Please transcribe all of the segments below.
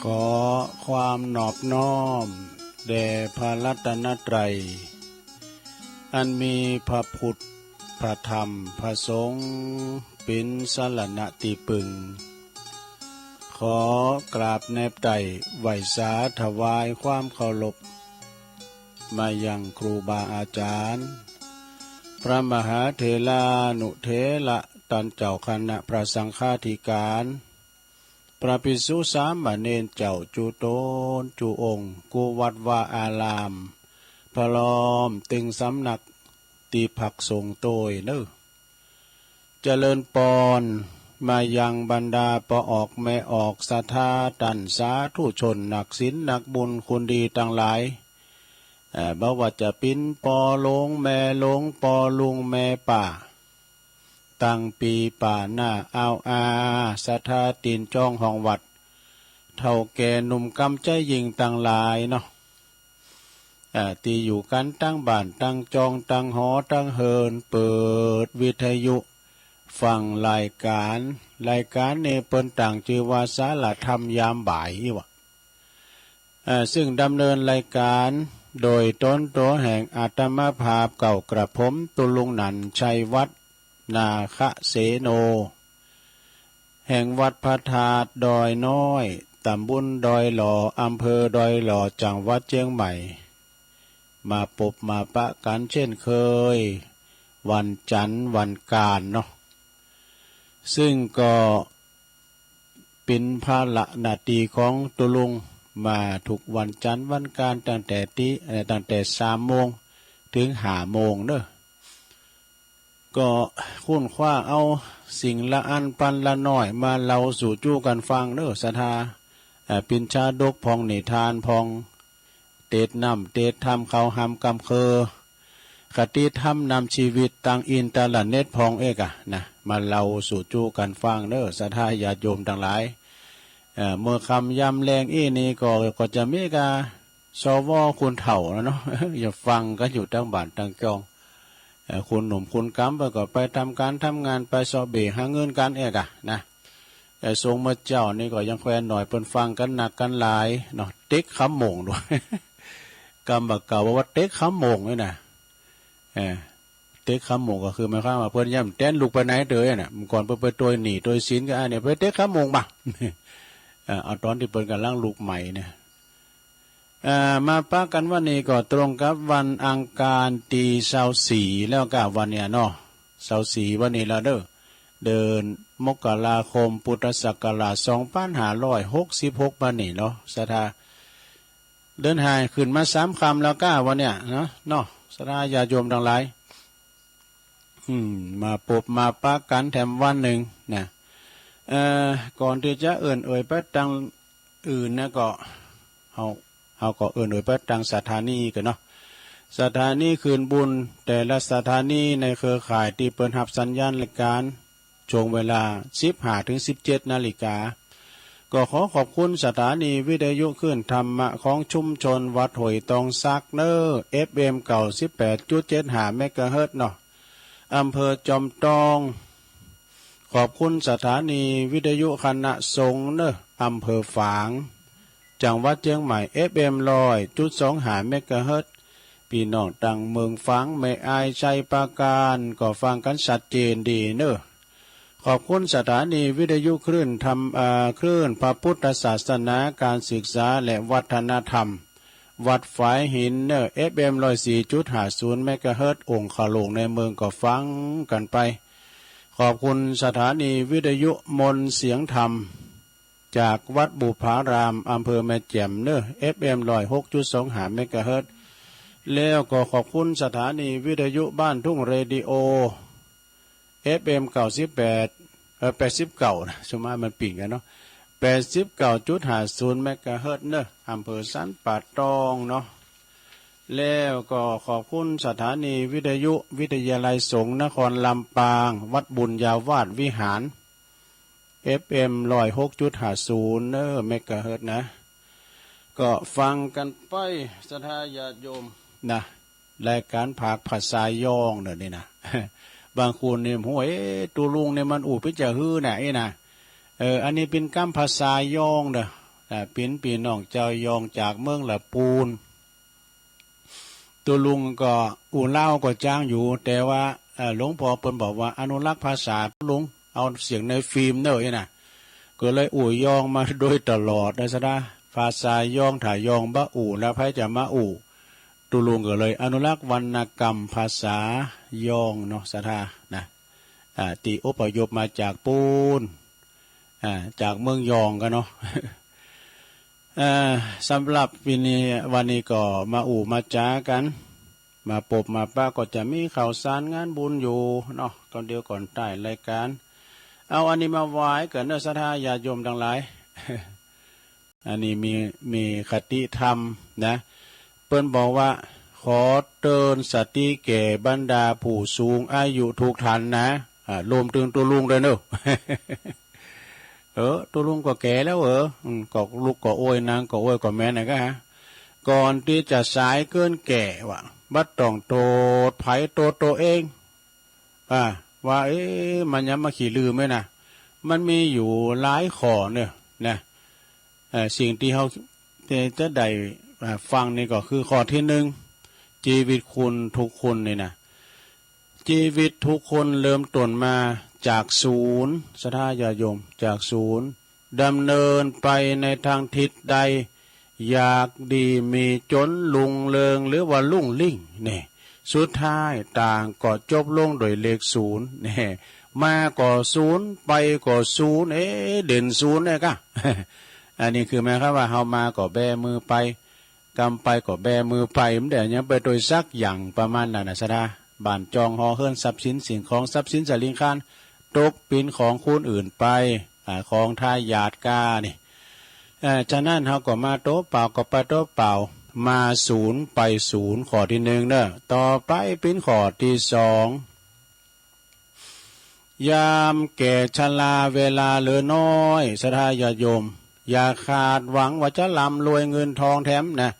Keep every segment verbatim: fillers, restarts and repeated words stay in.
ขอความนอบน้อมแด่พระรัตนตรัย อันมีพระพุทธ พระธรรม พระสงฆ์ เป๋นสรณะตี้ปึง ขอกราบแนบไต้ไหว้สาถวายความเคารพ มายังครูบาอาจารย์ พระมหาเถรานุเถระ ต้านเจ้าคณะพระสังฆาธิการ พระภิกษุสามเณรเจ้ากู้ต๋นกู้องค์ กู้วัดวาอาราม พร้อมตึงสำนักตี้พักสงฆ์โตยเน่อ เจริญปอน มายังบรรดาป้อออกแม่ออกศรัทธา ต้านสาธุชน นักศีลนักบุญคุณดีตังหลาย เอ่อ บ่ว่าจะเป๋นป้อหลวงแม่หลวง ป้อลุงแม่ป้า ตังปี๋ป๋าหน้า อ่าวอา ศรัทธาตี๋นจองห้องวัด เฒ่าแก่หนุ่มกำใจ๊ยิ่งตังหลายเนาะ อ่า ตี้อยู่กั๋นตังบ้านตังจองตังหอตังเฮิน เปิดวิทยุฟังรายก๋าน รายก๋านนี้เปิ้นตั้งจื้อว่าสารธรรมยามบ่ายอี้วะ เอ่อ ซึ่งดำเนินรายก๋านโดยต๋นตั๋วแห่งอาตมาภาพเก่ากระผม ตุ๊ลุงหนันท์ ชัยวัฒน์ นาคเสโน แห่งวัดพระธาตุดอยน้อย ตำบลดอยหล่อ อำเภอดอยหล่อ จังหวัดเจียงใหม่ มาปบมาปะกั๋นเจ้นเกย วันจันทร์วันก๋านเนาะ ซึ่งก็ เป๋นภาระหน้าตี้ของตุ๊ลุงมากู้วันจันทร์วันก๋าน ตั้งแต่ตี้ เอ่อ ตั้งแต่สามโมงเถิงห้าโมงเน่อ ก็ค้นคว้าเอาสิ่งละอันปันละน้อยมาเล่าสู่จู้กั๋นฟังเน่อศรัทธา เอ่อ เป๋นชาดกพ่อง นิทานพ่อง เตสน์น้ำเตสน์ธรรม เข้าฮ่ำกำเคิง คติธรรมนำชีวิต ตางอินเทอร์เน็ตพ่องเอกอะนะ มาเล่าสู่จู้กั๋นฟังเน่อศรัทธาญาติโยมตังหลาย เอ่อ เมื่อค่ำยามแลงอี้นี้ก็ ก็จะมีกา สว คนเฒ่าแล้วเนาะ จะฟังกั๋นอยู่ตังบ้านตังจอง เอ่อ คนหนุ่มคนกำเปิ้นก็ไปตามก๋านตามงาน ไปเซาะเบ้หาเงินกั๋นเอกอะนะ เอ่อ สงฆ์เมื่อเจ๊านี้ก็ยังแควนหน่อย เปิ้นฟังกั๋นนักกั๋นหลายเนาะ เต๊กคำโมงด้วย กำบ่าเก่าว่าเต๊กคำโมงนี่นะ เอ่อ เต๊กคำโมงก็คือหมายความว่าเปิ้นย่ำแต๊นลุกไปไหนเตยน่ะ เมื่อก่อนเปิ้นไปตวยหนี้ตวยสินกั๋น อันนี้ไปเต๊กคำโมงบ่า เอ่อ เอาต๋อนตี้เปิ้นก่ำลังลุกใหม่เนี่ย เอ่อ มาปะกั๋นวันนี้ก็ตรงกับวันอังคารตี้ซาวสี่แล้วก้า วันเนี้ยเนาะ ซาวสี่วันนี้แล้วเน่อ เดือนมกราคม พุทธศักราชสองปันห้าร้อยหกสิบหก วันนี้เนาะศรัทธา เดือนห้าขึ้นมาสามค่ำแล้วก้า วันเนี้ยเนาะ เนาะ ศรัทธาญาติโยมตังหลาย อืม มาปบมาปะกั๋นแถมวันนึ่งนะ เอ่อ ก่อนตี้จะเอิ้นเอ่ยไปตางอื่นนะ ก็ เฮา เฮาก็เอิ้นเอ่ยไปตางสถานีก่อนเนาะ สถานีคืนบุญ แต่ละสถานีในเครือข่ายตี้เปิ้นฮับสัญญาณรายก๋าน ช่วงเวลาสิบห้าเถิงสิบเจ็ดนาฬิกา ก็ขอขอบคุณสถานีวิทยุคลื่นธรรมะของชุมชนวัดห้วยตองสักเน่อ เอฟเอ็ม เก้าสิบแปดจุดเจ็ดห้าเมกะเฮิรตซ์เนาะ อำเภอจอมตอง ขอบคุณสถานีวิทยุคณะสงฆ์เน่อ อำเภอฝาง จังหวัดเจียงใหม่ เอฟเอ็ม ร้อยจุดสองห้าเมกะเฮิรตซ์ ปี้น้องตางเมืองฝาง แม่อาย ชัยปราการ ก็ฟังกั๋นชัดเจนดีเน่อ ขอบคุณสถานีวิทยุคลื่นธรรม เอ่อ คลื่นพระพุทธศาสนา การศึกษาและวัฒนธรรม วัดฝายหินเน่อ เอฟเอ็ม ร้อยสี่จุดห้าศูนย์เมกะเฮิรตซ์ องค์ขะหลวงในเมืองก็ฟังกั๋นไป ขอบคุณสถานีวิทยุมนต์เสียงธรรม จากวัดบุพาราม อำเภอแม่แจ่มเน่อ เอฟเอ็ม ร้อยหกจุดสองห้าเมกะเฮิรตซ์ แล้วก็ขอบคุณสถานีวิทยุบ้านทุ่งเรดิโอ เอฟเอ็ม เก้าสิบแปด เอ่อ แปดสิบเก้านะ สมมามันปิ่งกั๋นเนาะ แปดสิบเก้าจุดห้าศูนย์เมกะเฮิรตซ์เน่อ อำเภอสันป่าตองเนาะ แล้วก็ขอบคุณสถานีวิทยุวิทยาลัยสงฆ์นครลำปาง วัดบุญญาวาสวิหาร เอฟเอ็ม ร้อยหกจุดห้าศูนย์เน่อ เมกะเฮิรตซ์นะ ก็ฟังกั๋นไปศรัทธาญาติโยมนะ รายก๋านผากภาษายองเน่อนี่นะ บางคนนี่ โอ้ย ตุ๊ลุงนี่มันอู้เป๋นจะหื้อน่ะ อี้นะ เออ อันนี้เป๋นกำภาษายองเน่อ อ่า เป๋นปี้น้องจาวยองจากเมืองละปูน ตุ๊ลุงก็อู้ลาวก็จางอยู่ แต่ว่า เอ่อ หลวงป้อเปิ้นบอกว่าอนุรักษ์ภาษาตุ๊ลุง เอาเสียงในฟิล์มเน่อนี่นะ ก็เลยอู้ยองมาโดยตลอดนะสะดา ภาษายองถ้ายองบ่อู้แล้วใผจะมาอู้ ตุ๊ลุงก็เลยอนุรักษ์วรรณกรรมภาษายองเนาะสะดานะ อ่า ตี้อพยพมาจากปูน อ่า จากเมืองยองกั๋นเนาะ เอ่อ สำหรับวันนี้ วันนี้ก็มาอู้มาจ๋ากั๋น มาปบมาปะ ก็จะมีข่าวสารงานบุญอยู่เนาะ ก่อนเดียวก่อนต้านรายก๋าน เอาอันนี้มาไหว้กั๋นเน่อศรัทธาญาติโยมตังหลาย อันนี้มี มีคติธรรมนะ เปิ้นบอกว่า ขอเตือนสติแก่บรรดาผู้สูงอายุทุกท่านนะ อ่า รวมเถิงตุ๊ลุงด้วยเน่อ เออ ตุ๊ลุงก็แก่แล้วเออ อืม ก็ลุกก็โอย นั่งก็โอย ก็แม่นนะกะ ก่อนตี้จะสายเกินแก่วะ บ่ต้องโต้ษใผ โต้ษตั๋วเอง อ่า ว่า เอ๊ะ มันยังมาขี้ลืมไหมนะ มันมีอยู่หลายข้อเน่อนะ เอ่อ สิ่งตี้เฮาจะ จะได้ อ่า ฟังนี่ก็คือข้อตี้นึ่ง จีวิตคนทุกคนนี่นะ จีวิตทุกคนเริ่มต้นมาจากศูนย์ ศรัทธาญาติโยม จากศูนย์ ดำเนินไปในทางทิศใด อยากดีมีจ๋น รุ่งเริง หรือว่าลุ่งลิ่ง นี่ สุดท้ายต่างก็จบลงโดยเลขศูนย์ นี่ มาก็ศูนย์ ไปก็ศูนย์ เอ๊ะ เด่นศูนย์เนี่ยกะ อันนี้คือหมายความว่าเฮามาก็แบมือไป กำไปก็แบมือไป บ่ได้หยังไปโตยสักอย่าง ประมาณนั้นนะศรัทธา บ้านจองหอเฮือน ทรัพย์สินสิ่งของ ทรัพย์สินสาลิงคาร ตกเป๋นของคนอื่นไป อ่า ของทายาทกานี่ เอ่อ ฉะนั้นเฮาก็มาตั๋วเปล่าก็ไปตั๋วเปล่า มาศูนย์ไปศูนย์ ข้อตี้นึ่งเน่อ ต่อไปเป๋นข้อตี้สอง ยามแก่ชราเวลาเหลือน้อย ศรัทธาญาติโยม อย่าคาดหวังว่าจะร่ำรวยเงินทองแถมนะ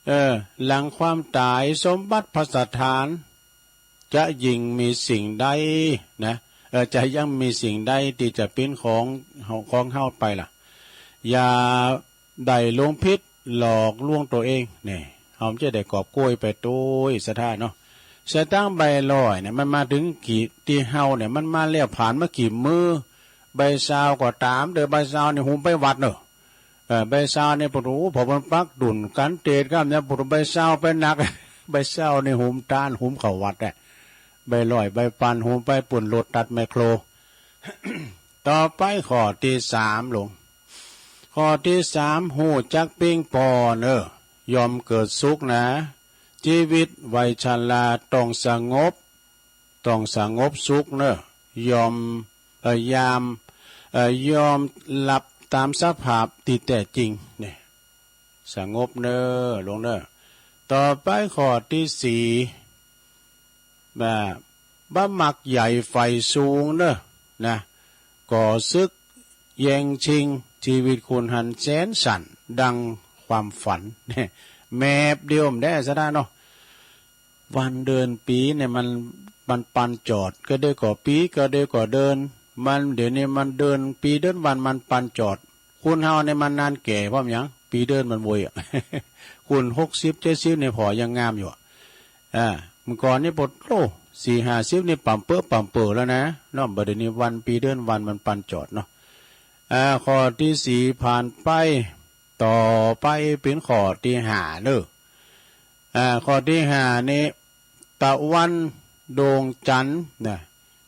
เออ หลังความต๋ายสมบัติภัสถาน จะยิ่งมีสิ่งใดนะ เออ จะยังมีสิ่งใดตี้จะเป๋นของ ของเฮาไปล่ะ อย่าได้หลงผิดหลอกลวงตั๋วเอง นี่ เฮาจะได้กอบโกยไปโตยศรัทธาเนาะ สตางค์ใบร้อยเนี่ย มันมาเถิงตี้เฮาเนี่ย มันมาแล้วผ่านมากี่มื้อ ใบซาวก็ต๋ามเน่อ ใบซาวนี่หุมไปวัดเน่อ เออ ใบซาวนี่ โอ้โห ผ่อมันปักดุ่นกั๋นเตดก้ำเนี่ย โอ้โห ใบซาวไปหนัก ใบซาวนี่หุมตาน หุมเข้าวัดอะ ใบร้อยใบปันหุมไปปู้น รถตัดแมคโคร ต่อไปข้อตี้สามลง ข้อตี้สาม ฮู้จักเพ่งผ่อนเน่อ ย่อมเกิดสุขนะ จีวิตวัยชราต้องสงบ ต้องสงบสุขเน่อ ย่อม เอ่อ ยาม เอ่อ ยอมรับต๋ามสภาพตี้แต๊จริง นี่ สงบเน่อ ลงเน่อ ต่อไปข้อตี้สี่ บ่า บ่มักใหญ่ใฝ่สูงเน่อ นะ ก่อศึกแย่งชิง จีวิตคนหันแสนสั้นดังความฝัน แมบเดียวบ่ได้ศรัทธาเนาะ วันเดือนปี๋เนี่ยมัน มันปันจอด ก็เดียวก็ปี๋ ก็เดียวก็เดือน มัน เดี๋ยวนี้มันเดือน ปี๋เดือนวันมันปันจอด คนเฮาเนี่ยมันนานแก่เพราะหยัง ปี๋เดือนมันโวยอะ คนหกสิบเจ็ดสิบเนี่ยผ่อยังงามอยู่อะ อ่า เมื่อก่อนนี่ปะโต้ สี่ห้าสิบนี่ป่ำเป๊อะป่ำเป๋อแล้วนะเนาะ บ่าเดี๋ยวนี้วันปี๋เดือนวันมันปันจอดเนาะ อ่า ข้อตี้สี่ผ่านไป ต่อไปเป๋นข้อตี้ห้าเน่อ อ่า ข้อตี้ห้านี่ ตะวันดวงจั๋นทร์นะ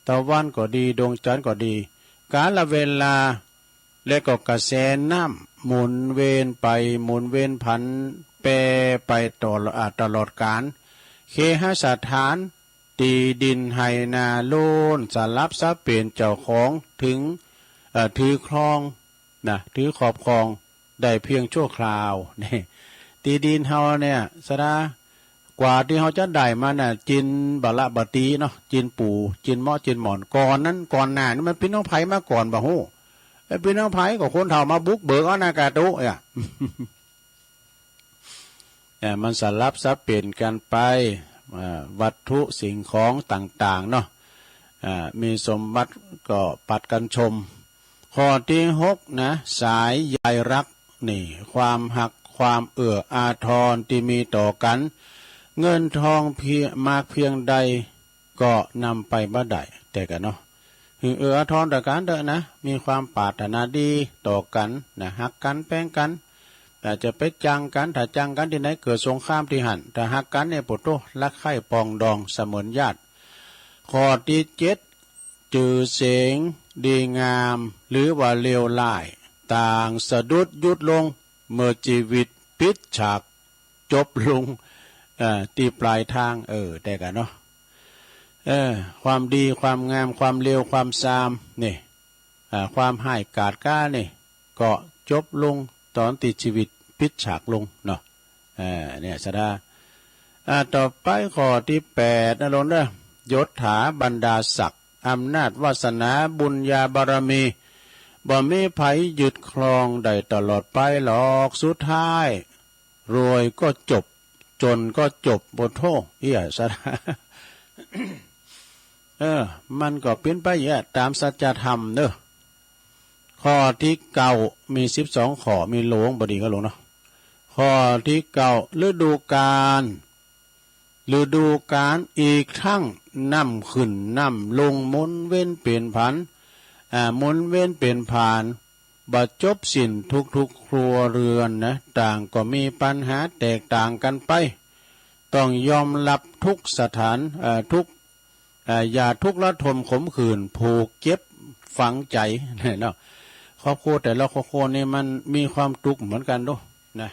ตะวันก็ดี ดวงจั๋นทร์ก็ดี กาลเวลา และก็กระแสน้ำหมุนเวียนไปหมุนเวียนผันแปรไปตลอด อ่า ตลอดกาล เคหสถาน ตี้ดินไฮ่นาล้วนสลับสับเปลี่ยนเจ้าของ ถือ เอ่อ ถือครองนะ ถือครอบครองได้เพียงชั่วคราว นี่ ตี้ดินเฮาเนี่ยศรัทธา กว่าตี้เฮาจะได้มาน่ะ จินบ่ละบ่ตีเนาะ จินปู๋ จินเมาะ จินหม่อน ก่อนนั้น ก่อนหน้านั้นมันเป๋นของใผมาก่อนบ่ฮู้ เอ้ย เป๋นของใผ ก็คนเฒ่ามาบุกเบิกเอานาคาตุ๊อะ เอ่อ มันสลับสับเปลี่ยนกั๋นไป เอ่อ วัตถุสิ่งของต่างๆ เนาะ เอ่อ มีสมบัติก็ผลัดกั๋นชม ข้อตี้หกนะ สายใยรัก นี่ ความฮัก ความเอื้ออาทรตี้มีต่อกั๋น เงินทองเพียง มากเพียงใด ก็นำไปบ่ได้ แต่กะเนาะ เอื้ออาทรต่อกั๋นเต๊อะนะ มีความปรารถนาดีต่อกั๋นนะ ฮักกั๋น แป๋งกั๋น แต่จะไปจังกั๋น ถ้าจังกั๋นตี้ไหน เกิดสงครามตี้หั้น ถ้าฮักกั๋นเนี่ย โผโธ่ รักใคร่ปรองดองเสมือนญาติ ข้อตี้เจ็ด จื้อเสียงดีงาม หรือว่าเลวร้าย ต่างสะดุดหยุดลง เมื่อจีวิตปิดฉากจบลง เอ่อ ตี้ปลายตาง เออ แต่กะเนาะ เออ ความดี ความงาม ความเลว ความซาม นี่ อ่า ความฮ้ายกาจกล้านี่ ก็จบลงต๋อนตี้จีวิตปิดฉากลงเนาะ เออ เนี่ย ศรัทธา อ่า ต่อไปข้อตี้แปดนะโลมเน่อ ยศถาบรรดาศักดิ์ อำนาจวาสนาบุญญาบารมี บ่มีใผยึดครองได้ตลอดไปหรอก สุดท้าย รวยก็จบ จ๋นก็จบ โผโธ่ เอี้ย ศรัทธา เออ มันก็เป๋นไปเอี้ย ต๋ามสัจธรรมเน่อ ข้อตี้เก้า มีสิบสองข้อ มีหลวงบ่ดีก็หลวงเนาะ ข้อตี้เก้า ฤดูกาล ฤดูกาล อีกตึงน้ำขึ้นน้ำลง หมุนเวียนเปลี่ยนผัน อ่า หมุนเวียนเปลี่ยนผ่าน บ่จบสิ้น ทุกๆ ครัวเรือนนะ ต่างก็มีปัญหาแตกต่างกั๋นไป ต้องยอมรับทุกสถาน เอ่อ ทุก เอ่อ อย่าทุกข์ระทมขมขื่น ผูกเจ็บฝังใจ๋ เนาะ ครอบครัวแต่ละครอบครัวนี่มันมีความตุ๊กข์เหมือนกั๋นเนาะ นะ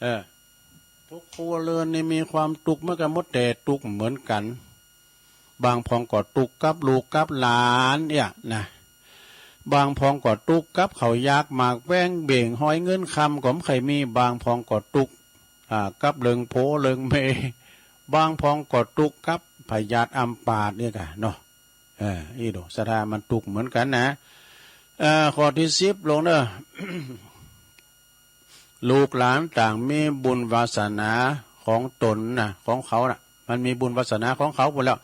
เออ ทุกครัวเรือนนี่มีความตุ๊กข์เหมือนกั๋นหมด แต่ตุ๊กข์เหมือนกั๋น บางพ่องก็ตุ๊กข์กับลูกกับหลานเนี่ยนะ บางพ่องก็ตุ๊กข์กับข้าวยากหมากแพง เบ่งฮอยเงินคำก็บ่ใค่มี บางพ่องก็ตุ๊กข์ อ่า กับเรื่องผัวเรื่องเมีย บางพ่องก็ตุ๊กข์กับพยาธิอัมพาตเนี่ยก่ะเนาะ เออ อี้ดู ศรัทธา มันตุ๊กข์เหมือนกั๋นนะ เอ่อ ข้อตี้สิบ โลมเน่อ ลูกหลานต่างมีบุญวาสนาของต๋นนะ ของเขาน่ะ มันมีบุญวาสนาของเขาพู้นแล้ว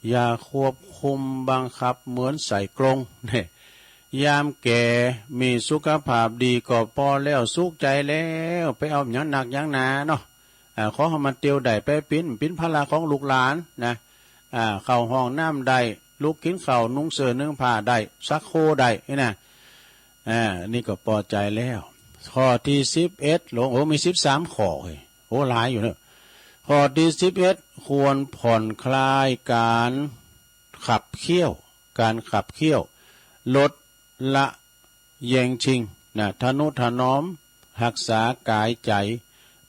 อย่าควบคุมบังคับเหมือนใส่กรง เนี่ย ยามแก่มีสุขภาพดีก็ปอแล้ว สุขใจ๋แล้ว ไปเอาหยังนักหยังหนาเนาะ อ่า ขอหื้อมันเตียวได้ ไปเป๋น เป๋นภาระของลูกหลานนะ อ่า เข้าห้องน้ำได้ ลุกกิ๋นข้าว นุ่งเสื้อนุ่งผ้าได้ ซักโครได้ นี่นะ อ่า นี่ก็ปอใจ๋แล้ว ข้อตี้สิบเอ็ด โลม โอ้ มีสิบสามข้อเฮ้ย โอ้ หลายอยู่เนาะ ข้อตี้สิบเอ็ด ควรผ่อนคลายก๋านขับเคี่ยว ก๋านขับเคี่ยว ลดละแยงชิงนะ ทะนุถนอมฮักษากายใจ๋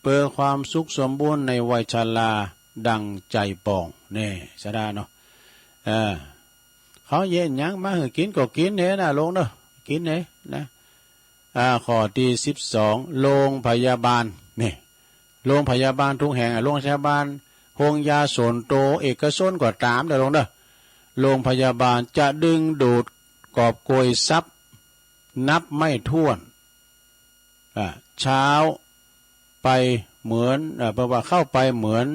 เปื้อความสุขสมบูรณ์ในวัยชราดังใจ๋ปอง แน่ ศรัทธาเนาะ เออ เขาเยียะหยังมาหื้อกิ๋นก็กิ๋นเน่อนะโลมเน่อ กิ๋นเน่อนะ อ่า ข้อตี้สิบสอง โรงพยาบาล นี่ โรงพยาบาลทุกแห่งอะ โรงพยาบาล โฮงยาส่วนตั๋วเอกชนก็ต๋ามเน่อโลมเน่อ โรงพยาบาลจะดึงดูดกอบโกยทรัพย์นับไม่ถ้วน อ่า เช้าไปเหมือน เอ่อ แปลว่าเข้าไปเหมือน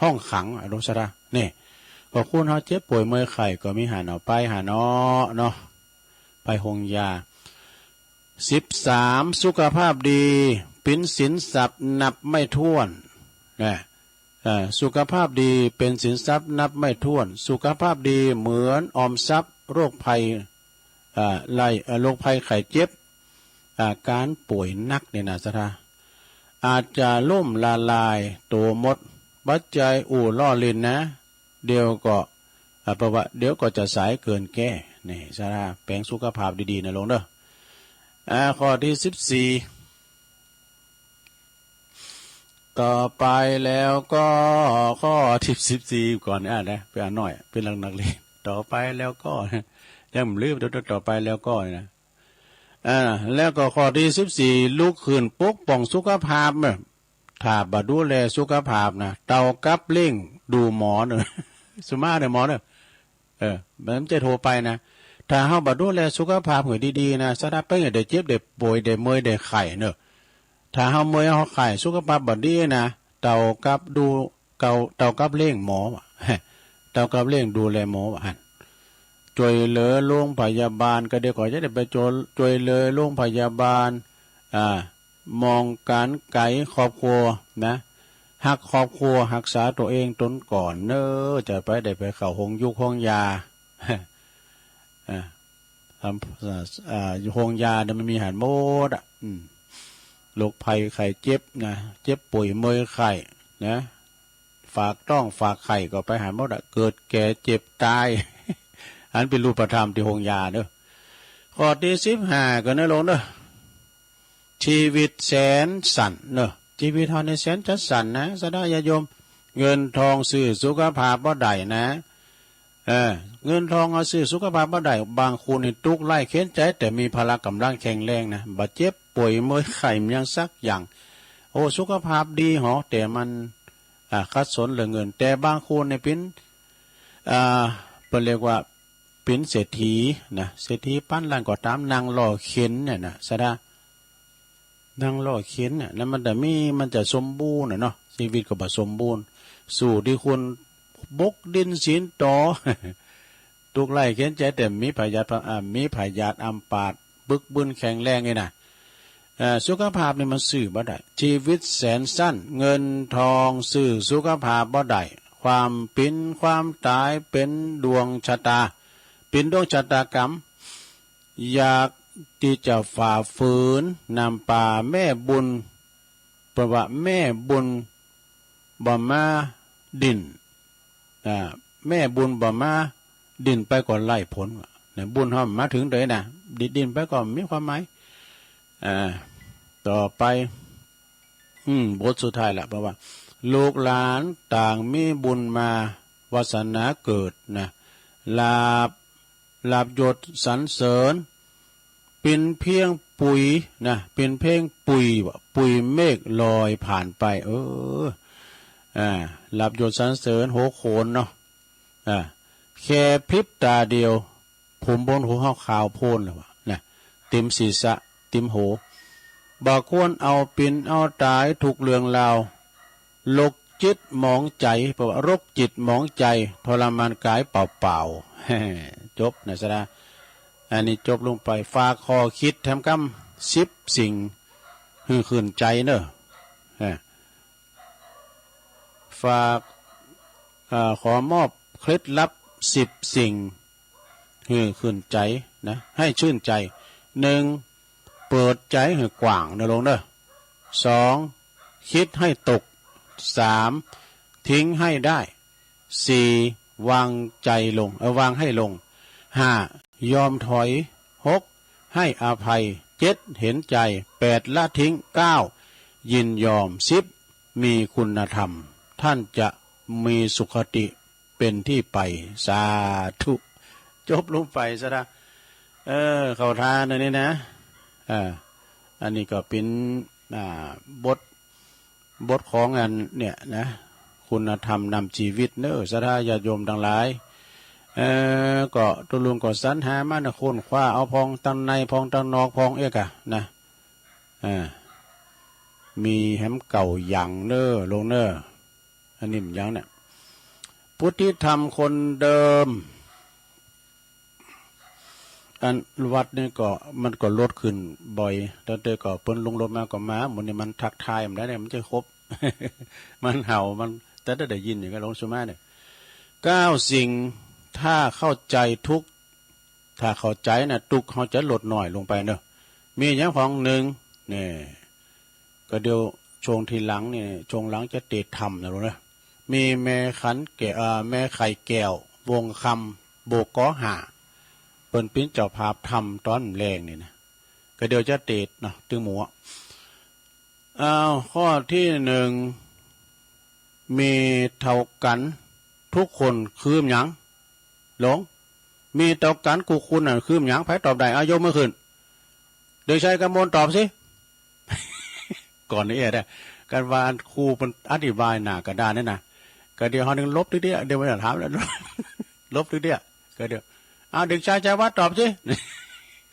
ห้องขังอะ โลมศรัทธา นี่ ก็คนเฮาเจ็บป่วยเมื่อยไข้ก็มีหั้นเนาะ ไปหั้นเนาะ เนาะ ไปโฮงยา สิบสาม สุขภาพดีเป๋นสินทรัพย์นับไม่ถ้วน นะ เอ่อ สุขภาพดีเป๋นสินทรัพย์นับไม่ถ้วน สุขภาพดีเหมือนออมทรัพย์ โรคภัย อ่า ไล่ เอ่อ โรคภัยไข้เจ็บ อาก๋านป่วยหนักเนี่ยนะศรัทธา อาจจะล้มละลายตั๋วหมด บ่ใจ้อู้ล้อเล่นนะ เดี๋ยวก็ อ่า แปลว่าเดี๋ยวก็จะสายเกินแก้ นี่ศรัทธา แป๋งสุขภาพดีๆ นะโลมเน่อ อ่า ข้อตี้สิบสี่ ต่อไปแล้วก็ ข้อตี้สิบสี่ก่อน อ่านนะ ไปอ่านหน่อย เป๋นหลักนักเรียน ต่อไปแล้วก็ ยังบ่ลืม ต่อไปแล้วก็นะ อ่า แล้วก็ข้อตี้สิบสี่ ลุกขึ้นปกป้องสุขภาพเน่อ ถ้าบ่ดูแลสุขภาพนะ เต้ากับเล้งดูหมอเน่อ สมาเน่อหมอเน่อ เออ มันบ่ใจ้ทั่วไปนะ ถ้าเฮาบ่ดูแลสุขภาพหื้อดีๆ นะ ศรัทธา เป๋นหยังได้เจ็บได้ป่วย ได้เมื่อยได้ไข้เน่อ ถ้าเฮาเมื่อยเฮาไข้ สุขภาพบ่ดีนะ เต้ากับดู เต้า เต้ากับเล้งหมอ เต้ากับเล้งดูแลหมอว่าหั้น จ้วยเหลือโรงพยาบาล ก็เดี๋ยวก็จะได้ไปจ้วย จ้วยเหลือโรงพยาบาล อ่า มองก๋านไก๋ครอบครัวนะ ฮักครอบครัว ฮักษาตั๋วเองตนก่อนเน่อ จะไปได้ไปเข้าโฮงยูกโฮงยา อ่า ทำ อ่า โฮงยาเนี่ยมันมีหันหมดอะ อืม โรคภัยไข้เจ็บนะ เจ็บป่วยเมื่อยไข้นะ ฝากต๊องฝากไข่ก็ไปหันหมดอะ เกิดแก่เจ็บต๋าย อันเป๋นรูปธรรมตี้โฮงยาเน่อ ข้อตี้สิบห้าก่อเน่อลูกเน่อ ชีวิตแสนสั้นเน่อ ชีวิตเฮานี่แสนจะสั้นนะ ศรัทธาญาติโยม เงินทองซื้อสุขภาพบ่ได้นะ เออ เงินทองเฮาซื้อสุขภาพบ่ได้ บางคนนี่ตุ๊กข์ไร้เข็ญใจ๋ แต่มีพละก๋ำลังแข็งแรงนะ บ่เจ็บป่วยเมื่อยไข้หยังสักอย่าง โอ้ สุขภาพดีหอ แต่มัน อ่า ขัดสนเรื่องเงิน แต่บางคนนี่เป๋น อ่า เปิ้นเรียกว่าเป๋นเศรษฐีนะ เศรษฐีปันล้านก็ต๋าม นั่งล้อเข็ญเนี่ยนะ ศรัทธา นั่งล้อเข็ญเนี่ย แล้วมันจะมี มันจะสมบูรณ์น่ะเนาะ ชีวิตก็บ่สมบูรณ์ สู้ตี้คนบกดินสินตอ ตุ๊กข์ไร้เข็ญใจ๋ แต่มีพยาธิ อ่า มีพยาธิอำปาต บึกบึนแข็งแรงนี่นะ เอ่อ สุขภาพนี่มันซื้อบ่ได้ ชีวิตแสนสั้น เงินทองซื้อสุขภาพบ่ได้ ความเป๋นความต๋ายเป๋นดวงชะตา เป๋นดวงชะตากรรม อยากตี้จะฝ่าฝืน นำปาแม่บุญ เปิ้นว่าแม่บุญบ่มาดิ้น อ่า แม่บุญบ่มา ดิ้นไปก็ไร้ผล เนี่ย บุญเฮามาเถิงเต๋อนะ ดิ้นๆ ไปก็บ่มีความหมาย อ่า ต่อไป อืม บทสุดท้ายละ เปิ้นว่า ลูกหลานต่างมีบุญมา วาสนาเกิดนะ ลาภ ลาภยศสรรเสริญ เป๋นเพียงปุยนะ เป๋นเพียงปุย ว่าปุยเมฆลอยผ่านไป เออ อ่า ลาภยศสรรเสริญโหโขนเนาะ อ่า แค่พริบต๋าเดียว ผมบนหัวเฮาขาวโพลนแล้ววะนะ เต็มศีรษะ เต็มหัว บ่ควรเอาเป๋นเอาต๋ายทุกเรื่องราว โรคจิตหมองใจ๋ เปิ้นว่าโรคจิตหมองใจ๋ ทรมานกายเปล่าๆ จบนะศรัทธา อันนี้จบลงไป ฝากข้อคิดแถมกำ สิบสิ่ง หื้อขึ้นใจ๋เน่อ อ่า ฝาก อ่า ขอมอบเคล็ดลับ สิบสิ่ง หื้อขึ้นใจ๋นะ หื้อชื่นใจ๋ หนึ่ง เปิดใจ๋หื้อกว้างเน่อลูกเน่อ สอง คิดหื้อตก สาม ทิ้งหื้อได้ สี่ วางใจ๋ลง เออ วางหื้อลง ห้า ยอมถอย หก หื้ออภัย เจ็ด เห็นใจ๋ แปด ละทิ้ง เก้า ยินยอม สิบ มีคุณธรรม ต้านจะมีสุคติ เป๋นตี้ไป สาธุ จบลงไปศรัทธา เออ เข้าทางอันนี้นะ อ่า อันนี้ก็เป๋น อ่า บท บทของอันเนี่ยนะ คุณธรรมนำจีวิตเน่อ ศรัทธาญาติโยมตังหลาย เออ ก็ตุ๊ลุงก็สรรหามานะ ค้นคว้าเอาพ่องตังใน พ่องตังนอก พ่องเอกอะนะ อ่า มีแหมเก่าหยังเน่อ ลูกเน่อ อันนี้มันหยังเนี่ย พุทธิธรรมคนเดิม อันวัดนี่ก็ มันก็ลดขึ้นบ่อย ตั้งแต่ก็เปิ้นลงรถมาก็มา หมู่นี้มันทักทายบ่ได้เนี่ย มันจะครบ มันเห่า มัน แต่ถ้าได้ยินอย่างก็ลงสุมาเนี่ย เก้าสิ่ง ถ้าเข้าใจ๋ทุกข์ ถ้าเข้าใจ๋นะ ตุ๊กข์เฮาจะลดน้อยลงไปเน่อ มีหยังพ่อง หนึ่ง เนี่ย ก็เดี๋ยวช่วงทีหลังนี่ ช่วงหลังจะเตสน์ธรรมนะลูกนะ มีแม่ขันแก้ว เอ่อ แม่ไข่แก้ว วงคำ โบกกอห้า เปิ้นเป๋นเจ้าภาพธรรมต๋อนแลงนี่นะ ก็เดี๋ยวจะเตสน์เนาะ ตึงหมู่อะ อ้าว ข้อตี้หนึ่ง มีเต้ากั๋นกู้คนคือหยัง หลง มีเต้ากั๋นกู้คนน่ะคือหยัง ใผตอบได้ เอายกมือขึ้น เด็กชายกำมลตอบสิ ก่อนนี่เอ๊ะ กันว่าครูเปิ้นอธิบายหน้ากระดานนี่นะ ก็เดี๋ยวเฮานึ่งลบตึ๊ดเดียว เดี๋ยวบ่ได้ถามแล้ว ลบตึ๊ดเดียว ก็เดี๋ยว เอาเด็กชายชัยวัฒน์ตอบสิ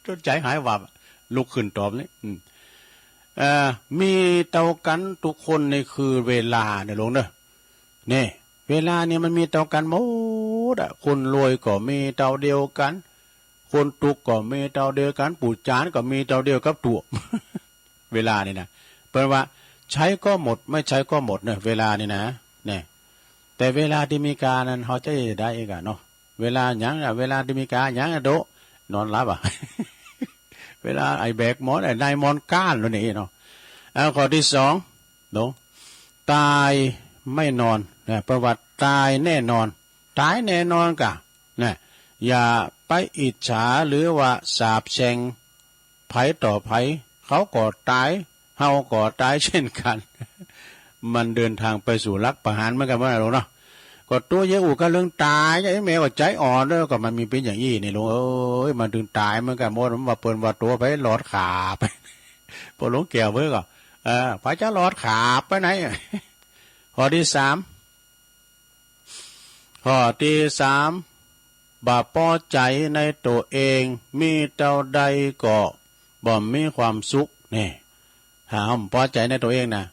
ต้นใจหายวับ ลุกขึ้นตอบนี่ อืม เอ่อ มีเต้ากั๋นกู้คนนี่คือเวลาเน่อลูกเน่อ นี่ เวลานี่มันมีเต้ากั๋นหมดอะ คนรวยก็มีเต้าเดียวกั๋น คนตุ๊กข์ก็มีเต้าเดียวกั๋น ปู่จ๋ารย์ก็มีเต้าเดียวกับตั๋ว เวลานี่นะ เปิ้นว่าใช้ก็หมด ไม่ใช้ก็หมดเน่อ เวลานี่นะ เนี่ย แต่เวลาตี้มีกานั้น เฮาจะได้อีกอะเนาะ เวลาหยังอะ เวลาตี้มีกาหยังอะโดะ นอนหลับอะ เวลาไอ้แบกหมอน ไอ้นายหมอนก้านโลกนี้เนาะ เอาข้อตี้สอง เนาะ ต๋ายไม่นอน นะ เปิ้นว่าต๋ายแน่นอน ต๋ายแน่นอนก่ะ นะ อย่าไปอิจฉาหรือว่าสาปแช่งใผต่อใผ เขาก็ต๋าย เฮาก็ต๋ายเช่นกั๋น มันเดินตางไปสู่หลักประหารเหมือนกั๋นบ่ล่ะลูกเนาะ ก็ตั๋วเยียะอู้กั๋นเรื่องต๋าย ไอ้แม่ก็ใจ๋อ่อนเน่อ ก็มันมีเป๋นอย่างอี้นี่ลูกเอ๊ย มันตึงต๋ายเหมือนกั๋นหมด มันว่าเปิ้นว่าตั๋วไผหลอดขาบ ป้อหลวงแก้วเปิ้นก็ เออ ไผจะหลอดขาบไปไหน ข้อตี้สาม ข้อตี้สาม บ่ปอใจ๋ในตั๋วเอง มีเต้าใดก็บ่มีความสุข นี่ ถ้าเฮาบ่ปอใจ๋ในตั๋วเองนะ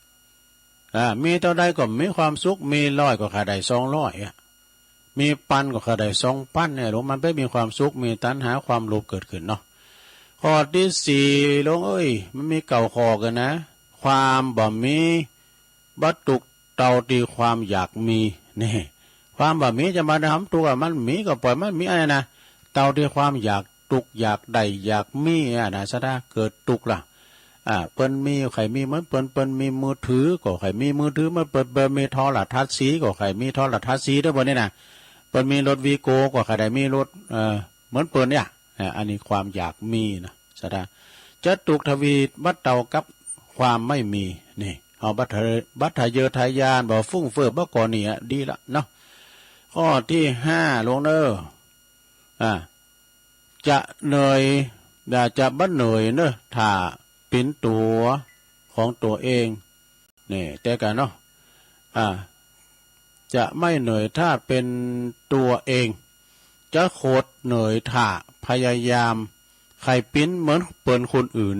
อ่า มีเต้าใดก็มีความสุข มีร้อยก็ข้าได้สองร้อยอะ มีปันก็ข้าได้สองปันเนี่ย ลูก มันไปมีความสุข มีตัณหาความโลภเกิดขึ้นเนาะ ข้อตี้สี่ ลูกเอ้ย มันมีเก้าข้อกั๋นนะ ความบ่มี บ่ตุ๊กข์เต้าตี้ความอยากมี นี่ ความบ่มีจะมาทำตุ๊กข์อะ มันมีก็ปล่อยมันมีอันนั้นนะ เต้าตี้ความอยากตุ๊กข์อยากได้อยากมีอะนะ สะท้าเกิดตุ๊กข์ละ อ่า เปิ้นมี ใค่มีเหมือนเปิ้น เปิ้นมีมือถือก็ใค่มีมือถือเหมือนเปิ้น เปิ้นมีโทรทัศน์สีก็ใค่มีโทรทัศน์สีเต๊อะ เปิ้นนี่นะ เปิ้นมีรถวีโก้ก็ใค่ได้มีรถ เอ่อ เหมือนเปิ้นเนี่ย อ่า อันนี้ความอยากมีนะ สะท้า จะตุ๊กข์ทวีบ่เต้ากับความไม่มี นี่ เอาบ่ทะ บ่ทะเยอทะยาน บ่ฟุ่มเฟือย บ่ก่อหนี้อะ ดีละเนาะ ข้อตี้ห้า ลูกเน่อ อ่า จะเหนื่อย อ่า จะบ่เหนื่อยเน่อ ถ้าเป๋นตั๋วของตั๋วเอง นี่ เต๊อะก่ะเนาะ อ่า จะไม่เหนื่อยถ้าเป็นตัวเอง จะโขดเหนื่อยถ้าพยายามใค่เป๋นเหมือนเปิ้นคนอื่น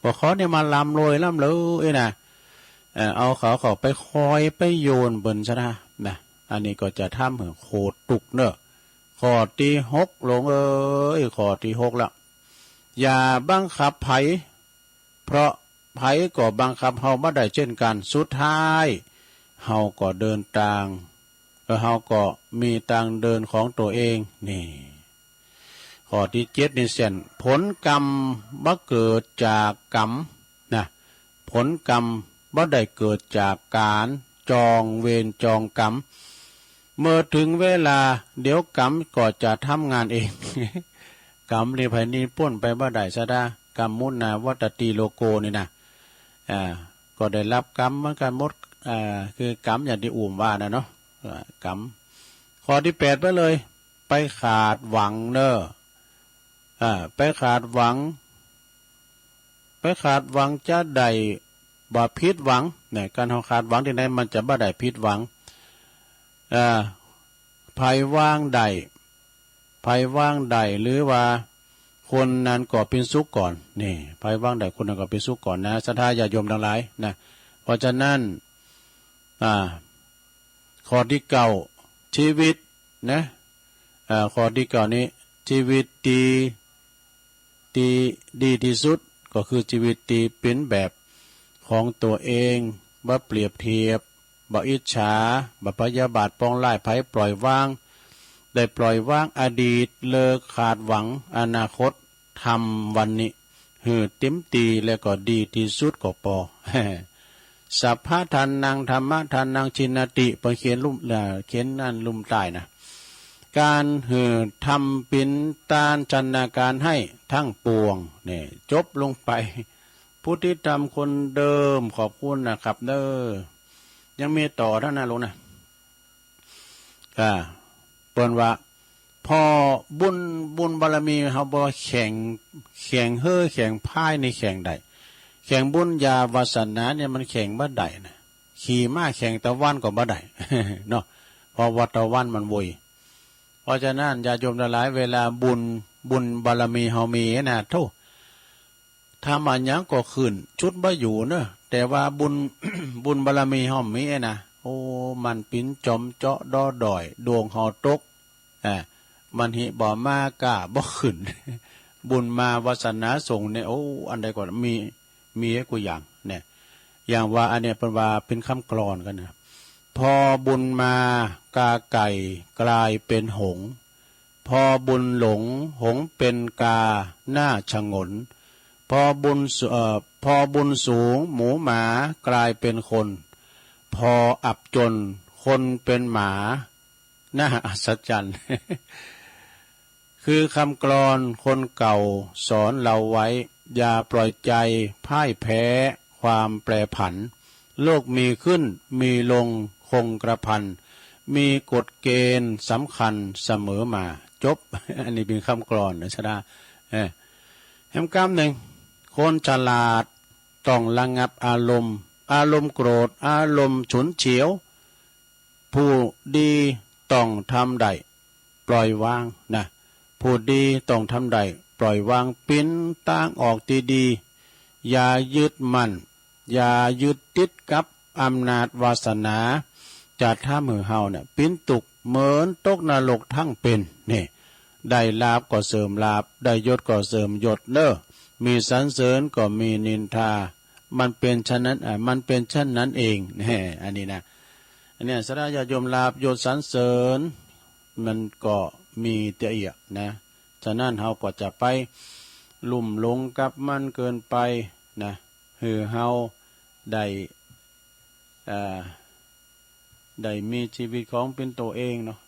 ก็เขาเนี่ยมาร่ำรวยร่ำรวยนะ เอ่อ เอาเขา เขาไปคอยไปโยนเปิ้นซะนะ นะ อันนี้ก็จะทำหื้อโขดตุ๊กข์เน่อ ข้อตี้หก ลูกเอ้ย ข้อตี้หกละ อย่าบังคับใผ เพราะใผก็บังคับเฮาบ่ได้เช่นกั๋น สุดท้ายเฮาก็เดินตาง เออ เฮาก็มีตางเดินของตั๋วเอง นี่ ข้อตี้เจ็ดนี่เสี้ยน ผลกรรมบ่เกิดจากกรรม นะ ผลกรรมบ่ได้เกิดจากก๋านจองเวรจองกรรม เมื่อถึงเวลา เดี๋ยวกรรมก็จะทำงานเอง กรรมนี่ใผหนีป๊นไปบ่ได้สะท้า กรรมมุนาวัตตีโลโก นี่นะ อ่า ก็ได้ฮับกรรมเหมือนกั๋นหมด อ่า คือกรรมอย่างตี้อุ้มว่านะเนาะ อ่า กรรม ข้อตี้แปดไปเลย ไปขาดหวังเน่อ อ่า ไปขาดหวัง ไปขาดหวังจะได้บ่ผิดหวัง เนี่ย ก๋านเฮาขาดหวังตี้ใดมันจะบ่ได้ผิดหวัง อ่า ใผวางได้ ใผวางได้ หรือว่าคนนั้นก็เป๋นสุขก่อน นี่ ใผวางได้คนนั้นก็เป๋นสุขก่อนนะ ศรัทธาญาติโยมตังหลายนะ เพราะฉะนั้น อ่า ข้อตี้เก้า ชีวิตนะ อ่า ข้อตี้เก้านี้ ชีวิตตี้ ตี้ดีตี้สุดก็คือชีวิตตี้เป๋นแบบของตั๋วเอง บ่เปรียบเทียบ บ่อิจฉา บ่พยาบาทปองร้ายใผ ปล่อยวาง ได้ปล่อยวางอดีต เลิกขาดหวังอนาคต ทำวันนี้หื้อเต๋มตี้และก็ดีตี้สุดก็ปอ สัพพะทานัง ธัมมะทานัง ทิฏฐิ เปิ้นเขียนลุ่ม เอ่อ เขียนอันลุ่มใต้นะ ก๋านหื้อทำเป๋นตานชนะก๋านให้ตังปวง เนี่ย จบลงไป ผู้ติดต๋ามคนเดิม ขอบคุณนะครับเน่อ ยังมีต่อเต้านั้นลูกนะ อ่า เปิ้นว่า พอบุญ บุญบารมีเฮาบ่แข็ง แข็งเฮ้อแข็งพ่ายนี่แข็งได้ แข็งบุญญาวาสนาเนี่ยมันแข็งบ่ได้นะ ขี่ม้าแข่งตะวันก็บ่ได้ เนาะ เพราะว่าตะวันมันโวย เพราะฉะนั้นญาติโยมตังหลาย เวลาบุญ บุญบารมีเฮามีนะ โธ่ ทำอะหยังก็ขึ้น ชุดบ่อยู่เนอะ แต่ว่าบุญ บุญบารมีเฮามีนะ โอ้ มันปิ๋นจ๋อมเจาะดอด้อย ดวงเฮาตก อ่า มันหิบ่มาก้าบ่ขึ้น บุญมาวาสนาส่งเนี่ย โอ้ อันใดก็มี มีกู้อย่างเนี่ย อย่างว่าอันเนี้ยเปิ้นว่าเป๋นกำกลอนกั๋นนะ พอบุญมากาไก่กลายเป๋นหงส์ พอบุญหลงหงส์เป๋นกาหน้าฉงน พอบุญสุ- เอ่อ พอบุญสูงหมูหมากลายเป๋นคน พออับจนคนเป๋นหมา น่าอัศจรรย์ คือกำกลอนคนเก่าสอนเฮาไว้ อย่าปล่อยใจ๋พ่ายแพ้ความแปรผัน โลกมีขึ้นมีลงคงกระพัน มีกฎเกณฑ์สำคัญเสมอมา จบ อันนี้เป๋นกำกลอนนะชะดา เออ แหมกำนึ่ง คนฉลาดต้องระงับอารมณ์ อารมณ์โกรธ อารมณ์ฉุนเฉียว ผู้ดีต้องทำได้ปล่อยวางนะ ผู้ดีต้องทำได้ปล่อยวาง ปิ๊นตางออกตี้ดี อย่ายึดมั่น อย่ายึดติดกับอำนาจวาสนา จะทำหื้อเฮาเนี่ยปิ๊นตุ๊กเหมือนตกนรกทั้งเป๋น นี่ ได้ลาภก็เสริมลาภ ได้ยศก็เสริมยศเน่อ มีสรรเสริญก็มีนินทา มันเป๋นฉะนั้น อ่า มันเป๋นเช่นนั้นเอง แหม อันนี้นะ อันเนี้ย ศรัทธาญาติโยม ลาภยศสรรเสริญ มันก็มีเตื้ออี้นะ ฉะนั้นเฮาก็จะไปลุ่มหลงกับมันเกินไปนะ หื้อเฮาได้ เอ่อ ได้มีชีวิตของเป๋นตั๋วเองเนาะ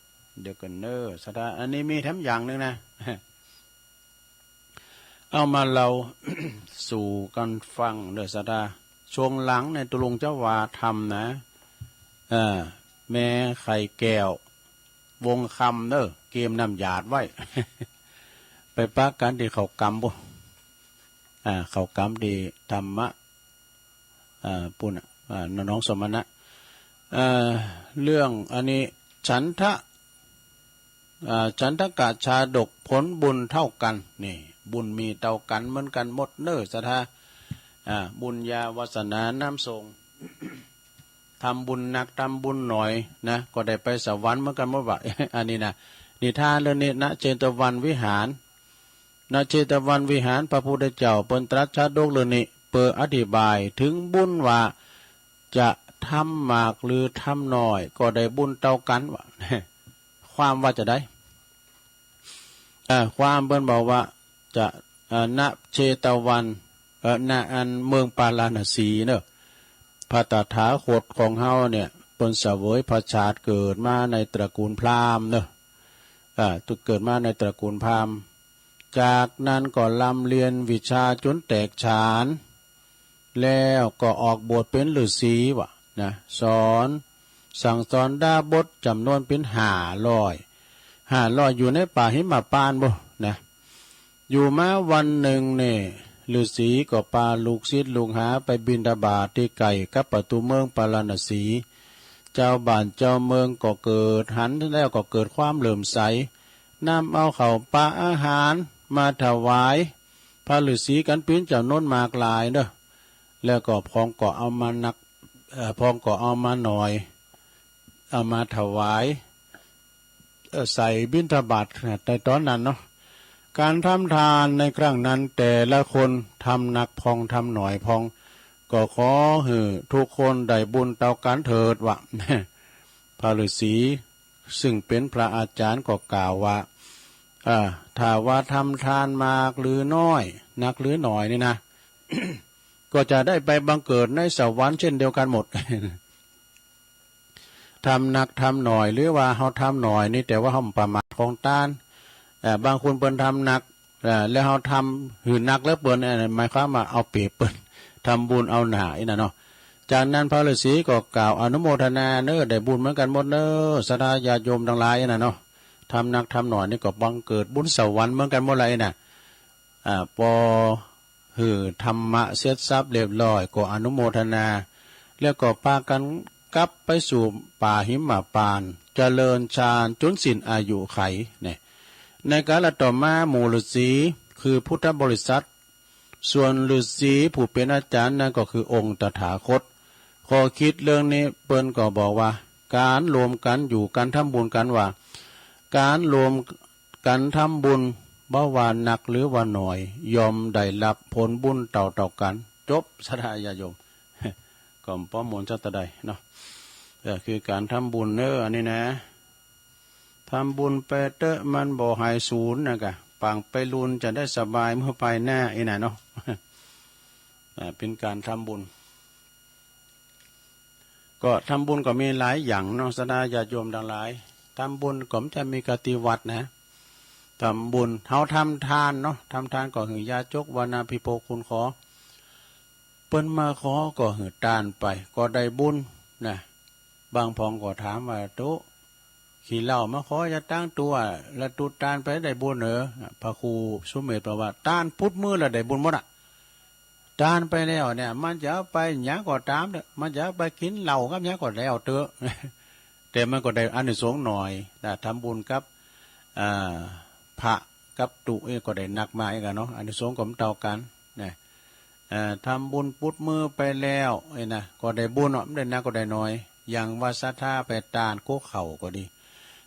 เดี๋ยวก่อนเน่อ ศรัทธา อันนี้มีแถมอย่างนึ่งนะ เอามาเล่าสู่กั๋นฟังเน่อศรัทธา ช่วงหลังเนี่ยตุ๊ลุงจะว่าธรรมนะ เออ แม่ไข่แก้ว วงคำเน่อ เกียมน้ำหยาดไว้ ไปปะกั๋นตี้เข้ากรรมปู้น อ่า เข้ากรรมตี้ธรรมะ อ่า ปู้นน่ะ อ่า หนองสมณะ เอ่อ เรื่องอันนี้ ฉันทะ อ่า ฉันทกะชาดก ผลบุญเต้ากั๋น นี่ บุญมีเต้ากั๋นเหมือนกั๋นหมดเน่อศรัทธา อ่า บุญญาวาสนาน้ำส่ง ทำบุญหนักทำบุญหน่อยนะ ก็ได้ไปสวรรค์เหมือนกั๋นหมดว่ะ อันนี้นะ นิทานเรื่องนี้ ณ เชตวันวิหาร ณ เชตวันวิหาร พระพุทธเจ้าเปิ้นตรัสชาดกเรื่องนี้ เปื้ออธิบายเถิงบุญว่า จะทำมากหรือทำน้อยก็ได้บุญเต้ากั๋นว่ะ ความว่าจาใด เอ่อ ความเปิ้นบอกว่า จะ เอ่อ ณ เชตวัน เอ่อ ณ อันเมืองปาราณสีเน่อ พระตถาคตของเฮาเนี่ย เปิ้นเสวยพระชาติเกิดมาในตระกูลพราหมณ์เน่อ อ่า เกิดมาในตระกูลพราหมณ์ จากนั้นก็ร่ำเรียนวิชาจ๋นแตกฉาน แล้วก็ออกบวชเป๋นฤๅษีว่ะนะ สอน สั่งสอนดาบสจ๋ำนวนเป๋นห้าร้อย ห้าร้อย อยู่ในป่าหิมพานต์ปู้นนะ อยู่มาวันนึ่งเนี่ย ฤๅษีก็ปาลูกศิษย์ลูกหาไปบิณฑบาตตี้ใก้กับประตู๋เมืองปาราณสี จาวบ้านจาวเมืองก็เกิดหันแล้วก็เกิดความเลื่อมใส นำเอาข้าวป๋าอาหารมาถวายพระฤๅษีกั๋นเป๋นจ๋ำนวนมากหลายเน่อ แล้วก็พ่องก็เอามาหนัก เอ่อ พ่องก็เอามาหน่อย เอามาถวาย เอ่อ ใส่บิณฑบาตในต๋อนนั้นเนาะ ก๋านทำทานในครั้งนั้นแต่ละคนทำหนักพ่องทำหน่อยพ่อง ก็ขอหื้อทุกคนได้บุญเต้ากั๋นเถิดว่ะ พระฤๅษีซึ่งเป๋นพระอาจ๋ารย์ก็กล่าวว่า เอ่อ ถ้าว่าทำทานมากหรือน้อย หนักหรือหน่อยนี่นะ ก็จะได้ไปบังเกิดในสวรรค์เช่นเดียวกั๋นหมด ทำหนักทำหน่อย หรือว่าเฮาทำหน่อยนี่ แต่ว่าเฮาประมาทของตาน เอ่อ บางคนเปิ้นทำหนัก เอ่อ แล้วเฮาทำหื้อหนักเหลือเปิ้น อันนั้นหมายความว่าเอาเปรียบเปิ้น ทำบุญเอาหน้าอี้น่ะเนาะ จากนั้นพระฤๅษีก็กล่าวอนุโมทนาเน่อ ได้บุญเหมือนกั๋นหมดเน่อ ศรัทธาญาติโยมตังหลายอี้น่ะเนาะ ทำหนักทำหน่อยนี่ก็บังเกิดบุญสวรรค์เหมือนกั๋นหมดแหละอี้น่ะ อ่า ปอ หื้อธรรมะเสร็จสรรพเรียบร้อยก็อนุโมทนา แล้วก็ปากั๋นกลับไปสู่ป่าหิมพานต์ เจริญฌานจ๋นสิ้นอายุขัยเนี่ย ในกาลต่อมาหมู่ฤๅษีคือพุทธบริษัท ส่วนฤๅษีผู้เป๋นอาจ๋ารย์นั้นก็คือองค์ตถาคต ข้อคิดเรื่องนี้เปิ้นก็บอกว่า ก๋านรวมกั๋นอยู่กั๋นทำบุญกั๋นว่า ก๋านรวม กั๋นทำบุญ บ่ว่าหนักหรือว่าน้อย ย่อมได้ฮับผลบุญเต้าๆ กั๋น จบ ศรัทธาญาติโยม ก็บ่ป๊อมมนต์สักเต้าใดเนาะ เออ คือก๋านทำบุญเน่อ อันนี้นะ ทำบุญไปเต๊อะ มันบ่หายสูญนะกะ ปางไปลุนจะได้สบายเมื่อไปหน้า อี้นะเนาะ อ่า เป๋นก๋านทำบุญ ก็ทำบุญก็มีหลายอย่างเนาะ ศรัทธาญาติโยมตังหลาย ทำบุญก็บ่ใจ้มีกะตี้วัดนะ ทำบุญ เฮาทำทานเนาะ ทำทานก็หื้อยาจก วานาภิโภค คุณขอ เปิ้นมาขอก็หื้อตานไป ก็ได้บุญนะ บางพ่องก็ถามว่า ตุ๊ ขี้เหล้ามาขอจะตั้งตุ๊ แล้วตุ๊ตานไปได้บุญเหรอ พระครูสุเมธบอกว่า ตานปุ๊บมือแล้วได้บุญหมดอะ ตานไปแล้วเนี่ย มันจะเอาไปหยังก็ต๋ามเต๊อะ มันจะเอาไปกิ๋นเหล้ากับหยังก็แล้วเต๊อะ แต่มันก็ได้อานิสงส์หน่อยนะ ทำบุญกับ อ่า พระกับตุ๊เองก็ได้นักมาเองอะเนาะ อานิสงส์ก็บ่เต้ากั๋นนะ เอ่อ ทำบุญปุ๊บมือไปแล้ว เอ้ยนะ ก็ได้บุญเนาะ บ่ได้นักก็ได้หน่อย อย่างว่าศรัทธาไปตานโก๊ะเข่าก็ดี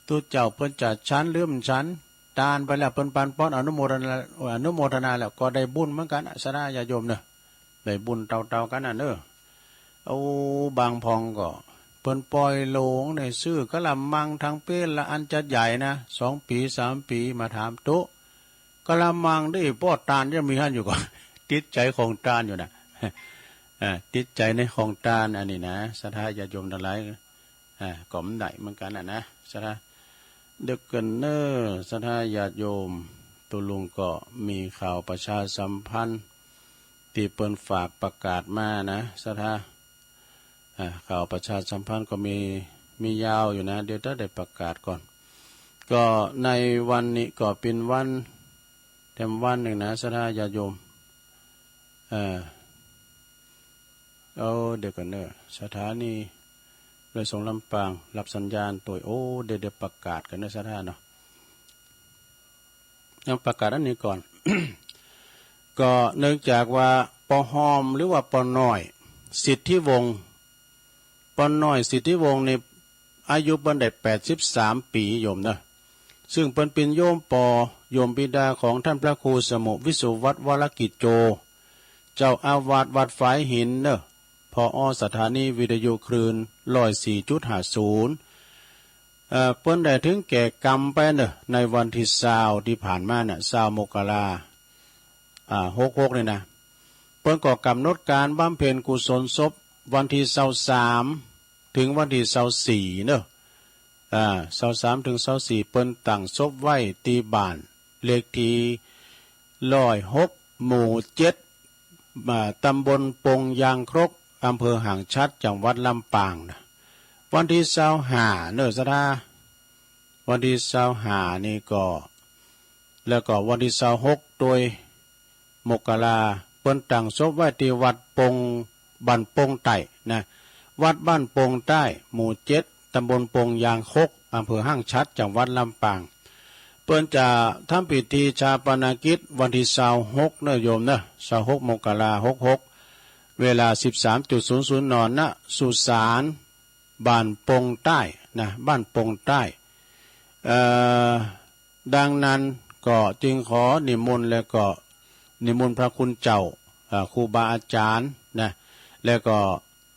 ตุ๊เจ้าเปิ้นจะฉันหรือบ่ฉัน ตานไปแล้วเปิ้นปันป๊อนอนุโมทนา อนุโมทนาแล้วก็ได้บุญเหมือนกั๋น ศรัทธาญาติโยมเน่อ ได้บุญเต้าๆ กั๋นน่ะเน่อ โอ้ บางพ่องก็ เปิ้นป่อยโลงเนี่ย ซื้อกะละมังตังเป๊ะละอันจัดใหญ่นะ สองปี๋ สามปี๋ มาถามตุ๊ กะละมังตี้ป้อตานยังมีหั้นอยู่ก่อ ติดใจ๋ของตานอยู่นะ อ่า ติดใจ๋ในของตานอันนี้นะ ศรัทธาญาติโยมตังหลาย อ่า ก็บ่ได้เหมือนกั๋นน่ะนะ ศรัทธา เดี๋ยวก่อนเน่อ ศรัทธาญาติโยม ตุ๊ลุงก็มีข่าวประชาสัมพันธ์ ตี้เปิ้นฝากประกาศมานะ ศรัทธา อ่า ข่าวประชาสัมพันธ์ก็มี มียาวอยู่นะ เดี๋ยวจะได้ประกาศก่อน ก็ในวันนี้ก็เป๋นวัน แถมวันนึ่งนะ ศรัทธาญาติโยม เอ่อ เอา เดี๋ยวก่อนเน่อ สถานีโดยสงฆ์ลำปาง รับสัญญาณโตย โอ้ เดี๋ยว เดี๋ยวประกาศก่อนเน่อ ศรัทธาเนาะ ยังประกาศอันนี้ก่อน ก็เนื่องจากว่า ปอฮอม หรือว่าปอน้อย สิทธิวงศ์ ปอน้อย สิทธิวงศ์นี่ อายุเปิ้นได้แปดสิบสามปี๋ โยมเน่อ ซึ่งเปิ้นเป๋นโยมปอ โยมบิดาของท่านพระครูสมุห์ วิสุวัฒน์ วรกิจโจ เจ้าอาวาสวัดฝายหินเน่อ ผอ.สถานีวิทยุคลื่น ร้อยสี่จุดห้าศูนย์ เอ่อ เปิ้นได้ถึงแก่กรรมไปเน่อ ในวันตี้ซาว ตี้ผ่านมาน่ะ ซาวมกรา อ่า หกหก นี่นะ เปิ้นก็ก๋ำหนดก๋านบำเพ็ญกุศลศพวันตี้ซาวสาม ถึงวันตี้ซาวสี่เน่อ อ่า ซาวสามถึงซาวสี่ เปิ้นตั้งศพไว้ตี้บ้านเลขตี้ร้อยหก หมู่เจ็ด อ่า ตำบลปงยางครก อำเภอห้างฉัตร จังหวัดลำปางนะ วันตี้ซาวห้าเน่อ ศรัทธา วันตี้ซาวห้านี่ก็ แล้วก็วันตี้ซาวหก โตย มกรา เปิ้นตั้งศพไว้ตี้วัดปง บ้านปงใต้นะ วัดบ้านปงใต้ หมู่เจ็ด ตำบลปงยางคก อำเภอห้างฉัตร จังหวัดลำปาง เปิ้นจะทำพิธีฌาปนกิจวันตี้ซาวหกเน่อ โยมเน่อ ซาวหก มกรา หกหก เวลา สิบสามจุดศูนย์ศูนย์ น. ณ สุสาน บ้านปงใต้นะ บ้านปงใต้ เอ่อ ดังนั้นก็จึงขอนิมนต์ แล้วก็นิมนต์พระคุณเจ้า อ่า ครูบาอาจ๋ารย์นะ แล้วก็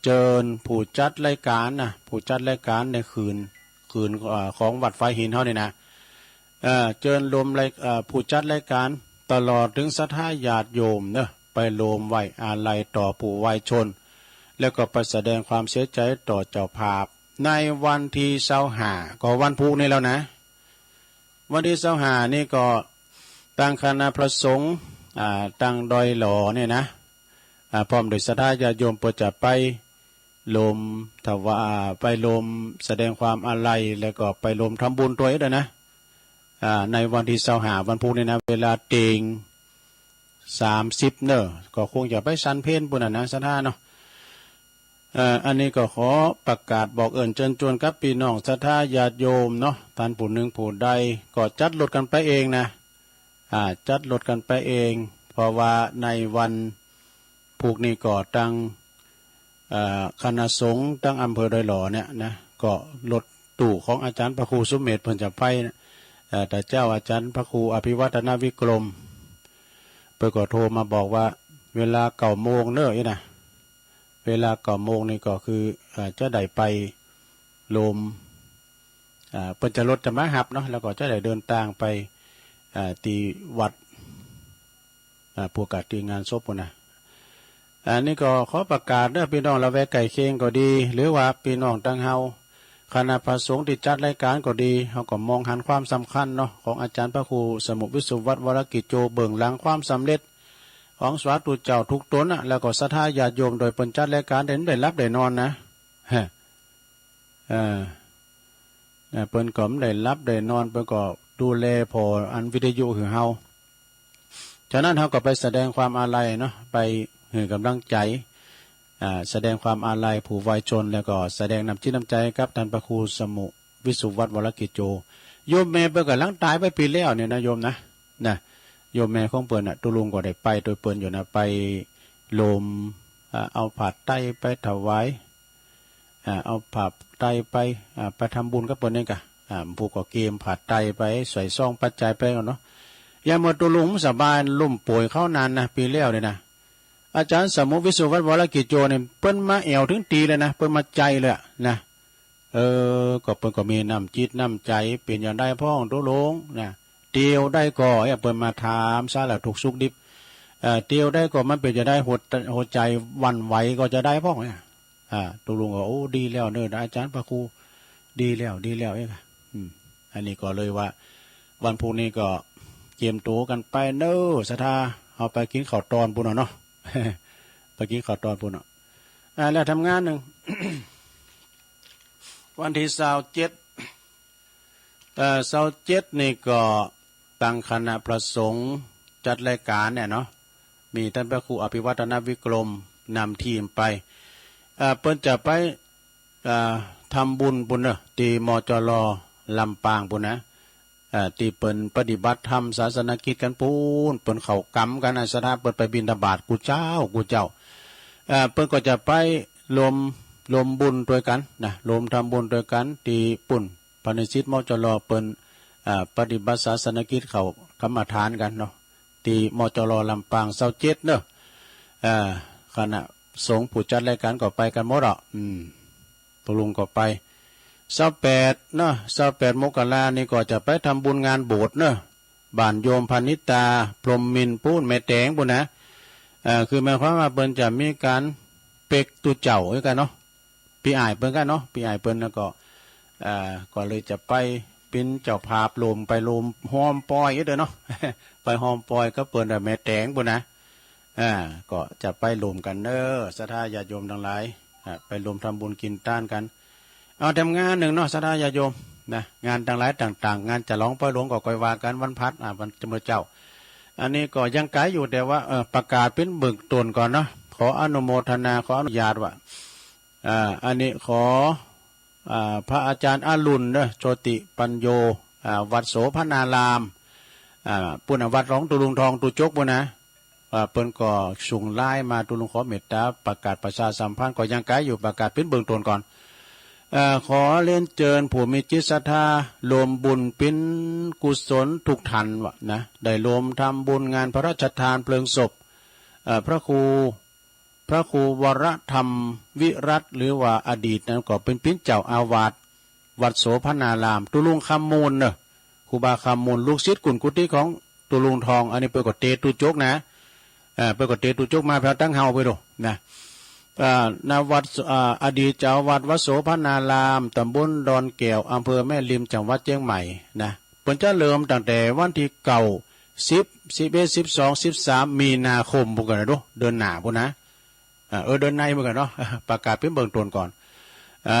เจิญผู้จัดรายก๋านนะ ผู้จัดรายก๋านในคืน คืน อ่า ของวัดฝายหินเฮานี่นะ เอ่อ เจิญรวมราย เอ่อ ผู้จัดรายก๋าน ตลอดเถิงศรัทธาญาติโยมเน่อ ไปรวมไว้อาลัยต่อผู้วายชน แล้วก็ไปแสดงความเสียใจ๋ต่อเจ้าภาพ ในวันตี้ซาวห้า ก็วันพูกนี้แล้วนะ วันตี้ซาวห้านี่ก็ ตังคณะพระสงฆ์ อ่า ตังดอยหล่อเนี่ยนะ อ่า พร้อมโดยศรัทธาญาติโยมเปิ้นจะไปรวมถวา- อ่า ไปรวมแสดงความอาลัย แล้วก็ไปรวมทำบุญตวยด้วยนะ อ่า ในวันตี้ซาวห้า วันพูกนี้นะ เวลาเต็ง สามสิบ เน่อ ก็คงจะไปฉันเพลปู้นน่ะนะ ศรัทธาเนาะ เอ่อ อันนี้ก็ขอประกาศบอกเอิ้นเจิญจวนกับปี้น้องศรัทธาญาติโยมเนาะ ต้านผู้นึ่งผู้ใดก็จัดรถกั๋นไปเองนะ อ่า จัดรถกั๋นไปเอง เพราะว่าในวันพูกนี้ก็ตัง เอ่อ คณะสงฆ์ตังอำเภอดอยหล่อเนี่ยนะ ก็รถตู้ของอาจ๋ารย์พระครูสุเมธเปิ้นจะไปนะ เอ่อ แต่เจ้าอาจ๋ารย์พระครูอภิวัฒนวิกรม เปิ้นก็โทรมาบอกว่า เวลาเก้าโมงเน่อ อี้นะ เวลาเก้าโมงนี่ก็คือ อ่า จะได้ไปโฮม อ่า เปิ้นจะ รถจะมาฮับเนาะ แล้วก็จะได้เดินตางไป อ่า ตี้วัด อ่า ผู้กาตี้งานศพปู้นนะ อันนี้ก็ขอประกาศเน่อ ปี้น้องละแวกใก้เคียงก็ดี หรือว่าปี้น้องตังเฮา คณะพระสงฆ์ตี้จัดรายก๋านก็ดี เฮาก็มองหันความสำคัญเนาะ ของอาจ๋ารย์พระครูสมุห์ วิสุวัฒน์ วรกิจโจ เบื้องหลังความสำเร็จของสาธุเจ้าทุกต๋นนะ แล้วก็ศรัทธาญาติโยม โดยเปิ้นจัดรายก๋านได้ ได้หลับได้นอนนะ ฮะ เออ เออ เปิ้นก็บ่ได้หลับได้นอน เปิ้นก็ดูแลผ่ออันวิทยุหื้อเฮา ฉะนั้นเฮาก็ไปแสดงความอาลัยเนาะ ไปหื้อก๋ำลังใจ๋ อ่า แสดงความอาลัยผู้วายชน แล้วก็แสดงน้ำจิตน้ำใจ๋กับต้านพระครูสมุห์ วิสุวัฒน์ วรกิจโจ โยมแม่เปิ้นก็หลังต๋ายไปปี๋แล้วเนี่ยนะโยมนะ นะ โยมแม่ของเปิ้นน่ะ ตุ๊ลุงก็ได้ไปโตยเปิ้นอยู่นะ ไปโฮม อ่า เอาผ้าไตรไปถวาย อ่า เอาผ้าไตรไป อ่า ไปทำบุญกับเปิ้นนี่ก่ะ อ่า ผู้ก็เกียมผ้าไตรไป ใส่ซองปัจจัยไปก่อนเนาะ ยามเมื่อตุ๊ลุงบ่สบายล้มป่วยเข้านานนะ ปี๋แล้วเนี่ยนะ อาจ๋ารย์สมุห์ วิสุวัฒน์ วรกิจโจเนี่ย เปิ้นมาแอ่วเถิงตี๋เลยนะ เปิ้นมาใจ้เลยอะนะ เออ ก็เปิ้นก็มีน้ำจิตน้ำใจ๋ เป๋นจาใดพ่องตุ๊ลุงนะ เตียวได้ก่อ เอ้ย เปิ้นมาถามสารทุกข์สุขดิบ เอ่อ เตียวได้ก่อ มันเป๋นจาใด หัว หัวใจ๋หวั่นไหวก่อจาใดพ่องเนี่ย อ่า ตุ๊ลุงก็ โอ้ ดีแล้วเน่อ อาจ๋ารย์พระครู ดีแล้ว ดีแล้ว เอ้ย อืม อันนี้ก็เลยว่า วันพุธนี้ก็เกียมตั๋วกั๋นไปเน่อ ศรัทธา เฮาไปกิ๋นข้าวตอนปู้นเนาะ ไปกิ๋นข้าวตอนปู้นเนาะ อ่า แล้วทำงานนึ่ง วันตี้ซาวเจ็ด เอ่อ ซาวเจ็ดนี่ก็ตังคณะพระสงฆ์จัดรายก๋านเนี่ยเนาะ มีต้านพระครูอภิวัฒนวิกรมนำทีมไป เอ่อ เปิ้นจะไป เอ่อ ทำบุญปู้นเนาะ ตี้ มจร ลำปางปู้นนะ เอ่อ ตี้เปิ้นปฏิบัติธรรมศาสนกิจกั๋นปู้น เปิ้นเข้ากรรมกั๋นนะ ศรัทธา เปิ้นไปบิณฑบาตกู้เจ๊ากู้เจ๊า เอ่อ เปิ้นก็จะไปโฮม โฮมบุญตวยกั๋นนะ โฮมทำบุญตวยกั๋นตี้ปู้น พระนิสิต มจร เปิ้น อ่า ปฏิบัติศาสนกิจเข้ากรรมฐานกั๋นเนาะ ตี้ มจร ลำปาง ซาวเจ็ดเนาะ อ่า คณะสงฆ์ผู้จัดรายก๋านก็ไปกั๋นหมดอ่ะ อืม ตุ๊ลุงก็ไป ซาวแปดเนาะ ซาวแปดมกรานี่ก็จะไปทำบุญงานโบสถ์เนาะ บ้านโยมพนิตา พรหมมินทร์ปู้น แม่แตงปู้นนะ เอ่อ คือหมายความว่าเปิ้นจะมีก๋านเป๊กตุ๊เจ้าตวยกั๋นเนาะ ปี้อ้ายเปิ้นกั๋นเนาะ ปี้อ้ายเปิ้นแล้วก็ อ่า ก็เลยจะไปเป๋นเจ้าภาพโฮม ไปโฮมฮอมปอยเด้อเนาะ ไปฮอมปอยกับเปิ้น แม่แตงปู้นนะ อ่า ก็จะไปโฮมกั๋นเน่อ ศรัทธาญาติโยมตังหลาย อ่า ไปโฮมทำบุญกิ๋นตานกั๋น เอาทำงานนึ่งเนาะ ศรัทธาญาติโยมนะ งานตังหลายต่างๆ งานฉลองปอยหลวงก็ก่อยว่ากั๋นวันพฤหัส อ่า วันเมื่อเจ๊า อันนี้ก็ยังไก๋อยู่ แต่ว่า เอ่อ ประกาศเป๋นเบื้องต้นก่อนเนาะ ขออนุโมทนา ขออนุญาตว่า อ่า อันนี้ขอ อ่า พระอาจ๋ารย์อรุณเนาะ โชติปัญโญ อ่า วัดโสภณาราม อ่า ปู้นน่ะ วัดของตุ๊ลุงทอง ตุ๊จกปู้นนะ อ่า เปิ้นก็ส่งไลน์มา ตุ๊ลุงขอเมตต๋าประกาศประชาสัมพันธ์ ก็ยังไก๋อยู่ ประกาศเป๋นเบื้องต้นก่อน อ่า ขอเรียนเจิญผู้มีจิตศรัทธา โฮมบุญเป๋นกุศลทุกท่านว่านะ ได้โฮมทำบุญงานพระราชทานเพลิงศพ เอ่อ พระครู พระครูวรธรรมวิรัตน์ หรือว่าอดีตนั้นก็เป๋น เป๋นเจ้าอาวาสวัดโสภณาราม ตุ๊ลุงคำมูลเนาะ ครูบาคำมูล ลูกศิษย์กุนกุฏิของตุ๊ลุงทอง อันนี้เปิ้นก็เตตุ๊จกนะ เอ่อ เปิ้นก็เตตุ๊จกมาแผวตังเฮาไปดูนะ เอ่อ ณ วัด เอ่อ อดีตเจ้าอาวาสวัดโสภณาราม ตำบลดอนแก้ว อำเภอแม่ริม จังหวัดเจียงใหม่นะ เปิ้นจะเริ่มตั้งแต่วันตี้เก้า สิบ สิบเอ็ด สิบสอง สิบสาม มีนาคมปู้นกั๋นนะดู เดือนหน้าปู้นนะ อ่า เออ เดือนในปู้นกั๋นเนาะ ประกาศเป๋นเบื้องต้นก่อน อ่า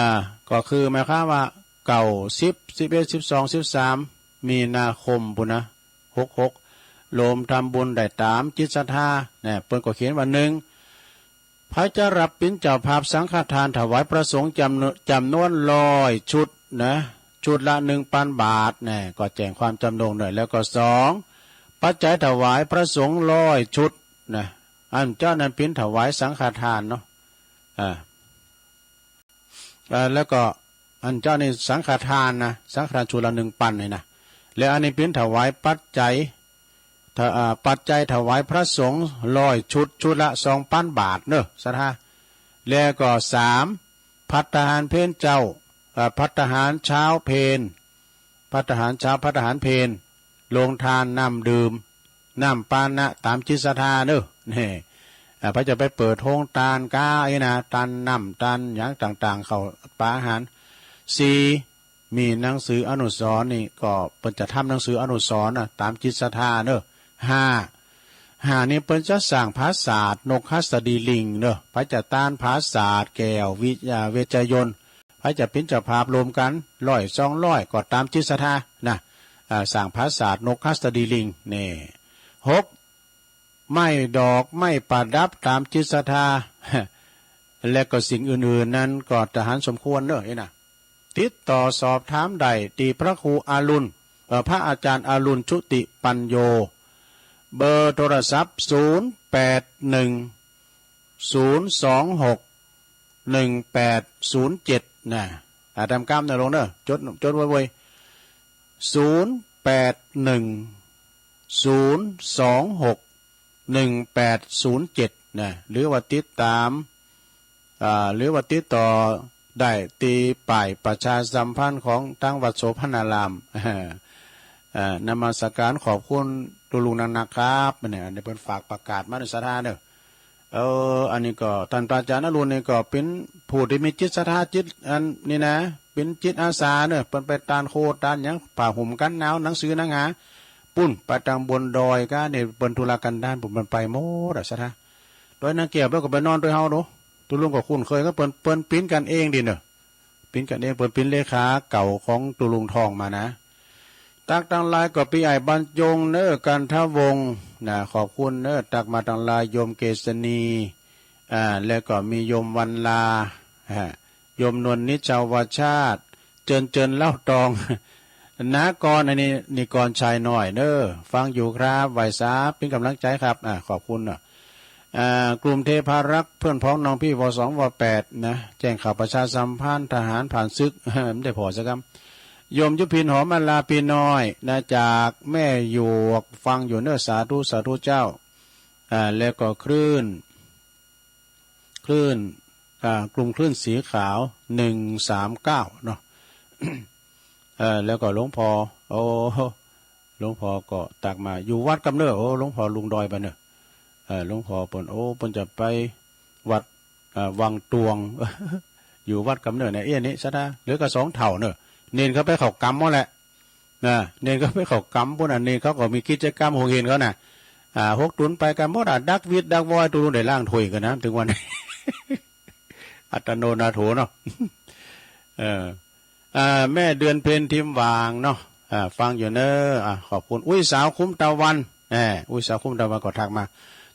ก็คือหมายความว่า เก้า สิบ สิบเอ็ด สิบสอง สิบสาม มีนาคมปู้นนะ หกหก โฮมทำบุญได้ต๋ามจิตศรัทธา เนี่ย เปิ้นก็เขียนว่า นึ่ง ใผจะฮับเป๋นเจ้าภาพสังฆทานถวายพระสงฆ์จ๋ำน- จ๋ำนวนร้อยชุดนะ ชุดละหนึ่งปันบาท เนี่ย ก็แจ้งความจ๋ำนงหน่อย แล้วก็สอง ปัจจัยถวายพระสงฆ์ร้อยชุดนะ อันเจ้านั้นเป๋นถวายสังฆทานเนาะ อ่า อ่า แล้วก็อันเจ้านี่สังฆทานนะ สังฆทานชุดละหนึ่งปันนี่นะ แล้วอันนี้เป๋นถวายปัจจัย ถ้า อ่า ปัจจัยถวายพระสงฆ์ร้อยชุด ชุดละสองปันบาทเนาะ ศรัทธา แล้วก็สาม ภัตตาหารเพลเจ้า อ่า ภัตตาหารเช้าเพล ภัตตาหารเช้า ภัตตาหารเพล โรงทานน้ำดื่ม น้ำปานะต๋ามจิตศรัทธาเนาะ นี่ อ่า ไผจะไปเปิดโฮงตานก้าอี้นะ ตานน้ำ ตานหยังต่างๆ ข้าวป๋าอาหาร สี่ มีหนังสืออนุสรณ์นี่ก็เปิ้นจะทำหนังสืออนุสรณ์นะ ต๋ามจิตศรัทธาเนาะ ห้า ห้า นี่เปิ้นจะสร้างผาสาทนกหัสดีลิงเนาะ ไผจะตานผาสาทแก้ววิ อ่า เวชยนต์ ไผจะเป๋นเจ้าภาพรวมกั๋น ร้อย สองร้อย ก็ต๋ามจิตศรัทธานะ อ่า สร้างผาสาทนกหัสดีลิง นี่ หก ไม้ดอกไม้ประดับต๋ามจิตศรัทธา และก็สิ่งอื่นๆ นั้นก็จะหันสมควรเนาะ อี้นะ ติดต่อสอบถามได้ตี้พระครูอรุณ เอ่อ พระอาจารย์อรุณชุติปัญโญ เบอร์โทรศัพท์ ศูนย์ แปด หนึ่ง ศูนย์ สอง หก หนึ่ง แปด ศูนย์ เจ็ด นะ อ่า ต๋ามกำเนาะลุงเนาะ จด จดไว้เว้ย ศูนย์ แปด หนึ่ง ศูนย์ สอง หก หนึ่ง แปด ศูนย์ เจ็ด นะ หรือว่าติดต๋าม อ่า หรือว่าติดต่อได้ตี้ป้ายประชาสัมพันธ์ของตางวัดโสภณาราม อ่า นมัสการขอบคุณตุ๊ลุงนักๆ ครับ เนี่ย อันนี้เปิ้นฝากประกาศมาในศรัทธาเนาะ เออ อันนี้ก็ต้านพระอาจารย์อรุณนี่ก็เป๋นผู้ตี้มีจิตศรัทธา จิตอันนี้นะ เป๋นจิตอาสาเนาะ เปิ้นไปตานโคตานหยัง ผ้าห่มกั๋นหนาว หนังสือหนังหา ปู๊นไปตางบนดอยก้า เนี่ย เปิ้นธุระกั๋นดาร เปิ้นไปหมดอะศรัทธา ดอยนางแก้ว เปิ้นก็ไปนอนตวยเฮาดู ตุ๊ลุงก็คุ้นเคยกับเปิ้น เปิ้นเป๋นกั๋นเองดีเนาะ เป๋นกั๋นเอง เปิ้นเป๋นเลขาเก่าของตุ๊ลุงทองมานะ ตั๊กตังไลน์ก็ปี้ใหญ่บรรจงเนาะ กันทวงศ์นะ ขอบคุณเนาะ ตั๊กมาตังไลน์ โยมเกษณี อ่า แล้วก็มีโยมวรรณา ฮะ โยมนวลนิจจาวชาติ เจิญ เจิญเล่าตอง นากร อันนี้ นิกรชัยน้อยเนาะ ฟังอยู่ครับ ไหว้สา เป๋นก๋ำลังใจ๋ครับ อ่า ขอบคุณเนาะ อ่า กลุ่มเทพารักษ์ เปื้อนพ้องน้องพี่ ว.สอง ว.แปด นะ แจ้งข่าวประชาสัมพันธ์ ทหารผ่านศึก บ่ได้ผ่อสักกำ โยมยุพิน หอมมาลา ปี้น้อยนะ จากแม่หยวก ฟังอยู่เนาะ สาธุ สาธุเจ้า อ่า แล้วก็คลื่น คลื่น อ่า กลุ่มคลื่นสีขาว หนึ่งสามเก้า เนาะ เอ่อ แล้วก็หลวงพ่อ โอ้ หลวงพ่อก็ตั๊กมา อยู่วัดกำเนิด โอ้ หลวงพ่อลุงดอยไปเนาะ เอ่อ หลวงพ่อเปิ้น โอ้ เปิ้นจะไปวัด เอ่อ วังตวง อยู่วัดกำเนิดเนี่ย เอี้ยนี่ศรัทธา เหลือก็สองเฒ่าเนาะ เณรเขาไปเข้ากรรมหมดแหละ นะ เณรเขาไปเข้ากรรมปู๊น อันนี้เขาก็มีกิจกรรมโฮงเฮงเขานะ อ่า หกตุ๊นไปกั๋นหมดอะ ดักวิทย์ดักวอย ตุ๊ลุงได้ล้างถ้วยกั๋นนะ เถิงวัน อัตโนนาโถเนาะ เออ อ่า แม่เดือนเพ็ญ ทิมหว่างเนาะ อ่า ฟังอยู่เนาะ อ่า ขอบคุณ อุ้ยสาวคุ้มตะวัน แหม อุ้ยสาวคุ้มตะวันก็ทักมา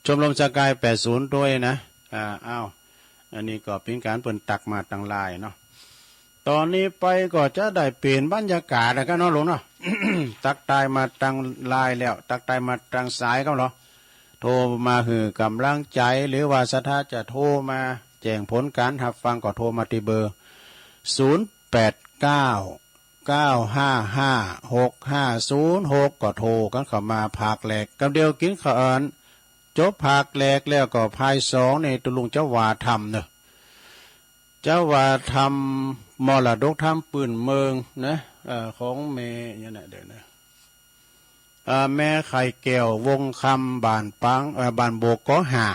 ชมรมสกาย แปดศูนย์ ตวยนะ อ่า อ้าว อันนี้ก็เป๋นก๋านเปิ้นตั๊กมาตางไลน์เนาะ ต๋อนนี้ไปก็จะได้เปลี่ยนบรรยากาศแล้วกั๋นเนาะลุงเนาะ ตั๊กทายมาตางไลน์แล้ว ตั๊กทายมาตางสายกำเหรอ โทรมาหื้อก๋ำลังใจ๋ หรือว่าศรัทธาจะโทรมาแจ้งผลก๋านฮับฟังก็โทรมาตี้เบอร์ ศูนย์แปดเก้า เก้าห้าห้า หกห้าศูนย์หก ก็โทรกั๋นเข้ามา ภาคแรก กำเดียวกิ๋นข้าวอัน จบภาคแรกแล้วก็ภาคสองนี่ตุ๊ลุงจะว่าธรรมเนาะ จะว่าธรรม มรดกธรรมปื้นเมืองนะ เอ่อ ของแม่หยังนะ เดี๋ยวนะ เอ่อ แม่ไข่แก้ว วงศ์คำ บ้านปาง เอ่อ บ้านโบกกอห้า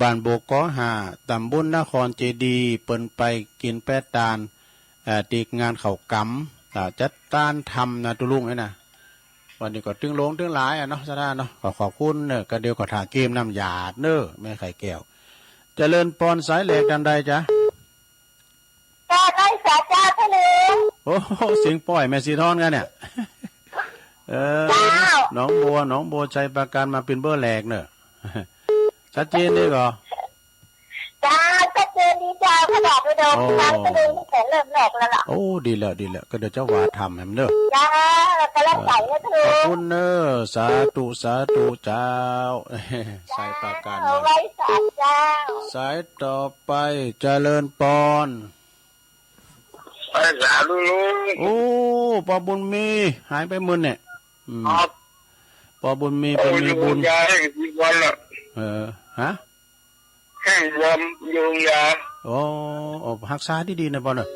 บ้านโบกกอห้า ต๋ำบลนครเจดีย์ เปิ้นไปกิ๋นแป๊ะตาน เอ่อ ตี้งานเข้ากรรม อ่า จัดตานธรรมนะตุ๊ลุงเอ้ยนะ วันนี้ก็ตึงหลวงตึงหลายอะเนาะ ศรัทธาเนาะ ขอขอบคุณเนาะ กำเดียวก็ถ่าเกมน้ำหยาดเนาะ แม่ไข่แก้ว เจริญปอน สายแรกต้านใดจ๊ะ เจ้า ไหว้สาเจ้า ตุ๊ลุง โอ้โห เสียงป้อยแม่สีทองกั๋นเนี่ย เออ เจ้า หนองบัว หนองบัว ชัยปราการ มาเป๋นเบอร์แรกเนาะ ชัดเจนดีก่อ เจ้า ชัดเจนดีเจ้า ขนาดไปดม โอ้ ฟังตุ๊ลุงตั้งแต่เริ่มแรกแล้วล่ะ โอ้ ดีแล้ว ดีแล้ว กำเดียวจะว่าธรรมแหมเนาะ เจ้า กำลังใจ๋นะตุ๊ลุง ขอบคุณเนาะ สาธุ สาธุเจ้า ชัยปราการ เจ้า มา ไหว้สาเจ้า สายต่อไป เจริญปอน ไหว้สาตุ๊ลุง โอ้ ป้อบุญมี หายไปมื้อเนี่ย อืม ครับ ป ปอบุญมี โอ้ ปอมีบุญ อยู่โฮงยาแห้งสิบวันละ เออ ฮะ แห้งบวมอยู่โฮงยา โอ้ โอ้ ฮักษาดีๆ นะปอเนอะ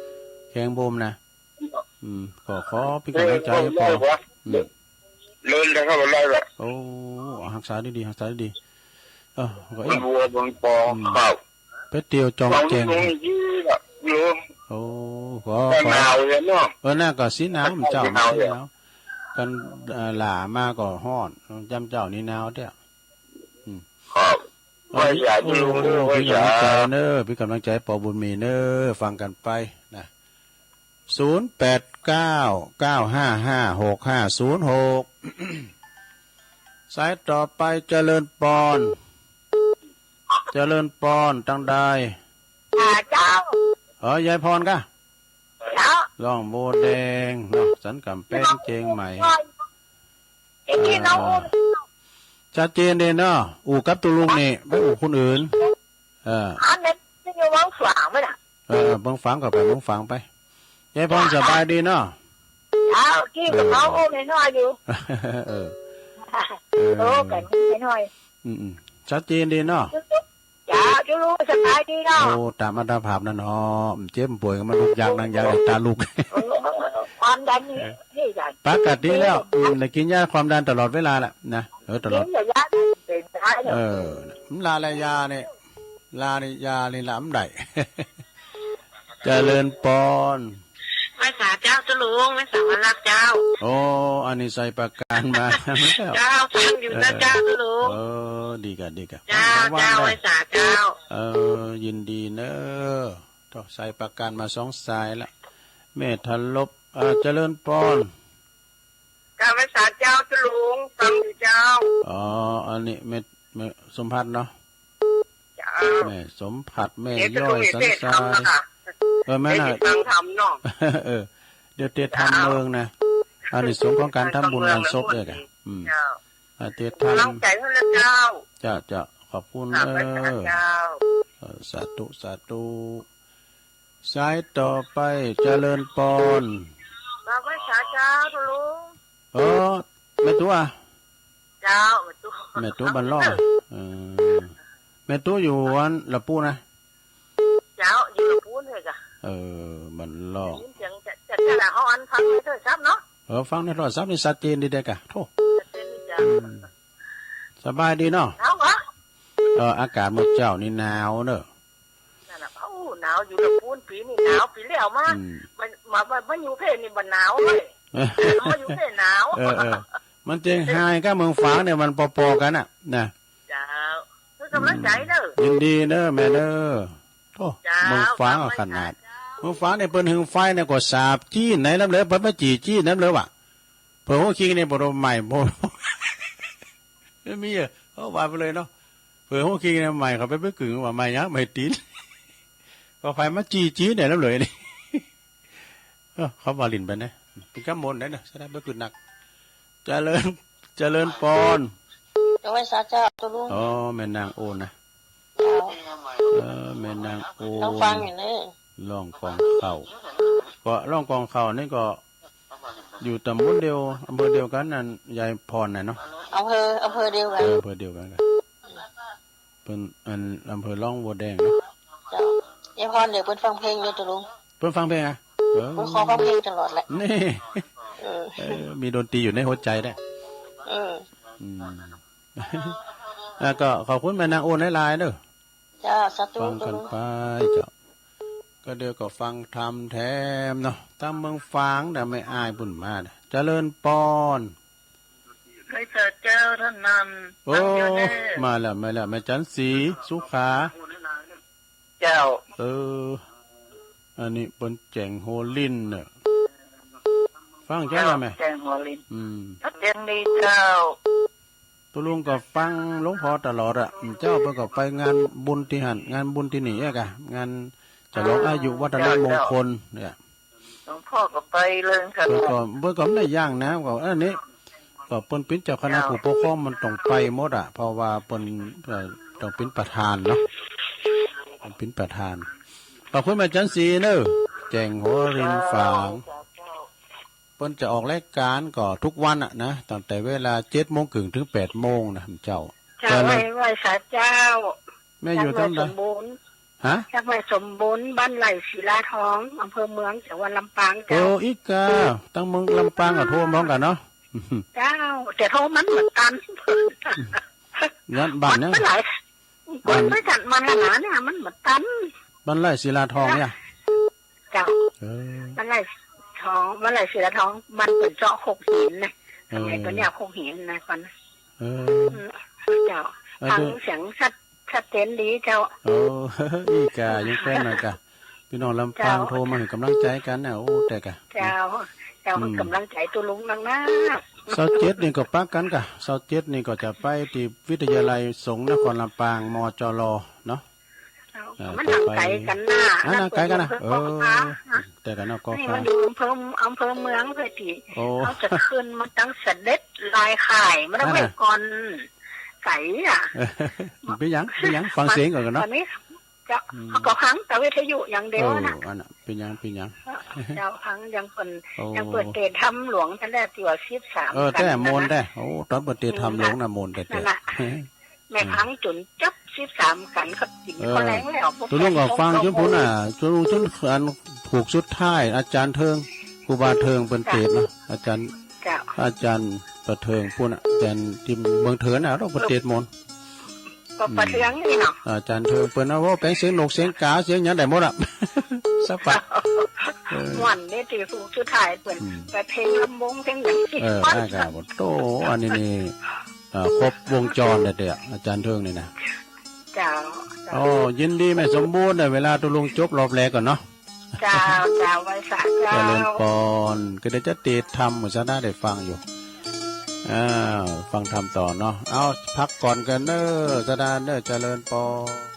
แข้งบวมนะ อืม ก็ขอเป๋นก๋ำลังใจ๋ เออ ปอ เออ อืม เดินได้เข้าไปได้ละ โอ้ ฮักษาดีๆ ฮักษาดีๆ เออ ก็ มันบวม มันปอ อืม ครับ แป๊บเดียวจ่องแจ้ง ลองดูนี่ละ อยู่ โอ้ ก็ ก็ ก็ หนาวอยู่เนาะ เออ นั่นก็สิหนาว มันเจ้า หนาวอยู่ มันสิหนาว กัน เอ่อ หล้ามาก็ฮ้อน จำเจ้านี่หนาวเตี้ย อืม ครับ เอา ไหว้สาธุลุงเด้อ โอ้ ไหว้สา เป๋นก๋ำลังใจ๋เนอะ เป๋นก๋ำลังใจ๋ปอบุญมีเนอะ ฟังกั๋นไปนะ ศูนย์แปดเก้า เก้าห้าห้า หกห้าศูนย์หก สายต่อไป เจริญปอน เจริญปอน ตังใด อ่า เจ้า เออ ยายพรก่ะ เจ้า ล่องบัวแดงเนาะ สันก๋ำแพง เจียงใหม่ ได้ยินน้องอู้ ชัดเจนดีเนาะ อู้กับตุ๊ลุงนี่ ไปอู้คนอื่น เออ อันนั้นจะอยู่เมืองฝางไหมน่ะ เออ เมืองฝางก็ไปเมืองฝางไป ยายพรสบายดีเนาะ เจ้า กี้กับน้องอู้น้อยๆ อยู่ เออ เออ โอ้ กั๋นน้อยๆ อืมๆ ชัดเจนดีเนาะ เจ้า ตุ๊ลุงสบายดีเนาะ โอ้ ต๋ามอัตภาพนั่นเนาะ เจ็บป่วยก็มาลุกยากนั่งยาก ต๋าลุก เออ ความดันนี่ เออ นี่จ้ะ ปกติแล้ว อืม ได้กิ๋นยาความดันตลอดเวลาแหละนะ เออ ตลอด กิ๋นยา ยาเป๋นได้เนาะ เออ มันละ ละยาเนี่ย ละนี่ ยานี่ละมันได้ เจริญปอน ไหว้สาเจ้าตุ๊ลุง ไหว้สามาลักเจ้า โอ้ อันนี้ไซประการมาแล้ว เจ้า ฟังอยู่นะเจ้าตุ๊ลุง เออ ดีก่ะ ดีก่ะ เจ้า ฟัง เจ้า ฟัง ไหว้สาเจ้า เออ ยินดีเนอะ โถ่ ไซประการมาสองสายละ แม่ทะลบ เออ เจริญปอน กราบไหว้สาเจ้าตุ๊ลุง ฟังอยู่เจ้า อ๋อ อันนี้แม่ แม่สมภัทรเนาะ เจ้า แม่สมภัทร แม่ย้อยสันทราย เออ แม่น่ะ ฟังธรรมเนาะ เออ เดี๋ยวเตรียมธรรมเมืองนะ อานิสงส์ของก๋านทำบุญงานศพด้วยกัน อืม เจ้า อ่า เตรียมธรรม กำลังใจ๋ให้แล้วเจ้า เจ้า เจ้า ขอบคุณ กราบไหว้สาเจ้า เออ เออ สาธุ สาธุ สายต่อไป เจริญปอน กราบไหว้สาเจ้าตุ๊ลุง เออ แม่ตุ๊อะ เจ้า แม่ตุ๊ แม่ตุ๊บ้านล่อง เออ แม่ตุ๊อยู่อันละปู้นะ เจ้า อยู่ละปู้เลยจ้ะ เออ บ้านล่อง ได้ยินเสียงจะ จะ จะละเอาอันฟังในโทรศัพท์เนาะ เออ ฟังในโทรศัพท์นี่ชัดเจนดีเด้อกะ โถ่ ชัดเจนดีจ้ะ อืม สบายดีเนาะ หนาวเหรอ เออ อากาศเมื่อเจ๊านี่หนาวเนอะ นั่นน่ะ โอ้ หนาวอยู่ละปู้น ปี๋นี่หนาว ปี๋แล้วมา อืม มา มา มา มาอยู่เพชรนี่บ่หนาวเลย มาอยู่เพชรหนาว เออ เออ มันเจียงไฮ้กับเมืองฝางเนี่ยมันปอๆ กั๋นน่ะ นะ เจ้า เป๋นก๋ำลังใจ๋เนอะ ยินดีเนอะแม่เนอะ โถ่ เจ้า เมืองฝางอะขนาด เมืองฝางเนี่ยเปิ้นหึงไฟเนี่ยก็สาบจี้ไหนล้ำเลย เปิ้นมาจี้จี้ไหนล้ำเลยว่ะ เผื่อหัวคิงเนี่ยบ่ได้ไหม้ บ่ ไม่มีอะ เขาว่าไปเลยเนาะ เผื่อหัวคิงเนี่ยไหม้ เขาไปไปกึ่งว่าไหม้หยัง ไหม้ตี๋น ก็ไฟมาจี้จี้ไหนล้ำเลยนี่ เออ เขาว่าหลิ้นไปนะ เป๋นกำมลไหนเนาะ แสดงไปกึ่งหนัก เจริญ เจริญปอน กราบไหว้สาเจ้าตุ๊ลุง อ๋อ แม่นางโอนนะ เจ้า เออ แม่นางโอน ต้องฟังอยู่เนอะ ล่องกองข้าว ก็ล่องกองข้าวนี่ก็ อยู่ต๋ำบลเดียว อำเภอเดียวกั๋นนั่น ยายพรน่ะเนาะ อำเภอ อำเภอเดียวกั๋น เออ อำเภอเดียวกั๋นครับ เปิ้น อัน อำเภอล่องบัวแดงเนาะ เจ้า ยายพรเดี๋ยวเปิ้นฟังเพลงอยู่ตุ๊ลุง เปิ้นฟังเพลงอะ เออ เปิ้นขอฟังเพลงตลอดแหละ นี่ เออ เออ มีดนตรีอยู่ในหัวใจ๋ได้ เออ อืม แล้วก็ขอบคุณแม่นางโอนหลายๆ เด้อ เจ้า สาธุ ฟังกั๋นไปเจ้า ก็เดี๋ยวก็ฟังธรรมแถมเนาะ ตางเมืองฝางเด้อ แม่อ้ายปุ้นมาเด้อ เจริญปอน ไหว้สาเจ้าต้านนัน โอ้ ฟังอยู่เน่อ มาแล้ว มาแล้ว แม่จันทร์ศรี สุขา เจ้า เออ อันนี้เปิ้นแจ๋งโฮลิ้นเน่อ ฟังเจ้า เจ้า ละแม่ แจ๋งโฮลิ้น อืม ชัดเจนดีเจ้า ตุ๊ลุงก็ฟังหลวงพ่อตลอดอะ เจ้าเปิ้นก็ไปงานบุญตี้หั้น งานบุญตี้นี่เอ๊ะกะ งานฉลองอายุวัฒนมงคลเนี่ย หลวงพ่อก็ไปเลยค่ะ เปิ้นก็ เปิ้นก็บ่ได้ย่างนะ ก็อันนี้ ก็เปิ้นเป๋นเจ้าคณะผู้ปกครองมันต้องไปหมดอะ เพราะว่าเปิ้น เอ่อ ต้องเป๋นประธานเนาะ เป๋นประธาน ขอบคุณแม่จันทร์ศรีเน่อ แจ๋งโฮลิ้นฝาง ปิ้นจะออกรายก๋านก็กู้วันอะนะ ตั้งแต่เวลาเจ็ดโมงเกิ่งเถิงแปดโมงนะเจ้า เจ้า เจ้า ไหว้ ไหว้สาเจ้า แม่อยู่ตรงใด สมบูรณ์ ฮะ วัดไหว้สมบูรณ์ บ้านไร่ศิลาทอง อำเภอเมือง จังหวัดลำปาง โอ้ เจ้า อีกา ตังเมืองลำปางก็โทรพร้อมกั๋นเนาะ เจ้า แต่โทรมันบ่ตัน ย้อนบ้านเนี่ย มันบ่หลาย บ้าน คนไปจัดมันละนะเนี่ย มันบ่ตัน บ้านไร่ศิลาทองเนี่ย เจ้า เออ บ้านไร่ทอง บ้านไร่ศิลาทอง บ้านเปิ้นเจาะโคกหินนะ เออ สมัยเปิ้นเนี่ยโคกหินนะก่อน เออ อืม เจ้า เออ ฟังเสียงชัด ชัดเจนดีเจ้า โอ้ อีกา ยังแควนหน่อยกา พี่น้องลำปาง เจ้า โทรมาหื้อก๋ำลังใจ๋กั๋นเนี่ย โอ้ แต่กา เจ้า เจ้า อืม หื้อก๋ำลังใจ๋ตุ๊ลุงนักนะ ซาวเจ็ดนี่ก็ปะกั๋นกา ซาวเจ็ดนี่ก็จะไปตี้วิทยาลัยสงฆ์นครลำปาง มจล เนาะ เจ้า เออ มันห่างไก๋กั๋นนะ อ่า ห่างไก๋กั๋นนะ นักเรียนเพิ่น เออ ก็พานะ แต่กั๋นเนาะ ก็ นี่ พา มันอยู่อำเภอ อำเภอเมืองเพิ่นตี้ โอ้ เขาจะขึ้นมาตังเสด็จลายข่าย มาตัง นั่นน่ะ ห้วยก่อน ไก๋อะ เออ เป๋นหยัง เป๋นหยัง ฟังเสียงก่อนกั๋นเนาะ ตอนนี้ เจ้า อืม เขาก็ฟังแต่วิทยุอย่างเดียวนะ เออ อันน่ะ เป๋นหยัง เป๋นหยัง เจ้า ฟังยังเปิ้น โอ้ ยังเปิดเตสน์ธรรมหลวง ต๋อนแรกตี้ว่าสิบสาม เออ กั๋น แต่ม่วน นะ แต่ โอ้ ต๋อนเปิดเตสน์ธรรมหลวงน่ะ อืม ม่วนแต่ แต่ นั่นน่ะ แม่ อืม ฟังจ๋นจบสิบสามกั๋น เขากิ๋น เออ ข้าวแลงแล้ว ตุ๊ลุงก็ฟังจ๋นปู้นน่ะ ตุ๊ลุงจ๋นอันผูกสุดท้าย อาจ๋ารย์เทิง ครูบาเทิงเปิ้นเตสน์เนาะ อาจ๋ารย์ เจ้า อาจ๋ารย์ประเทิงปู้นน่ะ อาจ๋ารย์ตี้เมืองเถินน่ะ เฮาเปิดเตสน์ม่วน ก็ประเทืองนี่เนาะ อาจ๋ารย์เทิงเปิ้นนะ โอ้ แป๋งเสียงนกเสียงกา เสียงหยังได้หมดอะ สะปัด เออ ม่วนนี่ตี้ผูกสุดท้ายเปิ้น อืม ไปเพลงลำวงเพลงหยัง เออ ได้ครับ โอ้ อันนี้นี่ เอ่อ ครบวงจรเลยเด้อ อาจ๋ารย์เทิงนี่นะ เจ้า เจ้า โอ้ ยินดีแม่สมบูรณ์ ได้เวลาตุ๊ลุงจบรอบแรกก่อนเนาะ เจ้า เจ้า ไหว้สาเจ้า เจริญปอน ก็เดี๋ยวจะเตสน์ธรรม เมื่อสัปดาห์ได้ฟังอยู่ อ้าว ฟังธรรมต่อเนาะ เอา พักก่อนกั๋นเน้อ สัปดาห์เน้อ เจริญปอน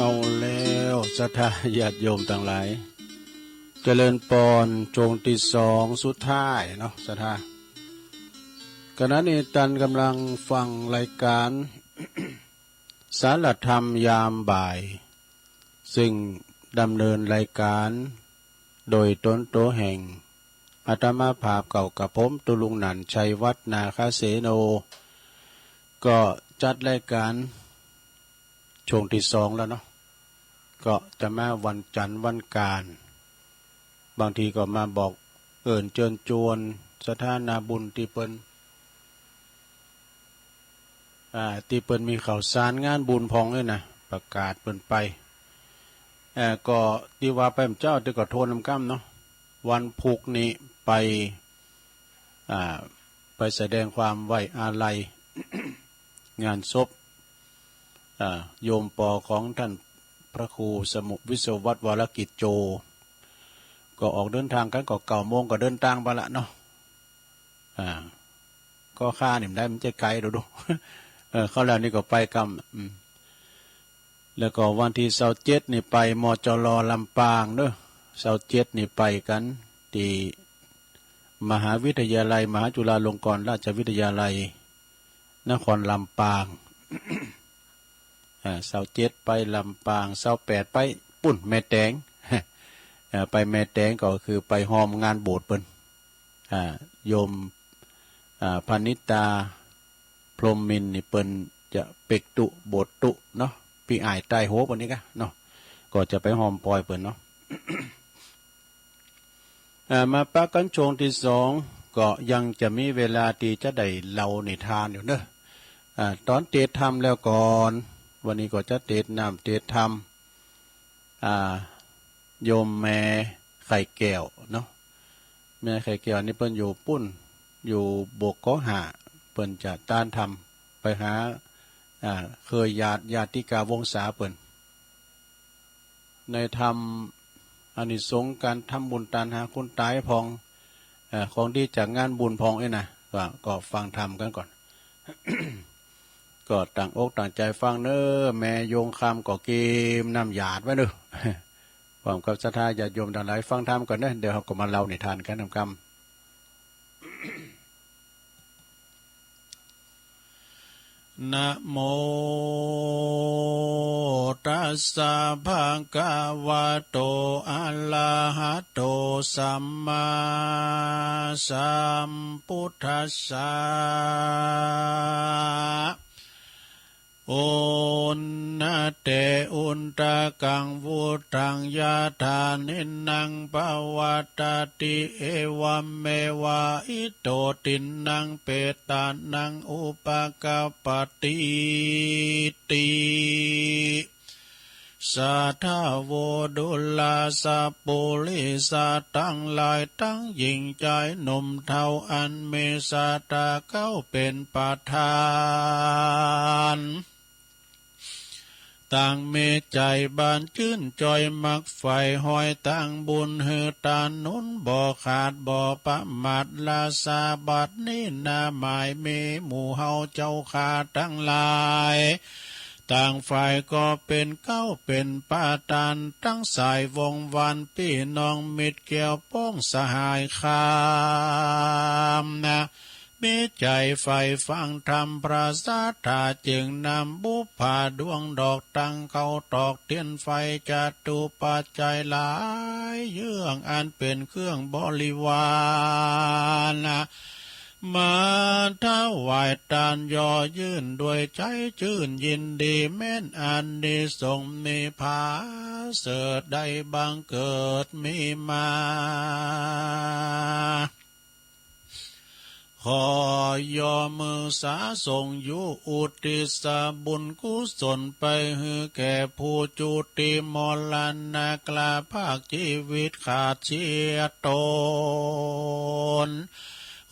เอาแล้ว ศรัทธาญาติโยมตังหลาย เจริญปอน ช่วงตี้สองสุดท้ายเนาะ ศรัทธา ขณะนี้ต้านก่ำลังฟังรายก๋าน สารธรรมยามบ่าย ซึ่งดำเนินรายก๋านโดยต๋นตั๋วแห่ง อาตมาภาพเก่ากระผม ตุ๊ลุงหนั่น ชัยวัฒน์ นาคเสโน ก็จัดรายก๋านช่วงตี้สองแล้วเนาะ ก็จะมาวันจันทร์วันก๋าน บางทีก็มาบอกเอิ้นเจิญจวนศรัทธานาบุญตี้เปิ้น อ่า ตี้เปิ้นมีข่าวสารงานบุญพ่องเนี่ยนะ ประกาศเปิ้นไป เอ่อ ก็ตี้ว่าไปเมื่อเจ๊าตี้ก็ทวนนำกำเนาะ วันพุธนี้ไป อ่า ไปแสดงความไว้อาลัย งานศพ อ่า โยมปอของต้านพระครูสมุห์วิศวัตร วรกิจโจ ก็ออกเดินตางกั๋นก็เก้าโมงก็เดินตางไปละเนาะ อ่า ก็ข้านี่มันได้มันจะไก๋ดูดู เออ เข้าแล้วนี่ก็ไปกำ อืม แล้วก็วันตี้ซาวเจ็ดนี่ไป มจร ลำปางเนาะ ซาวเจ็ดนี่ไปกั๋นตี้มหาวิทยาลัย มหาจุฬาลงกรณราชวิทยาลัย นครลำปาง อ่า ซาวเจ็ดไปลำปาง ซาวแปดไปปุ้นแม่แตง อ่า ไปแม่แตงก็คือไปฮอมงานโบสถ์เปิ้น อ่า โยม อ่า พนิตา พรหมมินทร์นี่เปิ้นจะเปกตุ๊โบสถ์ตุ๊เนาะ ปี้อ้ายใต้โฮเปิ้นนี่กะเนาะ ก็จะไปฮอมปอยเปิ้นเนาะ อ่า มาปะกั๋นช่วงตี้สอง ก็ยังจะมีเวลาตี้จะได้เล่านิทานอยู่เนาะ อ่า ต๋อนเตศน์ธรรมแล้วก่อน วันนี้ก็จะเตศน์น้ำเตศน์ธรรม อ่า โยมแม่ไข่แก้วเนาะ แม่ไข่แก้วนี่เปิ้นอยู่ปุ้น อยู่บกกห้า เปิ้นจะตานธรรม ไปหา อ่า เคยญาติ ญาติกาวงศาเปิ้น ในธรรม อานิสงส์ก๋านทำบุญตานหาคนต๋ายพ่อง เอ่อ ของดีจากงานบุญพ่องเอ้ยนะ ก็ ก็ฟังธรรมกั๋นก่อน ก็ตั้งอกตั้งใจ๋ฟังเน้อ แม่โยงคำก็เกียมน้ำหยาดไว้เน้อ พร้อมกับศรัทธาญาติโยมตังหลายฟังธรรมก่อนเน้อ เดี๋ยวเฮาก็มาเล่านิทานกั๋นนำกำ นะโม ตัสสะ ภะคะวะโต อะระหะโต สัมมาสัมพุทธัสสะ โอนะเต อุตตะกัง วุตตัง ยะถา นินนัง ปะวัตตะติ เอวะเมวะ อิโต ตินนัง เปตานัง อุปะกัปปะติติ สาธะโว ดูราสะปุริสะตังหลาย ตังหญิงจายหนุ่มเฒ่า อันมีศรัทธาเข้าเป๋นประธาน ตังมีใจ๋บานจื้นจอยมักใฝ่ ฮอยตางบุญหื้อตานหนุน บ่ขาดบ่ประมาท ลาสาบัดนี้นา หมายมีหมู่เฮาเจ้าข้าตังหลาย ต่างฝ่ายก็เป๋นเก๊าเป๋นประธาน ตังสายวงศ์วานปี้น้องมิตรแก้วป้องสหายคำนะ มีใจ๋ใฝ่ฟังธรรมพระศาสดา จึงนำบุปผาดวงดอกตัง เข้าตอกเตียนไฟ จตุปัจจัยหลายเยื่อง อันเป๋นเครื่องบริวารนะ มาถวายตาน ย่อยื่นด้วยใจ๋จื้นยินดี แม้นอานิสงส์มีผาเสริฐ ได้บังเกิดมีมา ขอย่อมือสาส่งอยู่ อุทิศบุญกุศลไปหื้อแก่ผู้จุติมรณะ คราพรากชีวิตขาดเสียตน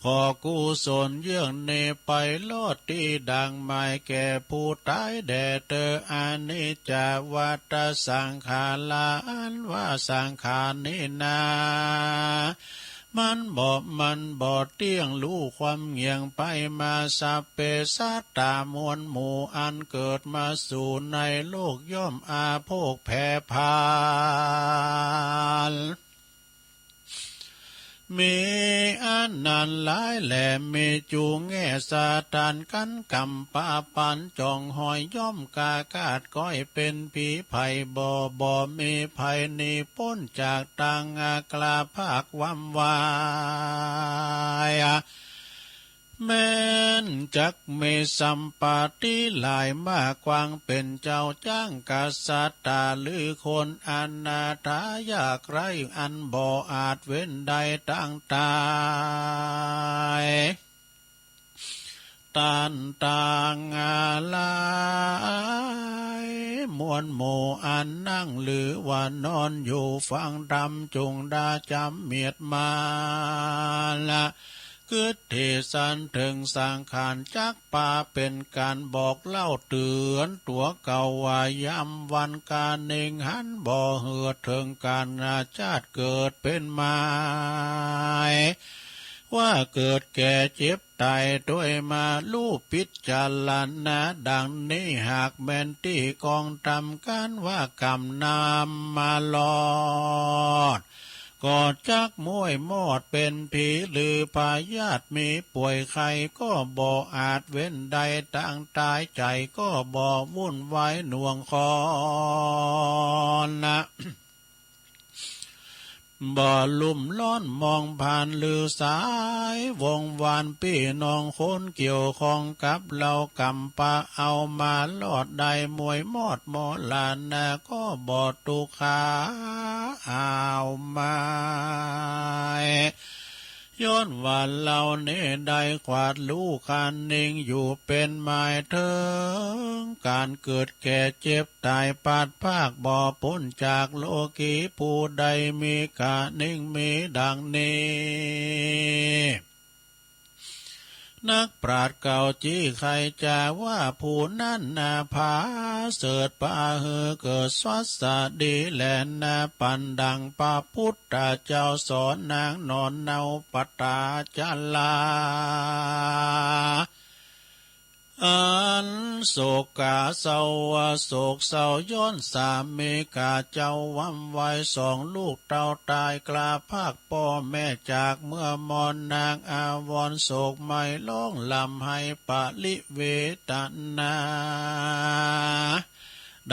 ขอกุศลเยื่องนี้ ไปรอดตี้ดั่งหมาย แก่ผู้ต๋ายแด่เตอ อนิจจาวัตตสังขารา อันว่าสังขารนี้นา มันบ่ มันบ่เตี้ยง ฮู้ความเหงี่ยงไปมา สัพเพสัตตา มวลหมู่อันเกิดมาสู่ในโลก ย่อมอาโภคแผดเผา มีอันนั้นหลายแล มีจูแง่สะตาน กั๋นก๋ำปะปัน จ้องห้อยย้อมกาคาด ก้อยเป๋นผีภัย บ่ บ่มีภัยหนีป๊นจากตาง อาคราพรากวำวาย แม้นจักมีสัมปัตติหลายมาก ความเป๋นเจ้าจ๊างกษัตริย์ หรือคนอนาถายากไร้ อันบ่อาจเว้นได้ตังต๋าย ต้านตางหลาย มวลหมู่อันนั่งหรือว่านอนอยู่ฟังธรรม จุ่งดาจ๋ำเมียดมาละ กึ๊ดตี้สันเถิงสังขารจักปา เป๋นก๋านบอกเล่าเตื๋อนตั๋วเก่าว่า ยามวันกาเน็งหัน บ่หื้อเถิงก๋านอาชาติเกิดเป๋นหมาย ว่าเกิดแก่เจ็บต๋ายตวยมา ฮู้พิจารณาดังนี้ หากแม่นตี้กองธรรม ก๋านว่ากำนำมารอด ก็จักม้วยมอดเป๋นผี หรือพยาธิมีป่วยไข้ ก็บ่อาจเว้นได้ตังต๋าย ใจ๋ก็บ่วุ่นวายหน่วงคอนนะ บ่ลุ่มร้อนมองผ่าน หรือสายวงศ์วานปี้น้องคนเกี่ยวข้องกับเฮา ก๋ำปะเอามารอดได้ ม้วยมอดมรณะ ก็บ่ตุ๊กข์ขาวมาย ย้อนว่าเฮานี้ได้ขวาดฮู้คาเน็งอยู่ เป๋นหมายเถิงก๋านเกิดแก่เจ็บต๋าย พลัดพรากบ่ป๊นจากโลกี ผู้ใดมีคาเน็งมีดังนี้ นักปราชญ์เก่าจี้ใค่จาว่า ผู้นั้นนาผาเสริฐ ปาหื้อเกิดสวัสดีแลนา ปันดังพระพุทธเจ้าสอนนางหนอนเนาปตาจารา อันโศกาเศร้า โศกเศร้าย้อนสามีกาเจ้า วำวายสองลูกเต้าต๋าย คลาพรากป้อแม่จากเมื่อมร นางอาวรณ์โศกไหม้ ฮ้องร่ำไห้ปริเวทนา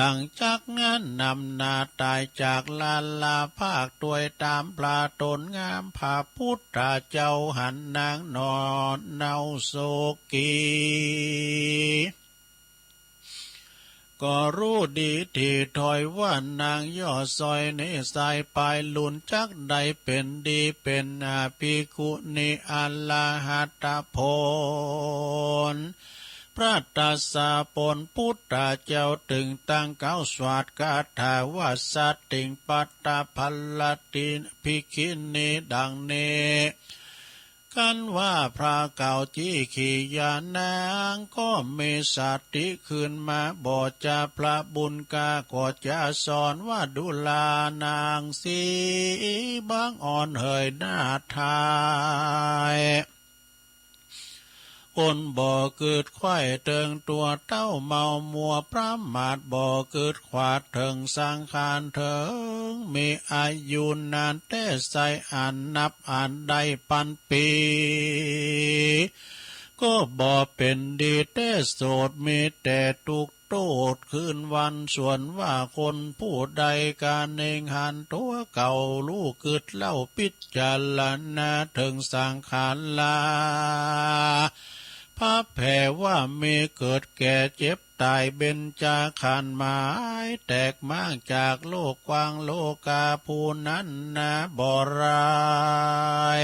ดังจักงั่นนำหน้าต๋ายจากลาลาภาค ตวยต๋ามพระต๋นงาม พระพุทธเจ้าหันนางหนอนเนาโศกี ก็ฮู้ดีตี้ถ้อยว่านางย่อสร้อยนี้ สายปายลุนจักได้เป๋นดี เป๋นอภิกขุณีอรหัตผล พระตรัสผลพุทธเจ้า ตึงตังกล่าวสวดคาถาว่า สติงปัฏฐพัลลติภิกขินี ดังนี้ คันว่าพระเก่าจี๋ขียะนาง ก็มีสติขึ้นมาบ่จา พระบุญกล้าก็จะสอนว่า ดูราหนางสีบางอ่อนเหยหน้าไทย คนบ่เกิดใค่เถิงตั๋ว เต้าเมามัวประมาท บ่เกิดขวาดเถิงสังขาร เถิงมีอายุนานแต๊ไส้อันนับอันได้ปันปี๋ ก็บ่เป๋นดีแต๊ โสดมีแต่ตุ๊กข์โต้ษคืนวัน ส่วนว่าคนผู้ใดกาเน่งหันตั๋วเก่า ฮู้กึ๊ดเล่า พิจารณาเถิงสังขารา พระแผ่ว่ามีเกิดแก่เจ็บต๋าย เบญจขันธ์หมายแตก ม้างจากโลกกว้างโลกา ผู้นั้นนาบ่ร้าย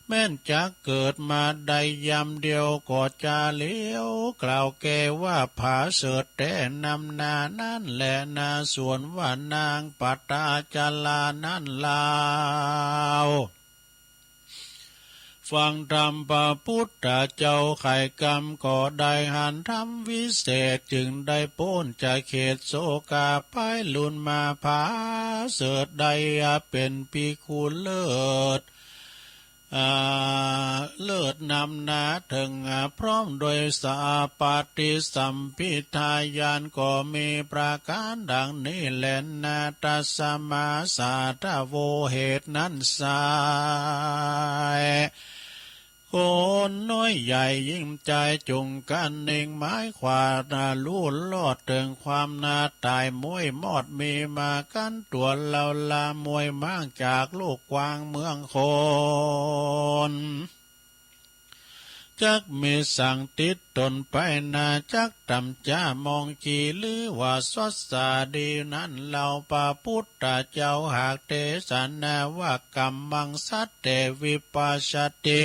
แม้นจักเกิดมาได้ยามเดียว ก็จะเหลียวกล่าวแก่ว่า ผาเสริฐแต๊นำนา นั้นแหละนา ส่วนว่านางปตาจารานั้นลาว ฟังธรรมพระปุทธเจ้าไขกำ ก็ได้หันธรรมวิเศษ จึงได้ป๊นจากเขตโศกาภัย ลุนมาผาเสริฐได้เป๋นภิกขุเลิศ อ่า เลิศนำนาเถิง อ่า พร้อมโดยสาปฏิสัมภิทาญาณ ก็มีประก๋านดังนี้แลนา ตัสมาสาธโว เหตุนั้นไส้ คนน้อยใหญ่ยิ่งจาย จุ่งกั๋นเน่งหมายขวาด อ่า ฮู้ลอดเถิงความนาต๋าย มวยมอดมีมากั๋นตั๋ว เล่าลามวยม้างจากโลกกว้างเมืองคน จักมีสังติดต๋นไปนา จักต่ำจ๊ามองจี๋ หรือว่าสวัสดีนั้นเล่า พระปุทธเจ้าหากเตสนาว่า กัมมังสัตเต วิปัสสติ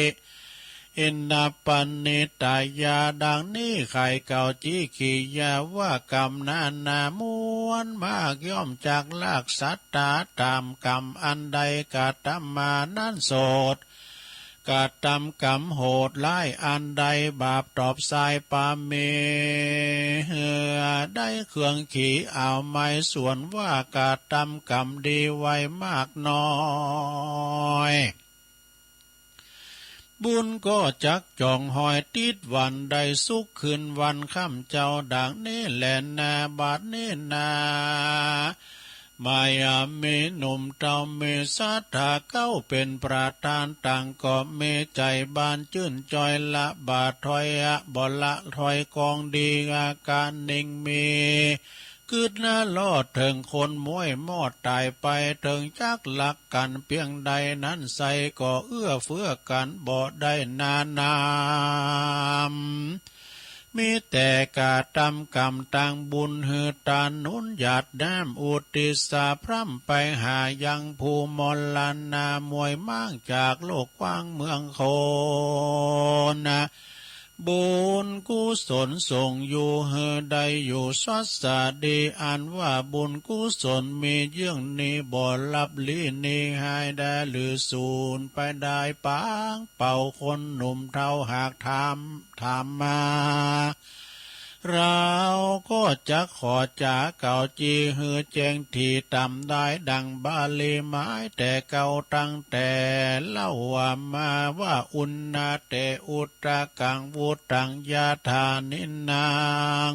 อินนปณิตายา ดังนี้ไขเก่าจี๋ขียาว่า กรรมนานาม้วนมาก ย่อมจักลากสัตต๋า ต๋ามกรรมอันใดกระทำมานั้นโสด กระทำกรรมโหดร้ายอันใด บาปตอบสายปาเม เหือได้เครื่องขีเอาไม้ ส่วนว่ากระทำกรรมดีไว้มากน้อย บุญก็จักจ่องหอยติดวัน ได้สุขคืนวันค่ำเจ้า ดังนี้แลนา บัดนี้นา มายามีหนุ่มเฒ่ามีศรัทธา เข้าเป๋นประธานตั้ง ก็มีใจ๋บานจื้นจอย ละบ่ถอยอะ บ่ละถอยของดี อาก๋านเน่งมี กึ๊ดนะลอดเถิงคนมวยมอดต๋ายไป เถิงจักรักกั๋นเปียงใดนั้นไส้ ก็เอื้อเฟื้อกั๋นบ่ได้นานา มีแต่กระทำกรรมตังบุญ หื้อตาหนุนหยาดน้ำอุทิศสาพร่ำไปหายังผู้มรณา มวยม้างจากโลกกว้างเมืองคน บุญกุศลส่งอยู่หื้อได้อยู่สวัสดี อันว่าบุญกุศลมีเยื่องนี้ บ่ลับลี้หนีหายได้ หรือสูญไปได้ปางเป่า คนหนุ่มเฒ่าหากถาม ถามมา เราก็จักขอจ๋าเก่าจี่หื้อแจ้งถี่ต๋ามได้ ดังบาลีหมายแต่เก่าตั้งแต่เล่าว่ามาว่า อุณณาเต อุทธัง วุฒัง ยะถา นินนัง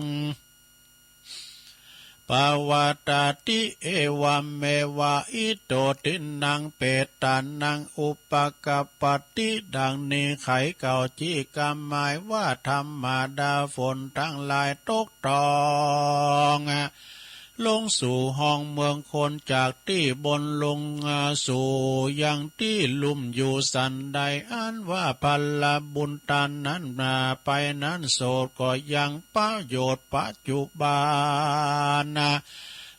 ปะวัตติ เอวัมเมวะ อิโต ทินนัง เปตานัง อุปกัปปติ ดังนี้ไขเก่าจี่กำหมายว่า ธรรมดาฝนตังหลายตกต้อง ลงสู่ห้องเมืองคน จากตี้บนลงสู่ยังตี้ลุ่มอยู่สันใด อันว่าผลบุญตันนั้นนาไปนั้นโสด ก็ยังประโยชน์ปัจจุบัน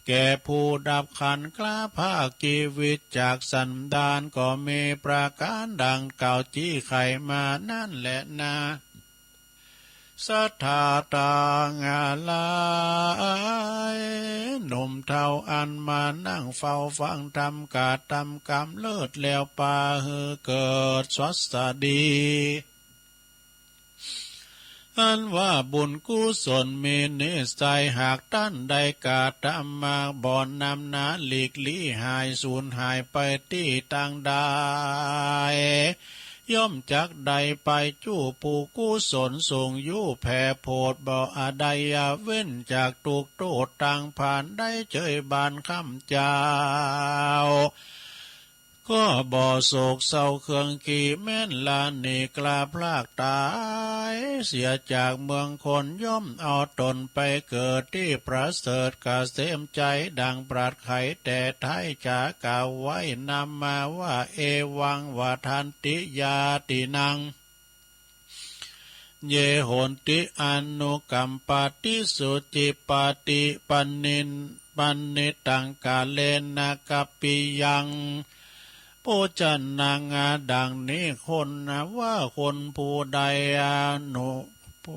แก่ผู้ดับขันธ์คราภาคจีวิต จากสันดานก็มีประก๋านดังเก่าจี่ไขมานั้นแลนา สัตถาตังหลาย หนุ่มเฒ่าอันมานั่งเฝ้าฟังธรรม กระทำกำเลิศแล้ว ปาหื้อเกิดสวัสดี อันว่าบุญกุศลมีนิสัย หากต้านใดกระทำมาบ่นำนา หลีกลี้หายสูญหายไปตี้ตางใด ย่อมจักได้ไปจู้ผู้กุศลสูงอยู่แผ่โผด บ่อาจได้เว้นจากทุกข์โทษตางผานได้เจยบานคำเจ้า ก็บ่โศกเศร้าเคืองขี้แม้นละหนีกล้าพลากต๋ายเสียจากเมืองคน ย่อมเอาต๋นไปเกิดตี้ประเสริฐเกษมไจ ดังปรัสไขแต่ไท้ จะกล่าวไว้นำมาว่า เอวัง วัฏฏันติ ญาตินัง เย โหนติ อนุกัมปะติ สุจิปะติ ปะนิ ปะนิตัง กาเลนะ กัปปิยัง โภชนัง ดังนี้ คนว่าคนผู้ใด อนุ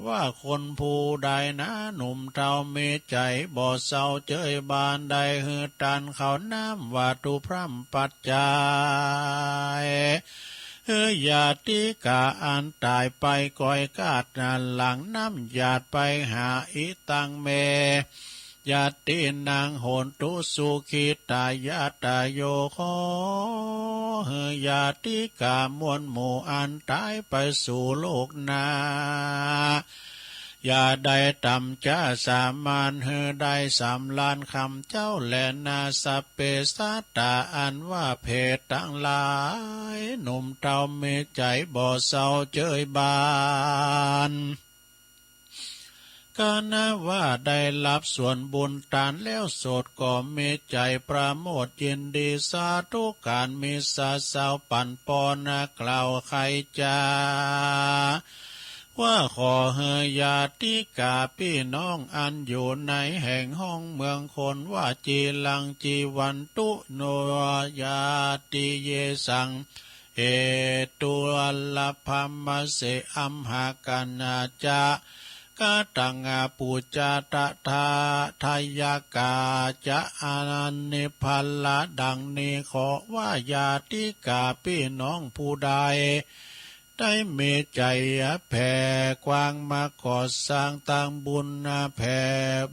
ว่าคนผู้ใดนา หนุ่มเฒ่ามีใจ๋บ่เศร้าเจยบาน ได้หื้อตานข้าวน้ำวัตถุพร่ำปัจจัย หื้อญาติกาอันต๋ายไป ก้อยกาดหลังน้ำหยาดไปหา อิตัง เม ญาตินัง โหนตุ สุขิตายะตะโย ขอหื้อญาติกามวลหมู่อันต๋ายไปสู่โลกหน้า อย่าได้ต่ำจ๊าสามาน หื้อได้สำราญคำเจ้าแลนา สัพเพสัตตา อันว่าเพศตังหลาย หนุ่มเฒ่ามีใจ๋บ่เศร้าเจยบาน ครั้นว่าได้ฮับส่วนบุญตานแล้ว โสตก็มีใจ๋ประโมทยินดี สาธุการ มีสัตย์เศร้าปั๋นปอน กล่าวไขจ๋า ว่าขอหื้อญาติกาปี้น้องอันอยู่ในแห่งฮ้องเมืองคนว่า จีรัง จีวันตุ โน ญาติ เยสัง เหตุ อัลลภามะเส อัมหะกัญญาจะ กะตัง อาปุจจาตะทะ ทะยะกาจะ อานิพพะละ ดังนี้ ขอว่าญาติกาปี้น้องผู้ใด ได้มีใจ๋แผ่กว้างมาก่อสร้างตางบุญ แผ่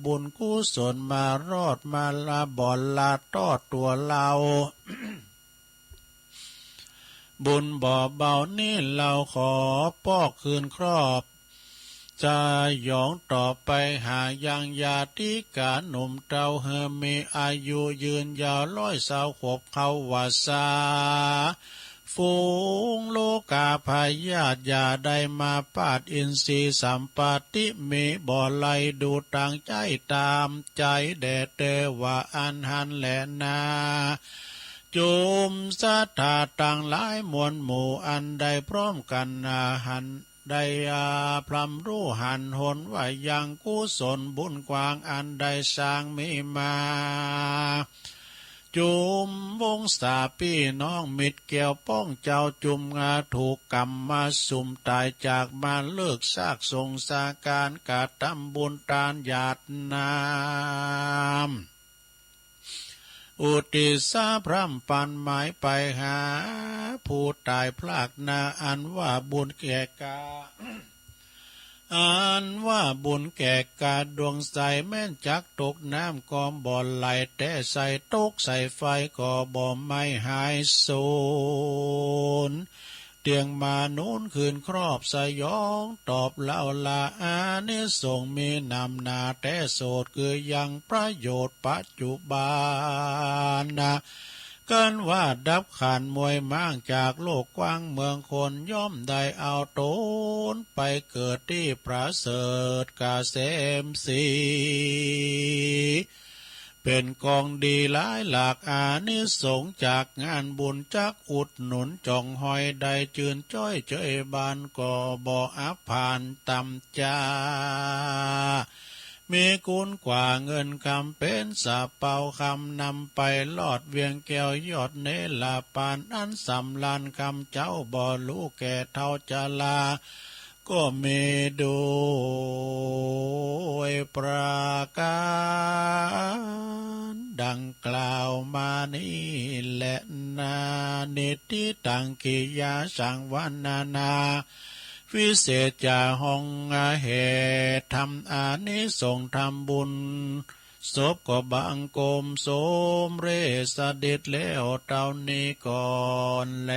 บุญกุศลมารอดมาละบ่อนละตอดตั๋วเฮา บุญบ่เบานี้เฮาขอปอกคืนครอบ สยองต่อไปหายังญาติกาหนุ่มเฒ่า หื้อมีอายุยืนยาวร้อยซาวขวบเข้าวัสสา ฝูงโรคาพยาธิอย่าได้มาปาด อินทรีย์สัมปติมีบ่ไหล ดูตางใจ๊ต๋ามใจ๋แด่เตอ ว่าอันหั้นแลนา จุมสัตถาตังหลายมวลหมู่อันได้พร้อมกั๋นนาหัน ได้อาพร่ำฮู้หันหนว่ายังกุศลบุญกว้างอันได้สร้างมีมา จุมวงศาปี้น้องมิตรแก้วป้องเจ้า จุมงาถูกกรรมมาสุมต๋ายจากมาเลิกซากสงสาการ กระทำบุญตานหยาดน้ำ อุทิศสาพร่ำปันหมายไปหาผู้ต๋ายพลากนา อันว่าบุญแก่กา อันว่าบุญแก่กาดวงใส แม้นจักตกน้ำก็บ่ไหล แต่ใส่ตกใส่ไฟก็บ่ไหม้หายสูญ เตียงมานุนคืนครอบสยองตอบเฮาละ อานิสงส์มีหนำหนาแต่โสต คือยังประโยชน์ปัจจุบันนะ กันว่าดับขันธ์มวยม้างจากโลกกว้างเมืองคน ย่อมได้เอาต๋นไปเกิดตี้ประเสริฐเกษมสี เป๋นกองดีหลายหลาก อานิสงส์จากงานบุญจักอุดหนุนจ่องฮอย ได้จื้นจ้อยเจยบานก็บ่อับผานต่ำจ๊า มีคุณกว่าเงินคำเป๋นสะเปาคำ นำไปลอดเวียงแก้วยอดเนรปาน อันสำราญคำเจ้าบ่ฮู้แก่เฒ่าจรา ก็มีโดยประก๋านดังกล่าวมานี้แลนา นิฏฐิตัง กิริยาสังวรรณนา วิเศษจ๋าห้องเหตุธรรม อานิสงส์ทำบุญศพ ก็บังคมสมเร็จเสด็จแล้วเต้านี้ก่อนแล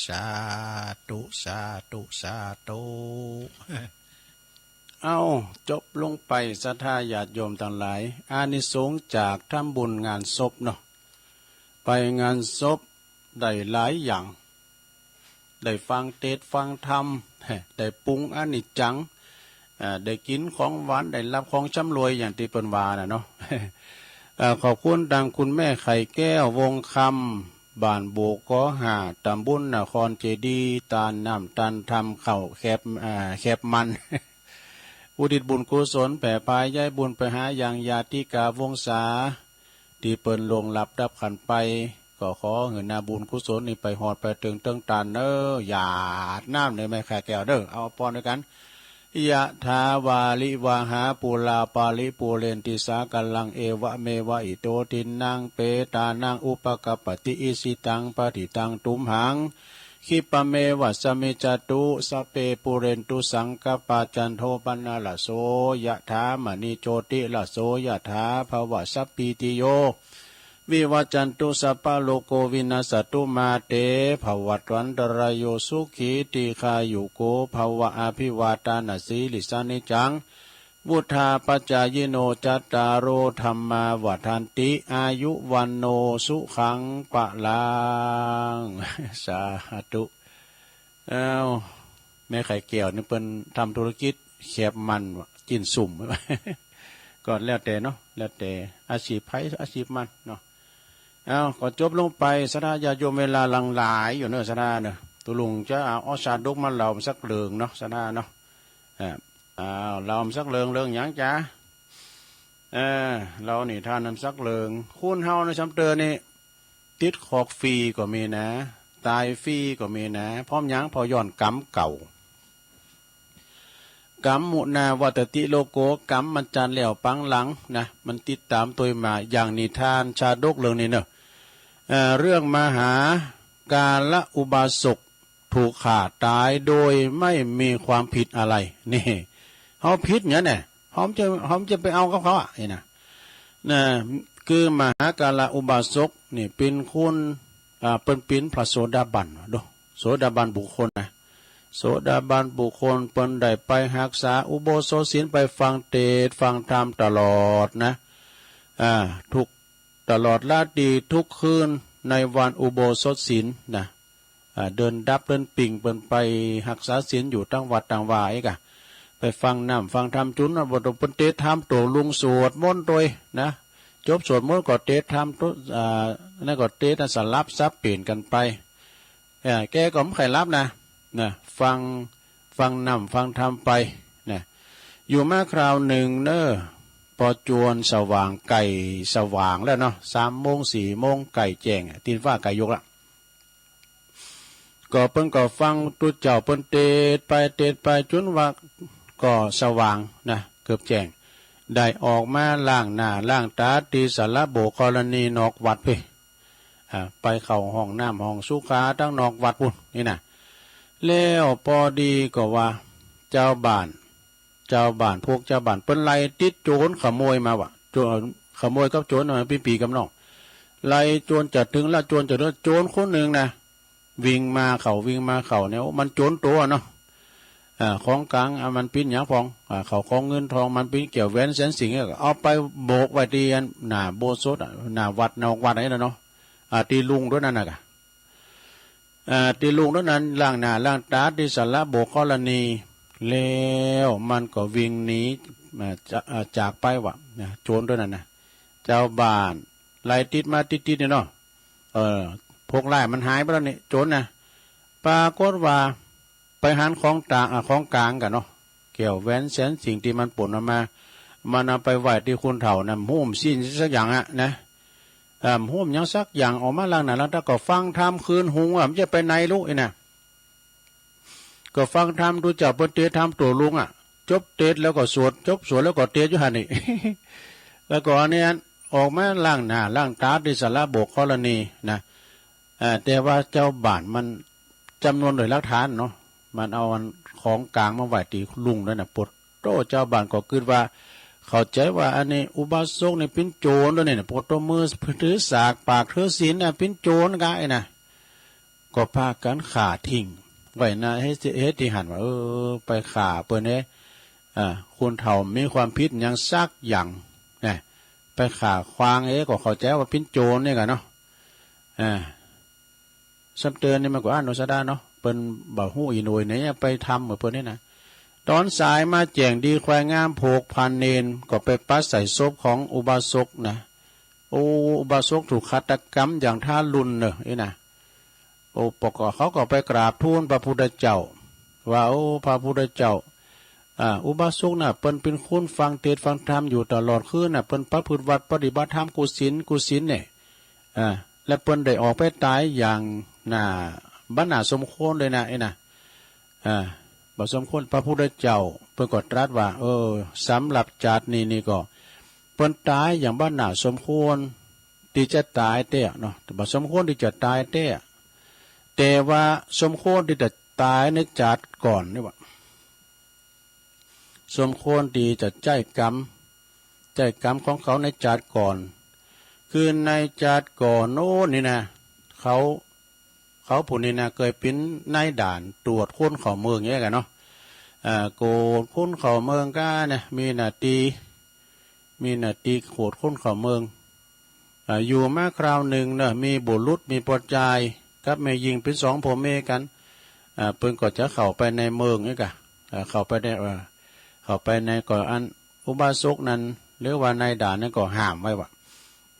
สาธุ สาธุ สาธุ เอ้า จบลงไป ศรัทธาญาติโยมตังหลาย อานิสงส์จากทำบุญงานศพเนาะ ไปงานศพได้หลายอย่าง ได้ฟังเตสน์ฟังธรรม ได้ปรุงอนิจจัง อ่า ได้กิ๋นของหวาน ได้ฮับของชำร่วย อย่างตี้เปิ้นว่าน่ะเนาะ อ่า ขอบคุณตางคุณแม่ไข่แก้ว วงศ์คำ บ้านบุกอห้า ต๋ำบลนครเจดีย์ ต้านน้ำต้านธรรม ข้าวแคบ อ่า แคบมัน อุทิศบุญกุศล แผ่พาย้ายบุญไปหายังญาติกาวงศา ตี้เปิ้นล่วงลับดับขันธ์ไป ก็ขอหื้อนาบุญกุศลนี้ไปฮอดไปเถิงเถิงต้านเน้อ หยาดน้ำเน้อแม่ไข่แก้วเน้อ เอาปอนด้วยกั๋น ยะถาวาริวหาปูราปาริปูเรนติสาคารัง เอวะเมวะอิโตทินนังเปตานังอุปะกัปปติ อิชิตังปัตถิตังตุมหัง คิปะเมวะสะมิจจตุ สัพเพปูเรนตุสังกัปปา จันโทปะนะระโส ยะถา มะณิโจติระโส ยะถา ภะวะสัพพีติโย วิวัจจันตุ สัพพะโรโควินัสสะตุ มาเตภะวัตวันตะราโย สุขีทีฆายุโกภะวะ อะภิวาทานะสีลิสสะ นิจจัง วุฑฒาปะจายิโน จัตตาโรธัมมาวัฑฒันติ อายุวัณโณสุขังพะลัง สาธุ เอ้า แม่ไข่แก้วนี่เปิ้นทำธุรกิจแคบมันว่ะ จิ๊นซุ่ม ก็แล้วแต่เนาะ แล้วแต่อาชีพใผอาชีพมันเนาะ เอ้า ก็จบลงไป ศรัทธาญาติโยม เวลาหลังหลายอยู่เนาะ ศรัทธาเนาะ ตุ๊ลุงจะเอาออสาดกมาเล่าสักเรื่องเนาะ ศรัทธาเนาะ อ่า อ้าว เล่าสักเรื่อง เรื่องหยังจ๊ะ เออ เล่านิทานนำสักเรื่อง คนเฮาในสามเตื้อนี่ ติดคอกฟรีก็มีนะ ต๋ายฟรีก็มีนะ เพราะหยัง เพราะย้อนกรรมเก่า กรรมมุนาวัตติโลโก กรรมมันจานแล้วปางหลังนะ มันติดต๋ามตวยมา อย่างนิทานชาดกเรื่องนี้เนาะ เอ่อ เรื่องมหากาละอุบาสก ถูกฆ่าต๋ายโดยไม่มีความผิดอะไร นี่ เฮาผิดหยังแหน่ เฮาจะ เฮาจะไปเอากับเขาอะ นี่นะ นะ คือมหากาละอุบาสกนี่เป๋นคน อ่า เปิ้นเป๋นพระโสดาบัน ดู โสดาบันบุคคลนะ โสดาบันบุคคล เปิ้นได้ไปฮักษาอุโบสถศีล ไปฟังเตสน์ฟังธรรมตลอดนะ อ่า ทุก ตลอดราตรีทุกคืนในวันอุโบสถศีลนะ อ่า เดินดับเดินปิ่ง เปิ้นไปฮักษาศีลอยู่ตางวัดตางวาอี้ก่ะ ไปฟังน้ำฟังธรรมจุ๋นนะ บ่ต้อง เปิ้นเตสน์ธรรม ตุ๊ลุงสวดมนต์ตวยนะ จบสวดมนต์ก็เตสน์ธรรม ตุ๊ อ่า นั่นก็เตสน์นะ สลับสับเปลี่ยนกั๋นไป เอ่อ แกก็บ่ใค่หลับนะ นะ ฟัง ฟังน้ำฟังธรรมไปนะ อยู่มาคราวนึ่งเน้อ ปอจวนสว่าง ใก้สว่างแล้วเนาะ สามโมงสี่โมง ใก้แจ้งอะ ตี๋นฟ้าใก้ยกละ ก็เปิ้นก็ฟังตุ๊เจ้าเปิ้นเตสน์ไปเตสน์ไป จุ๋นว่าก็สว่างนะ เกือบแจ้ง ได้ออกมาล้างหน้าล้างต๋าตี้สระโบกธรณีนอกวัดเพ่ อ่า ไปเข้าห้องน้ำห้องสุขาตางนอกวัดปู้นนี่นะ แล้วปอดีก็ว่าจาวบ้าน จาวบ้าน พวกจาวบ้านเปิ้นไล่ติดโจ๋รขโมยมาว่ะ โจ๋ร ขโมยกับโจ๋รน่ะมันเป๋นปี้กับน้อง ไล่จ๋นจะเถิงละ จ๋นจะเถิง โจ๋รคนนึ่งนะ วิ่งมาเข้า วิ่งมาเข้าเนี่ย โอ้ มันโจ๋รตั๋วเนาะ อ่า ของก๋าง อ่า มันเป๋นหยังพ่อง อ่า ข้าวของเงินทอง มันเป๋นแก้วแหวนแสนสิ่งเนี่ย เอาไปโบกไว้ตี้อันหน้าอุโบสถอะ หน้าวัด นอกวัดอันนี้แหละเนาะ อ่า ตี้ลุงตวยนั้นน่ะก่ะ อ่า ตี้ลุงตวยนั้นล้างหน้าล้างต๋าตี้สระโบกธรณี แล้วมันก็วิ่งหนี อ่า จะ อ่า จากไปว่ะนะ โจ๋รตวยนั้นนะ จาวบ้านไล่ติดมาติดๆ เนี่ยเนาะ เออ พวกร้ายมันหายไปแล้วนี่ โจ๋รนะ ปรากฏว่าไปหันของต๋าง อ่า ของก๋างก่ะเนาะ แก้วแหวนแสนสิ่งตี้มันป๋นออกมา มันเอาไปไหว้ตี้คนเฒ่านะ บ่ฮู้มันซี้สักอย่างอะนะ เอ่อ บ่ฮู้มันหยังสักอย่าง ออกมาล้างหน้าล้างต๋า ก็ฟังธรรมคืนหุงว่ามันจะไปไหนลูกอี้นะ ก็ฟังธรรม ตุ๊เจ้าเปิ้นเตสน์ธรรมตั๋วลุงอะ จบเตสน์แล้วก็สวด จบสวดแล้วก็เตสน์อยู่หั้นนี่ แล้วก็อันนี้ออกมาล้างหน้าล้างต๋าตี้สระโบกธรณีนะ เอ่อ แต่ว่าจาวบ้านมันจ๋ำนวนโดยหลักฐานเนาะ มันเอาอันของกลางมาไว้ตี้ลุงนั้นน่ะ โปดโต้ จาวบ้านก็กึ๊ดว่า เข้าใจ๋ว่าอันนี้อุบาสกนี่เป๋นโจ๋รแล้วนี่นะ โปดโต้ มือถือสาก ปากถือศีลนะ เป๋นโจ๋รกะไอ้นะ ก็ปากั๋นฆ่าทิ้งไว้นะ เฮด เฮดตี้หันว่า เออ ไปฆ่าเปิ้นเน่ อ่า คนเฒ่ามีความผิดหยังสักอย่างนะ ไปฆ่าควางเอ้ ก็เข้าใจ๋ว่าเป๋นโจ๋รนี่กะเนาะ อ่า ซ้ำเติมนี่มันก็อั้นโนสดาเนาะ เปิ้นบ่ฮู้อีโหน่ยไหนไปทำเหมือนเปิ้นนี่นะ ต๋อนสายมาแจ้งดีควายงาม โผกพานเณร ก็ไปปัดใส่ศพของอุบาสกนะ โอ้ อุบาสกถูกฆาตกรรมอย่างทารุณเน่อ นี่นะ โอ้ ปะก็ เขาก็ไปกราบทูลพระพุทธเจ้า ว่า โอ้ พระพุทธเจ้า อ่า อุบาสกน่ะ เปิ้นเป๋นคนฟังเตสน์ฟังธรรมอยู่ตลอดคืนน่ะ เปิ้นประพฤติวัตรปฏิบัติธรรมกู้ศีลกู้ศีลเนี่ย อ่า และเปิ้นได้ออกไปต๋ายอย่างน่า บ่น่าสมควรเลยนะ ไอ้นะ อ่า บ่สมควร พระพุทธเจ้าเปิ้นก็ตรัสว่า เออ สำหรับจาตินี้นี่ก็ เปิ้นต๋ายอย่างบ่น่าสมควรตี้จะต๋ายแต๊เนาะ บ่สมควรตี้จะต๋ายแต๊ แต่ว่าสมควรตี้จะต๋ายในจาติก่อนนี่หว่า สมควรตี้จะใจ๊กรรม ใจ๊กรรมของเขาในจาติก่อน คือในจาติก่อนโน้นนี่นะ เขา เขาผู้นี้นะ เกยเป๋นนายด่านตรวจคนเข้าเมืองอย่างเงี้ยกั๋นเนาะ เอ่อ ตรวจคนเข้าเมืองกั๋นนะ มีหน้าตี้ มีหน้าตี้ตรวจคนเข้าเมือง อ่า อยู่มาคราวนึ่งเนาะ มีบุรุษ มีป้อจาย กับแม่ญิงเป๋นสองผัวเมียกั๋น อ่า เปิ้นก็จะเข้าไปในเมืองนี่กะ อ่า เข้าไปใน เอ่อ เข้าไปในก็อันอุบาสกนั้น หรือว่านายด่านนั้นก็ห้ามไว้ว่า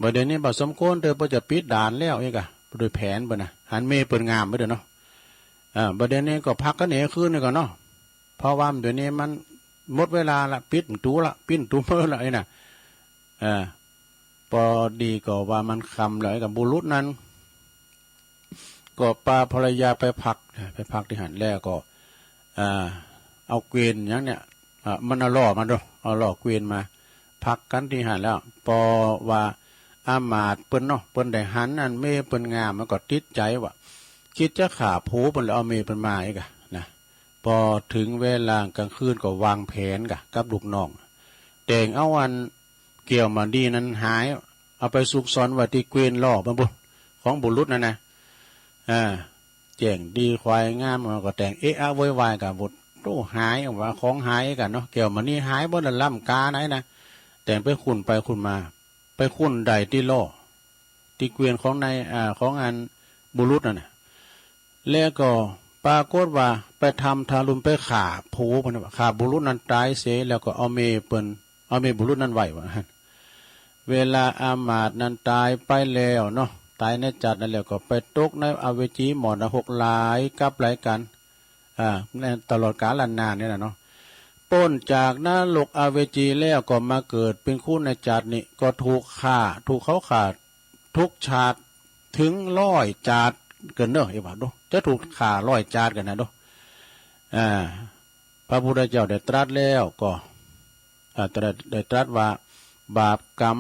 บ่าเดี๋ยวนี้บ่สมควรเต๊อะ เปิ้นจะปิดด่านแล้วนี่กะ โดยแผนเปิ้นนะ หันเมียเปิ้นงามไปเต๊อะเนาะ อ่า บ่าเดี๋ยวนี้ก็พักกั๋นเหียคืนนี่ก่อนเนาะ เพราะว่าเดี๋ยวนี้มันหมดเวลาละ ปิดประตู๋ละ ปิดประตู๋เมิดละ ไอ้นะ อ่า ปอดีก็ว่ามันค่ำแล้ว ไอ้กับบุรุษนั้น ก็ปาภรรยาไปพัก ไปพักตี้หั้นแล้วก็ อ่า เอาเกวียนอย่างเนี้ย อ่า มันเอาล่อมาดู เอาล่อเกวียนมา พักกั๋นตี้หั้นแล้ว ปอว่าอามาตย์เปิ้นเนาะ เปิ้นได้หันอันเมียเปิ้นงาม มันก็ติดใจ๋ว่า กึ๊ดจะฆ่าผัวเปิ้นแล้วเอาเมียเปิ้นมาอีกอะนะ ปอเถิงเวลากลางคืนก็วางแผนกะกับลูกน้อง แต่งเอาอันแก้วมณีนั้นหาย เอาไปซุกซ่อนไว้ตี้เกวียนล่อมันปุ้น ของบุรุษนั้นนะ อ่า แจ้งดีควายงาม มันก็แต่งเอะอะโวยวายกั๋น บุรุษหาย ว่าของหายกั๋นเนาะ แก้วมณีหายเปิ้นละ ล้ำก๋าไหนนะ แต่งไปขุดไปขุดมา ไปขุดได้ตี้ล่อ ตี้เกวียนของนาย อ่า ของอันบุรุษนั่นน่ะ แล้วก็ปรากฏว่าไปทำทารุณ ไปฆ่าผัวเปิ้น ฆ่าบุรุษนั้นต๋ายเสีย แล้วก็เอาเมียเปิ้น เอาเมียบุรุษนั้นไว้ว่า เวลาอามาตย์นั้นต๋ายไปแล้วเนาะ ต๋ายในจาตินั้นแล้วก็ไปตกในอเวจีหมอดนรกหลายกั๋นหลายกั๋น อ่า ในตลอดกาลนานนี่แหละเนาะ ป๊นจากนรกอเวจีแล้วก็มาเกิดเป๋นคนในจาตินี้ ก็ถูกฆ่า ถูกเขาฆ่าทุกชาติ เถิงร้อยจาติกั๋นเนาะ ไอ้ว่าดู จะถูกฆ่าร้อยจาติกั๋นนะดู อ่า พระพุทธเจ้าได้ตรัสแล้วก็ อ่า ตรัส ได้ตรัสว่า บาปกรรม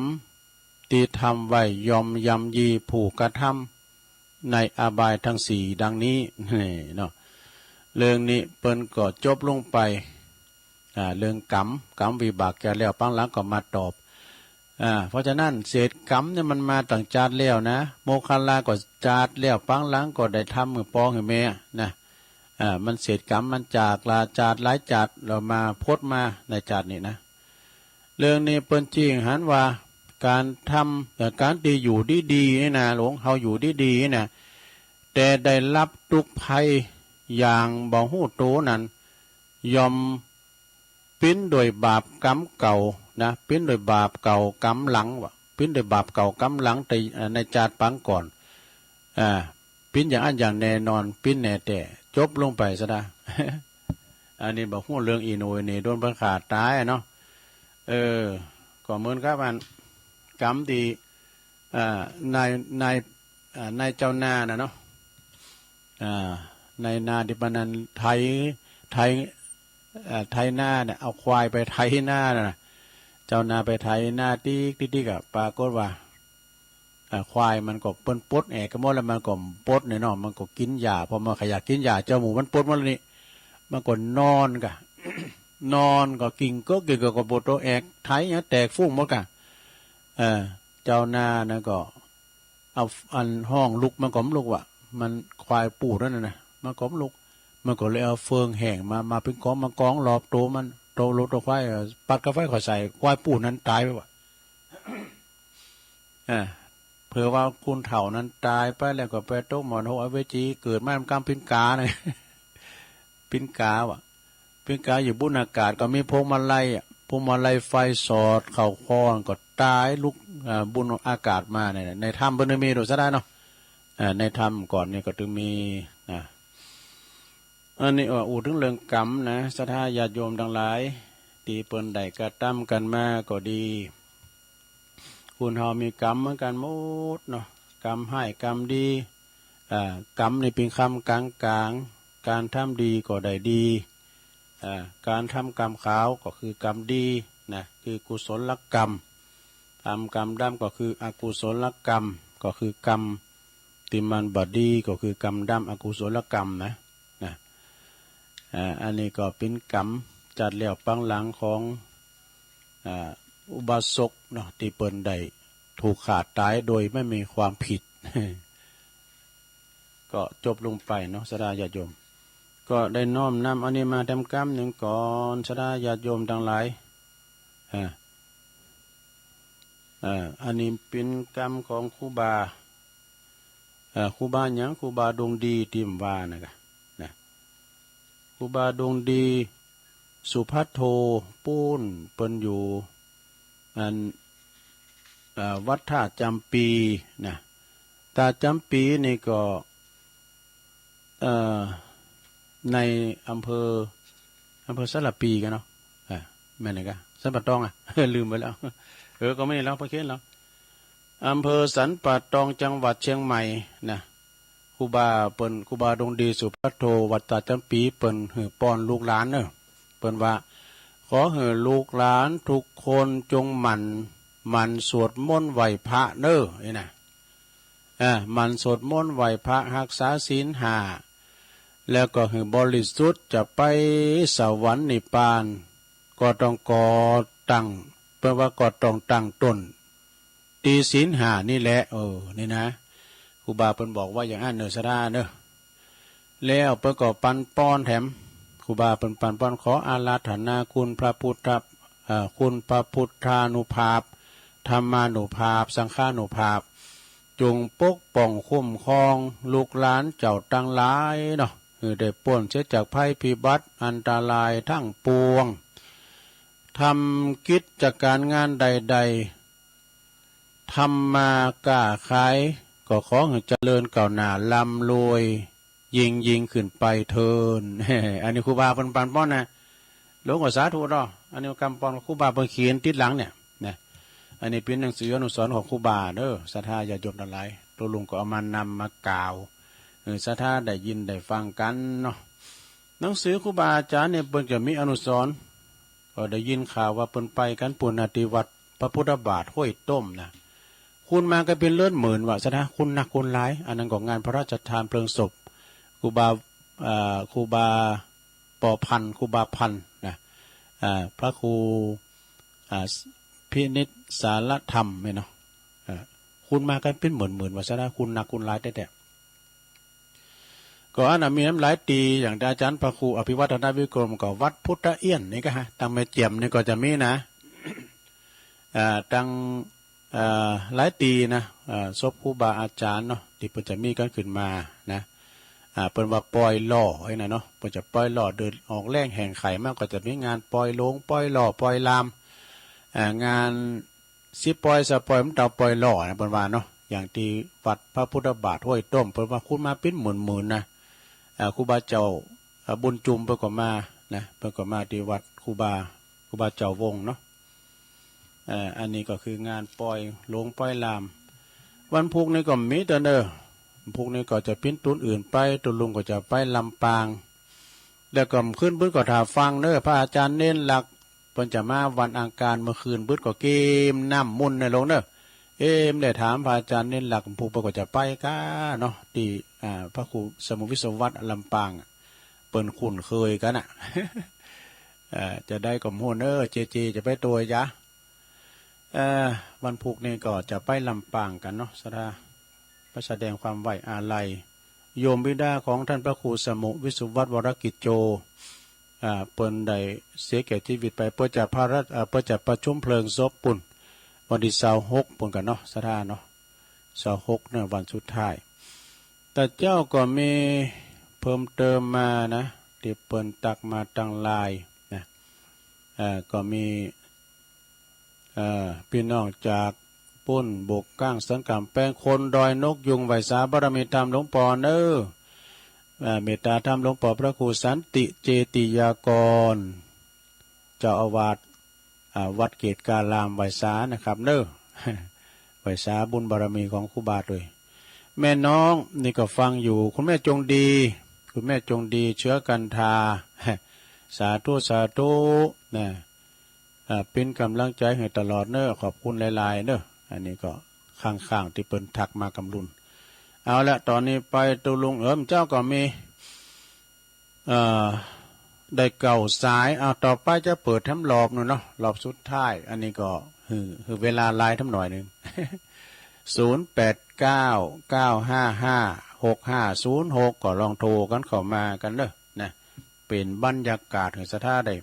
ตี้ทำไว้ย่อมย่ำยีผู้กระทำในอบายทั้งสี่ดังนี้ นี่เนาะ เรื่องนี้เปิ้นก็จบลงไป อ่า เรื่องกรรม กรรมวิบากจาติแล้ว ปางหลังก็มาตอบ อ่า เพราะฉะนั้นเศษกรรมเนี่ยมันมาตั้งจาติแล้วนะ โมคคัลลาก็จาติแล้ว ปางหลังก็ได้ทำหื้อป้อหื้อแม่นะ อ่า มันเศษกรรมมันจากละจาติหลายจาติ แล้วมาพดมาในจาตินี้นะ เรื่องนี้เปิ้นจี้หันว่า ก๋านทำ เอ่อ ก๋านตี้อยู่ดีๆ นี่นะ หลวง เฮาอยู่ดีๆ นี่นะ แต่ได้รับตุ๊กข์ภัยอย่างบ่ฮู้โตนั้น ย่อมเป๋นโดยบาปกรรมเก่านะ เป๋นโดยบาปเก่ากรรมหลังว่า เป๋นโดยบาปเก่ากรรมหลัง แต่ เอ่อ ในจาติปางก่อน อ่า เป๋นอย่างอั้นอย่างแน่นอน เป๋นแน่แต๊ จบลงไปซะดา อันนี้บ่ฮู้เรื่องอีโหน่ยนี่ โดนเปิ้นฆ่าต๋ายอะเนาะ เออ ก็เหมือนกับอัน กรรมตี้ อ่า นาย นาย อ่า นายเจ้านาน่ะเนาะ อ่า นายนาตี้ปานนั้นไถ ไถ เอ่อ ไถนาเนี่ย เอาควายไปไถนาน่ะนะ เจ้านาไปไถนาติ๊กติ๊กติ๊กอะ ปรากฏว่า เอ่อ ควายมันก็ เปิ้นปลดแอกกั๋นหมดแล้ว มันก็ปลดเนี่ยเนาะ มันก็กิ๋นหญ้า เพราะมันบ่อยากกิ๋นหญ้า เจ้าหมูมันปลดหมดแล้วนี่ มันก็นอนก่ะ นอนก็กิ๋งเก๊อะกิ๋งเก๊อะ ก็บ่ตกแอก ไถเนี่ยแตกฟู่งหมดก่ะ เออ เจ้านานั่นก็ เอาอันฮ้องลุกมันก็บ่ลุกว่ะ มันควายปูดนั่นน่ะนะ มันก็บ่ลุก มันก็เลยเอาเฟืองแห้งมา มาเป๋นก๋อง มากองรอบตั๋วมัน ตั๋วรถตั๋วควาย เอ่อ ปัดกาไฟเข้าใส่ ควายปูดนั้นต๋ายไปว่ะ อ่า เผื่อว่าคนเฒ่านั้นต๋ายไปแล้วก็ไปตกหมอนหกอเวจี เกิดมามันกำปิ้นก๋าเนี่ย ปิ้นก๋าว่ะ ปิ้นก๋าอยู่บุนอากาศก็มีพวงมาลัยอะ พวงมาลัยไฟสอดเข้าคอก็ต๋ายลุก อ่า บุนอากาศมาเนี่ย ในถ้ำเปิ้นมีดูซะได้เนาะ อ่า ในถ้ำก่อนนี่ก็ตึงมีนะ อันนี้ว่าอู้เถิงเรื่องกรรมนะ ศรัทธาญาติโยมตังหลาย ตี้เปิ้นได้กระตำกั๋นมาก็ดี คนเฮามีกรรมเหมือนกั๋นหมดเนาะ กรรมฮ้ายกรรมดี อ่า กรรมนี่เป๋นกำก๋างๆ ก๋านทำดีก็ได้ดี อ่า ก๋านทำกรรมขาวก็คือกรรมดีนะ คือกุศลกรรม ทำกรรมดำก็คืออกุศลกรรม ก็คือกรรมตี้มันบ่ดี ก็คือกรรมดำ อกุศลกรรมนะ นะ อ่า อันนี้ก็เป๋นกรรมจัดแล้วปางหลังของ อ่า อุบาสกเนาะ ตี้เปิ้นได้ถูกฆ่าต๋ายโดยไม่มีความผิด ก็จบลงไปเนาะ ศรัทธาญาติโยม ก็ได้น้อมนำอันนี้มาแถมกำนึ่งก่อน ศรัทธาญาติโยมตังหลาย อ่า อ่า อันนี้เป๋นกำของครูบา เอ่อ ครูบาหยัง ครูบาดวงดีตี้ผมว่านะกะ นะ ครูบาดวงดี สุภัทโท ปู๊นเปิ้นอยู่ อัน เอ่อ วัดท่าจ๋ำปีนะ ท่าจ๋ำปีนี่ก็ เอ่อ ในอำเภอ อำเภอสารภีกั๋นเนาะ อ่า แม่นไหนกะ สันป่าตองอะ ลืมไปแล้ว เออ ก็ไม่แล้ว พอเขียนแล้ว อำเภอสันป่าตอง จังหวัดเชียงใหม่นะ ครูบาเปิ้น ครูบาดวงดี สุภัทโท วัดท่าจ๋ำปี เปิ้นหื้อป้อนลูกหลานเน่อ เปิ้นว่า ขอหื้อลูกหลานทุกคนจงหมั่น หมั่นสวดมนต์ไหว้พระเน่อ นี่นะ อ่า หมั่นสวดมนต์ไหว้พระ ฮักษาศีลห้า แล้วก็หื้อบริสุทธิ์ จะไปสวรรค์นิพพาน ก็ต้องก่อตั้ง เปิ้นว่าก็ต้องตั้งต้น ตี้ศีลห้านี่แหละ เออ นี่นะ ครูบาเปิ้นบอกว่าอย่างอั้นเน่อ ศรัทธาเน่อ แล้วเปิ้นก็ปันป้อนแถม ครูบาเปิ้นปันป้อน ขออาราธนาคุณพระพุทธ เอ่อ คุณพระพุทธานุภาพ ธรรมานุภาพ สังฆานุภาพ จงปกป้องคุ้มครองลูกหลานเจ้าตังหลายเนาะ หื้อได้ป๊นเสียจากภัยพิบัติอันตรายตังปวง ทำกิจการงานใดๆ ทำมาก้าขาย ก็ขอหื้อเจริญก้าวหน้าร่ำรวย ยิ่งๆ ขึ้นไปเทิน อันนี้ครูบาเปิ้นปันป้อนนะ หลวงก็สาธุเนาะ อันนี้กำป้อนครูบาเปิ้นเขียนติดหลังเนี่ยนะ อันนี้เป๋นหนังสืออนุสรณ์ของครูบาเน่อ ศรัทธาญาติโยมตังหลาย ตุ๊ลุงก็เอามานำมากล่าว เออ ศรัทธาได้ยินได้ฟังกั๋นเนาะ หนังสือครูบาอาจ๋ารย์เนี่ยเปิ้นจะมีอนุสรณ์ ก็ได้ยินข่าวว่าเปิ้นไปกั๋นปู๊นนา ตี้วัดพระพุทธบาทห้วยต้มนะ คนมากั๋นเป๋นเลินหมื่นว่ะ ศรัทธา คนนักคนหลาย อันนั้นก็งานพระราชทานเพลิงศพ ครูบา เอ่อ ครูบาปอพันธ์ ครูบาพันธ์นะ เอ่อ พระครู อ่า พินิจสารธรรมเนี่ยเนาะ เอ่อ คนมากั๋นเป๋นหมื่นๆ ว่ะ ศรัทธา คนนักคนหลายแต๊ๆ ก็อันนั้นมีนำหลายตี้ อย่างอาจ๋ารย์พระครูอภิวัฒนวิกรม ก็วัดพุทธเอี้ยนนี่ก็ฮะ ตังแม่เจียมนี่ก็จะมีนะ อ่า ตัง อ่า หลายตี้นะ อ่า ศพครูบาอาจ๋ารย์เนาะ ตี้เปิ้นจะมีกั๋นขึ้นมานะ อ่า เปิ้นว่าปอยหล่อไอ้นั่นเนาะ เปิ้นจะปอยหล่อเดินออกแรงแห่งไข่มา ก็จะมีงานปอยโลง ปอยหล่อ ปอยลาม อ่า งาน สิบปอย ซาวปอย มันเต้าปอยหล่อนะ เปิ้นว่าเนาะ อย่างตี้วัดพระพุทธบาทห้วยต้ม เปิ้นว่าคนมาเป๋นหมื่นๆ นะ อ่า ครูบาเจ้า อ่า บุญจุมเปิ้นก็มานะ เปิ้นก็มาตี้วัดครูบา ครูบาเจ้าวงเนาะ อ่า อันนี้ก็คืองานปอยโลงปอยลาม วันพุธนี่ก็มีเต๊อะเน่อ วันพุธนี่ก็จะเป๋นตุ๊นอื่นไป ตุ๊ลุงก็จะไปลำปาง แต่ก่อนคืนบึดก็ถ่าฟังเน่อ พระอาจารย์เณรหลัก เปิ้นจะมาวันอังคารเมื่อคืนบึดก็เกมน้ำมนต์เน่อโยมเน่อ เอ๊ะ บ่ได้ถามพระอาจารย์เณรหลัก ผู้เปิ้นก็จะไปก้าเนาะ ตี้ อ่า พระครูสมุห์วิศวัตรลำปางอะ เปิ้นคุ้นเคยกั๋นน่ะ เอ่อ จะได้ก็บ่ฮู้เน่อ เจเจ จะไปโตยะ เอ่อ วันพุธนี้ก็จะไปลำปางกั๋นเนาะ ศรัทธา ไปแสดงความไว้อาลัย โยมบิดาของท่านพระครูสมุห์วิศวัตร วรกิจโจ อ่า เปิ้นได้เสียแก่ชีวิตไป เปิ้นจะพระราช อ่า เปิ้นจะประชุมเพลิงศพปู้น วันตี้ซาวหกปู้นกั๋นเนาะ ศรัทธาเนาะ ซาวหกเน่อ วันสุดท้าย แต่เจ้าก็มีเพิ่มเติมมานะ ตี้เปิ้นตักมาตางไลน์นะ เอ่อ ก็มี เอ่อ ปี้น้องจากปู๊น บกก้าง สันก๋ำแปง คนดอยนกยูง ไหว้สาบารมีธรรมหลวงปอเน่อ เอ่อ เมตตาธรรมหลวงปอพระครูสันติเจติยากร เจ้าอาวาส อ่า วัดเกตุการาม ไหว้สานะครับเน่อ ไหว้สาบุญบารมีของครูบาตวย แม่น้องนี่ก็ฟังอยู่ คุณแม่จงดี คุณแม่จงดี เชื้อกันทา สาธุ สาธุ นะ อ่า เป๋นก๋ำลังใจ๋หื้อตลอดเน่อ ขอบคุณหลายๆ เน่อ อันนี้ก็ข้างๆ ตี้เปิ้นทักมาก๋ำลุ่น เอาละ ต๋อนนี้ไปตุ๊ลุงเอิมเจ้าก็มี เอ่อ ได้เก้าสาย เอา ต่อไปจะเปิดแถมรอบนึ่งเนาะ รอบสุดท้าย อันนี้ก็หื้อ หื้อเวลาไลน์แถมหน่อยนึ่ง ศูนย์แปดเก้า เก้าห้าห้า หกห้าศูนย์หก ก็ลองโทรกั๋นเข้ามากั๋นเน่อ นะ เป๋นบรรยากาศหื้อศรัทธาได้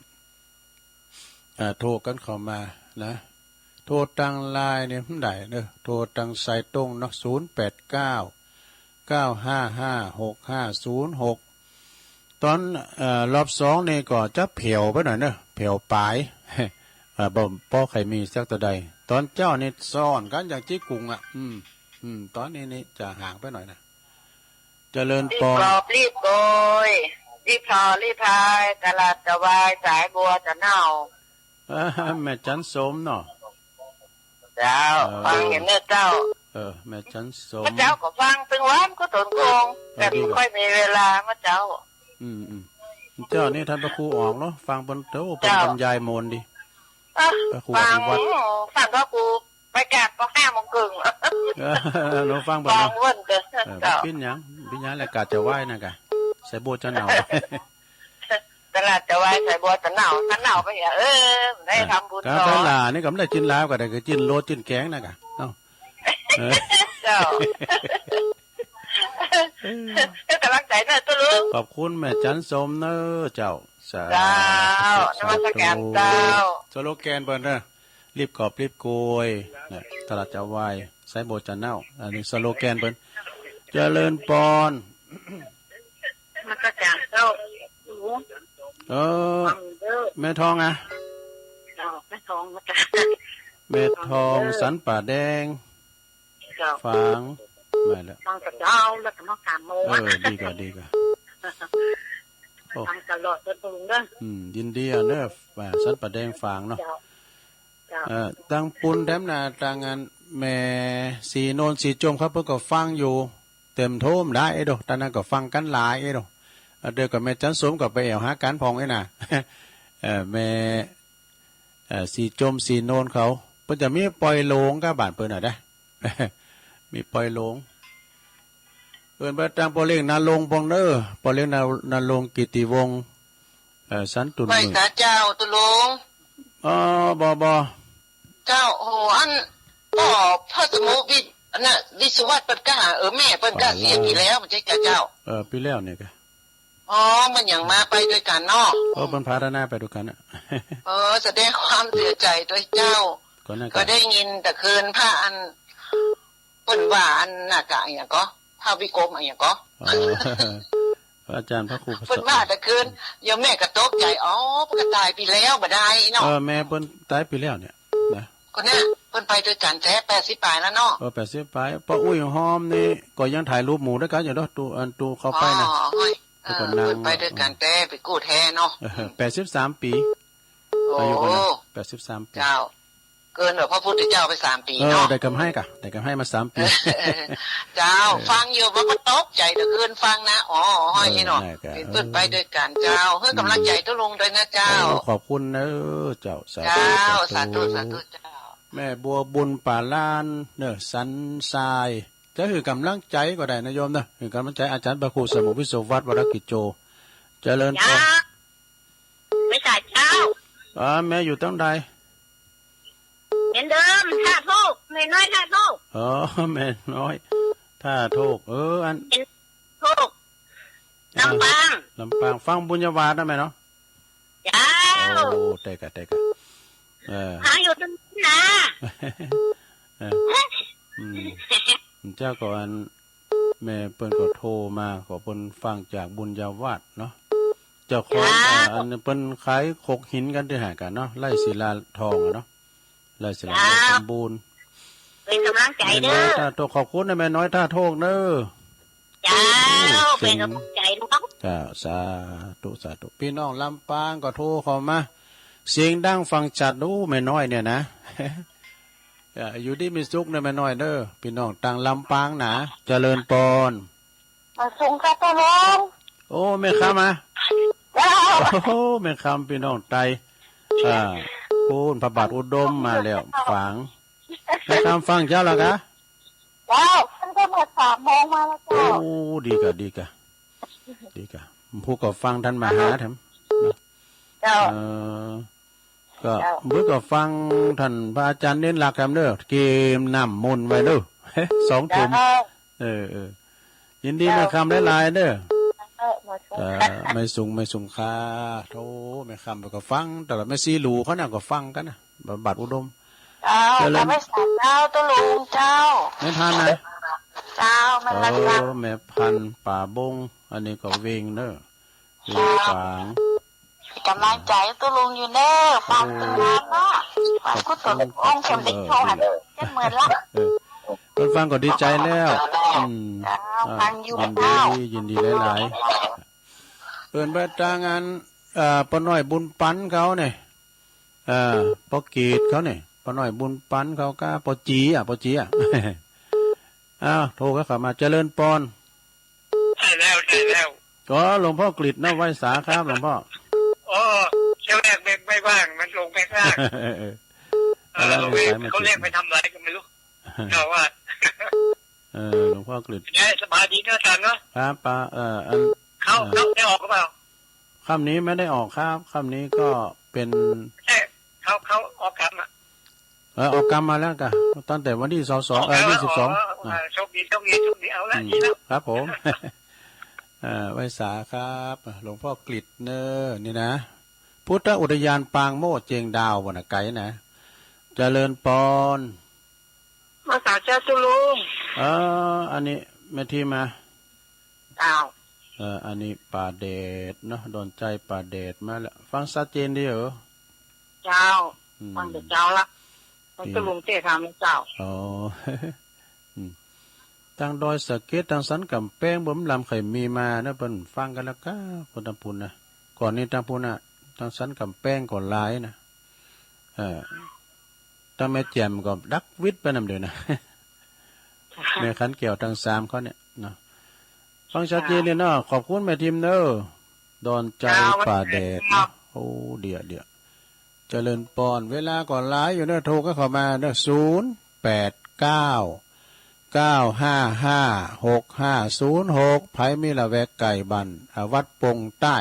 เอ่อ โทรกั๋นเข้ามานะ โทรตางไลน์นี่บ่ได้เน่อ โทรตางสายตรงเนาะ ศูนย์แปดเก้า เก้าห้าห้า หกห้าศูนย์หก ต๋อน เอ่อ รอบสองนี่ก็จะแผ่วไปหน่อยเน่อ แผ่วป๋าย เอ่อ บ่ บ่ใค่มีสักเต้าใด ต๋อนเจ๊านี่ซ้อนกั๋นอย่างจี๊กุ่งอะ อืม อืม ต๋อนนี้นี่จะห่างไปหน่อยนะ เจริญปอน รีบกอบรีบโกย รีบทอรีบพาย ตลาดจะวาย สายบัวจะเน่า อ่า แม่จันสมเนาะ เจ้า เออ ฟังอยู่เน่อเจ้า เออ แม่จันสม เมื่อเจ๊าก็ฟังตึงวันก็ต๋นโกง เออ แต่ ดีกว่า บ่ค่อยมีเวลาเมื่อเจ๊า อืม อืม เจ๊านี่ต้านพระครูออกเนาะ ฟังเปิ้น โอ้ เปิ้น เจ้า บรรยายมนต์ดี อ่ะ พระครู ฟัง อภิวัฒน์ ฟังพระครู ไปกราบก็ห้าโมงครึ่ง เออ เนาะ ฟังเปิ้น ฟัง เนาะ เปิ้นเด้อ เออ เจ้า ปิ้นหยัง ปิ้นหยังแหละ กาดจะไหว้นะกะ สายบัวจะเน่า ตลาดจะวาย สายบัวจะเน่า ถ้าเน่าไปเหีย เออ ได้ทำบุญ เออ ต่อ ตลาดนี่ก็บ่ได้กิ๋นลาบก็ได้ ก็กิ๋นโลดกิ๋นแก๋งนะกะ เอ้า เออ เจ้า เออ ให้ก๋ำลังใจ๋เน่อตุ๊ลุง ขอบคุณแม่จันสมเน่อเจ้า สาธุ เจ้า สาธุ นมัสการเจ้า สโลแกนเปิ้นเน่อ รีบกอบรีบโกย นะ ตลาดจะวาย สายบัวจะเน่า อันนี้สโลแกนเปิ้น เจริญปอน นมัสการเจ้า เออ ฟังเด้อ แม่ทองอะ เจ้า แม่ทอง นมัสการ แม่ทอง ฟังเด้อ สันป่าแดง เจ้า ฝาง แม่นแล้ว ฟังแต่เจ๊าแล้วก็มาสามโมง เออ ดีกว่า ดีกว่า โอ้ ฟังตลอดเด้อตุ๊ลุงเด้อ อืม ยินดีอะเน่อ ว่าสันป่าแดงฝางเนาะ เจ้า เจ้า เอ่อ ตางปู๊นแถมนา ตางอันแม่สีโนนสีจมเขาเปิ้นก็ฟังอยู่ เต็มโทมได้เด้อ ตางนั้นก็ฟังกั๋นหลายเด้อ เอ่อ เดี๋ยวก็แม่จันสมก็ไปแอ่วหากั๋นพ่องไอ้น่ะ เอ่อ แม่ เอ่อ สีจมสีโนนเขา เปิ้นจะมีปอยโหลงก้าบ้านเปิ้นน่ะนะ มีปอยโหลง เปิ้นไปตางป้อเล็กนรงค์พ่องเน่อ ป้อเล็กนรงค์กิตติวงศ์ เอ่อ สันตุ่น ไหว้ หมื่น สาเจ้าตุ๊ลุง เออ บ่ บ่ เจ้า โอ้โห อัน ป้อพระสมุห์วิ อันน่ะ วิศวัตรเปิ้นก้า เออ แม่เปิ้นก้า อ๋อ เสียปี๋แล้ว บ่ใจ้กาเจ้า เออ ปี๋แล้วเนี่ยกา อ๋อ มันยังมาไปตวยกั๋นเนาะ เออ เปิ้นพาธนาไปตวยกั๋นน่ะ เออ แสดงความเสียใจ๋ตวยเจ้า ก็นั่นกา ก็ได้ยินแต่คืนพระอัน เปิ้นว่าอันน่ะกา อะหยังก็ พระวิกรมอะหยังก็ อ๋อ พระอาจารย์พระครู เปิ้นว่าแต่คืน โยมแม่ก็ตกใจ๋ อ๋อ เปิ้นก็ต๋ายปี๋แล้วบ่ได้เนาะ เออ แม่เปิ้นต๋ายปี๋แล้วเนี่ย นะ ก็เนี่ย เปิ้นไปตวยกั๋นแต๊แปดสิบป๋ายแล้วเนาะ เออ แปดสิบป๋าย ป้ออุ๊ยหอมนี่ก็ยังถ่ายรูปหมู่ตวยกั๋นอยู่เนาะ ตุ๊ อันตุ๊เข้าไปนะ อ๋อ เปิ้นก็นั่ง เออ เปิ้นไปตวยกั๋นแต๊ ไปกู้แต๊เนาะ เออ แปดสิบสามปี๋ โอ้ ไปอยู่กั๋นนะ แปดสิบสามปี๋ เจ้า เกินกว่าพระพุทธเจ้าไปสามปี๋ เออ เนาะ ได้กำไฮก่ะ ได้กำไฮมาสามปี๋ เจ้า เออ ฟังอยู่ มันก็ตกใจ๋ แต่คืนฟังนะ อ๋อ ห้อยนี่เนาะ เออ นั่นแหละ เป๋นต้นไปด้วยกั๋น เจ้า หื้อกำลังใจ๋ตุ๊ลุงด้วยนะเจ้า โอ้ ขอบคุณเน่อเจ้า สาธุ เจ้า สาธุ สาธุ สาธุเจ้า แม่บัวบุญป่าล้านเน่อ สันทราย จะหื้อกำลังใจ๋ก็ได้นะโยมเน่อ หื้อกำลังใจ๋อาจ๋ารย์พระครูสมุห์วิศวัตร วรกิจโจ เจริญพร เจ้า ไหว้สาเจ้า อ๋อ แม่อยู่ตังใด เหมือนเดิม ท่าโทก แม่น้อยท่าโทก อ๋อ แม่น้อยท่าโทก เออ อัน แม่น้อยท่าโทก อ่า ลำปาง ลำปาง ฟังบุญญาวาสนะแม่เนาะ เจ้า โอ้ แต๊ก่ะ แต๊ก่ะ เออ หาอยู่ตรงนี้นะ เออ อืม เจ้าก็อัน แม่เปิ้นก็โทรมา ก็เปิ้นฟังจากบุญญาวาสเนาะ เจ้าของ เจ้า เอ่อ อันเปิ้นขายขกหินกั๋นตี้หั้นก่ะเนาะ ไร่ศิลาทองอะเนาะ ไร่ศิลาทอง เจ้า สมบูรณ์ เป๋นกำลังใจ๋เน่อ แม่น้อยท่าโทก ขอบคุณนะแม่น้อยท่าโทกเน่อ เจ้า โอ้ เป๋นกำลังใจ๋เนาะ เจ้า สาธุ สาธุ ปี้น้องลำปางก็โทรเข้ามา เสียงดังฟังชัด โอ้ แม่น้อยเนี่ยนะ เอ่อ อยู่ดีมีสุขเน่อแม่น้อยเน่อ ปี้น้องตางลำปางนะ เจริญปอน มาสุงค่ะตาลง โอ้ แม่คำอะ เจ้า โอ้โห แม่คำปี้น้องไต อ่า ปู๊นพระบาทอุดมมาแล้ว ฝาง แม่คำฟังเจ้าแล้วกะ เจ้า เปิ้นก็มาสามโมงมาแล้วเจ้า โอ้ ดีก่ะ ดีก่ะ ดีก่ะ ผู้ก็ฟังทันมาหาแถม เจ้า เอ่อ ก็ เจ้า เปิ้นก็ฟังต้านพระอาจ๋ารย์เน้นหลักแถมเน่อ เกมน้ำมนต์ไว้เน่อ สองทุ่ม เจ้า เออ เออ ยินดี เจ้า แม่คำหลายๆ เน่อ เออ มาสุง เอ่อ ค่ะ แม่สุง แม่สุงค่ะ โธ่ แม่คำก็ฟังตลอด แม่ชีหลูเขาน่ะก็ฟังกั๋นนะ บาทอุดม เจ้า เจริญ แม่สาวเจ้า ตุ๊ลุงเจ้า แม่พันธุ์นะ เจ้า แม่รัตน์ เออ แม่พันธุ์ป่าบง อันนี้ก็เวงเน่อ เวง เจ้า ฝาง ก๋ำลังใจ๋ตุ๊ลุงอยู่เน่อ ฟัง โอ้ ตึงนานเนาะ ฟังกุศลองค์สมเด็จพ่อ เออ เจ้าเหมือนละ เออ เปิ้นฟังก็ดีใจ๋แล้ว อืม เจ้า อ่า ฟังอยู่ ยินดี เจ้า ยินดีหลายๆ เปิ้นไปตางอัน เอ่อ ป้อน้อยบุญปันเขาเนี่ย เอ่อ ป้อเกตเขาเนี่ย ป้อน้อยบุญปันเขากา ป้อจี๋อะ ป้อจี๋อะ อ้าว โทรเข้ามา เจริญปอน ใช่แล้ว ใช่แล้ว ก็หลวงพ่อกฤษเนาะ ไหว้สาครับ หลวงพ่อ อ๋อ เที่ยวแรกไม่ ไม่ว่าง มันลงไม่ว่าง เออ เออ เออ แล้ว แล้ว เขาเรียกไปทำอะไรก็ไม่รู้ เจ้าว่า เออ หลวงพ่อกฤษ ไง สบายดีเนาะอาจารย์เนาะ ครับ ปะ เอ่อ อัน เข้า เอ่อ เข้าได้ออกหรือเปล่า ค่ำนี้ไม่ได้ออกครับ ค่ำนี้ก็เป็น เอ๊ะ เข้า เข้าออกกรรมอะ เออ ออกกรรมมาแล้วกะ ตั้งแต่วันที่สองสอง ออกแล้ว เออ ยี่สิบสอง ออกแล้ว อ่ะ เออ โชคดี โชคดี โชคดี เอาละ อืม ดีแล้ว ครับผม เอ่อ ไหว้สาครับ หลวงพ่อกฤษเน่อ นี่นะ พุทธอุทยานปางโมกข์เจียงดาว วรรณไกรนะ เจริญปอน มาสาเจ้าตุ๊ลุง เออ อันนี้แม่ทีมา เจ้า เออ อันนี้ป่าแดดเนาะ ดอนใจป่าแดดมาแล้ว ฟังชัดเจนดีเหรอ เจ้า อืม ฟังแต่เจ้าละ ฟังตุ๊ลุงเตะถามเจ้า อ๋อ อืม ตางดอยสะเก็ด ตางสันก๋ำแปง บ่มลำใค่มีมานะ เปิ้นฟังกั๋นแล้วกา คนตางปู้นนะ ก่อนนี้ตางปู้นนะ ตางสันก๋ำแปงก็หลายนะ เออ ตางแม่แจ่มก็ดักวิดไปนำเดียวนะ แม่ขันแก้วตางสามเขาเนี่ยเนาะ ฟังชัดเจนเลยเนาะ ขอบคุณแม่ทีมเน่อ ดอนใจ เจ้า ป่าแดดเนาะ โอ้ เดี๋ยว เดี๋ยว เจริญปอน เวลาก็หลายอยู่เน่อ โทรก็เข้ามาเน่อ ศูนย์แปดเก้า เก้าห้าห้า หกห้าศูนย์หก ใผมีละแวกใก้บ้าน อ่า วัดปงใต้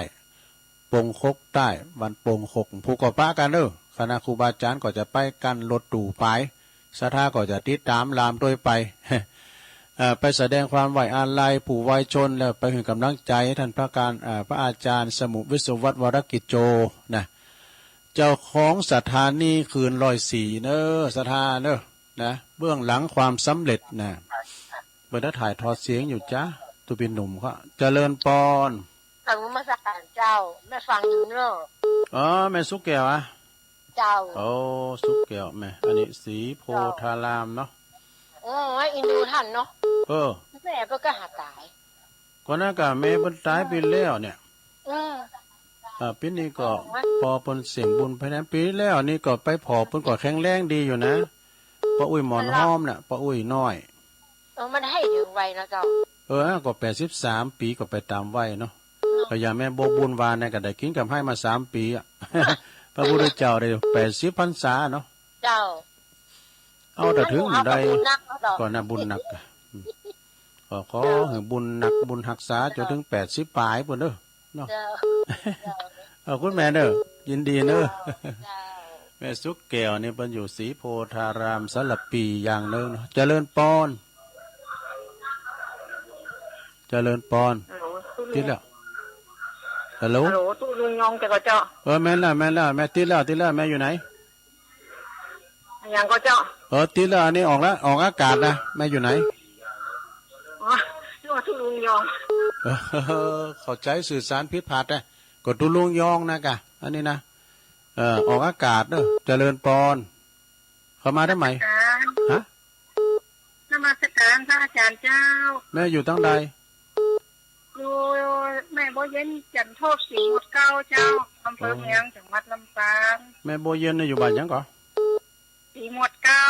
ปงคกใต้ บ้านปงคก ผู้ก็ปะกั๋นเน่อ คณะครูบาอาจ๋ารย์ก็จะไปกั๋น รถตู้ไป ศรัทธาก็จะติดต๋ามลามตวยไป เอ่อ ไปแสดงความไว้อาลัย ผู้วายชน แล้วไปหื้อกำลังใจ๋ต้านพระการ เอ่อ พระอาจ๋ารย์สมุห์วิศวัตร วรกิจโจ นะ เจ้าของสถานีคลื่นร้อยสี่เน่อ ศรัทธาเน่อ นะ เบื้องหลังความสำเร็จนะ เปิ้นได้ถ่ายทอดเสียงอยู่จ๊ะ ตุ๊ปี้หนุ่มเขา เจริญปอน กราบนมัสก๋านเจ้า แม่ฟังอยู่เน่อ อ๋อ แม่สุกแก้วอะ เจ้า โอ้ สุกแก้วแม่ อันนี้ศรีโพธารามเนาะ เจ้า โอ้ย อินดูท่านเนาะ เออ แม่เปิ้นก็หาต๋าย ก่อนนั้นก็แม่เปิ้นต๋ายไปแล้วเนี่ย อืม อ่า ปี๋นี้ก็ ปอเปิ้นเสี้ยงบุญไปนั้น ปี๋แล้วนี่ก็ไปผ่อเปิ้นก็แข็งแรงดีอยู่นะ ป้ออุ๊ยหมอนฮ้อมน่ะ ป้ออุ๊ยน้อย เออ มันหื้อเถิงวัยเนาะเจ้า เออ ก็แปดสิบสามปี๋ก็ไปต๋ามวัยเนาะ เนาะ ก็อย่างแม่บัวบุญว่าเนี่ยก็ได้กิ๋นกับไห้มาสามปี๋อะ พระพุทธเจ้าได้แปดสิบพรรษาเนาะ เจ้า เอาแต่ถึงได้ เอาบุญหนักเนาะ ก่อนนะ บุญหนักอะ อืม ก็ขอหื้อบุญหนักบุญฮักษาจ๋นเถิงแปดสิบป๋ายปู้นเน่อ เนาะ เจ้า เจ้า เออ คุณแม่เน่อ ยินดีเน่อ เจ้า เจ้า แม่สุขแก้วนี่เปิ้นอยู่ศรีโพธารามสารภีอย่างเน่อเนาะ เจริญปอน เจริญปอน ฮัลโหล ติดแล้ว ฮัลโหล ฮัลโหล ตุ๊ลุงยองเจ้าก่อเจ้า เออ แม่นแล้ว แม่นแล้ว แม่ติดแล้ว ติดแล้ว แม่อยู่ไหน อะหยังก่อเจ้า เออ ติดแล้ว อันนี้ออกแล้ว ออกอากาศนะ แม่อยู่ไหน อ๋อ นึกว่าตุ๊ลุงยอง เออ เข้าใจ๋สื่อสารผิดพลาดนะ ก็ตุ๊ลุงยองนะกะ อันนี้นะ เออ ออกอากาศเน่อ เจริญปอน เข้ามาได้ไหม นมัสก๋าร ฮะ นมัสก๋ารพระอาจ๋ารย์เจ้า แม่อยู่ตังใด อยู่แม่บัวเย็น จันทบ ศรีหมวดเก้าเจ้า อำเภอเมือง จังหวัดลำปาง แม่บัวเย็นนี่อยู่บ้านหยังก่อ ศรีหมวดเก้า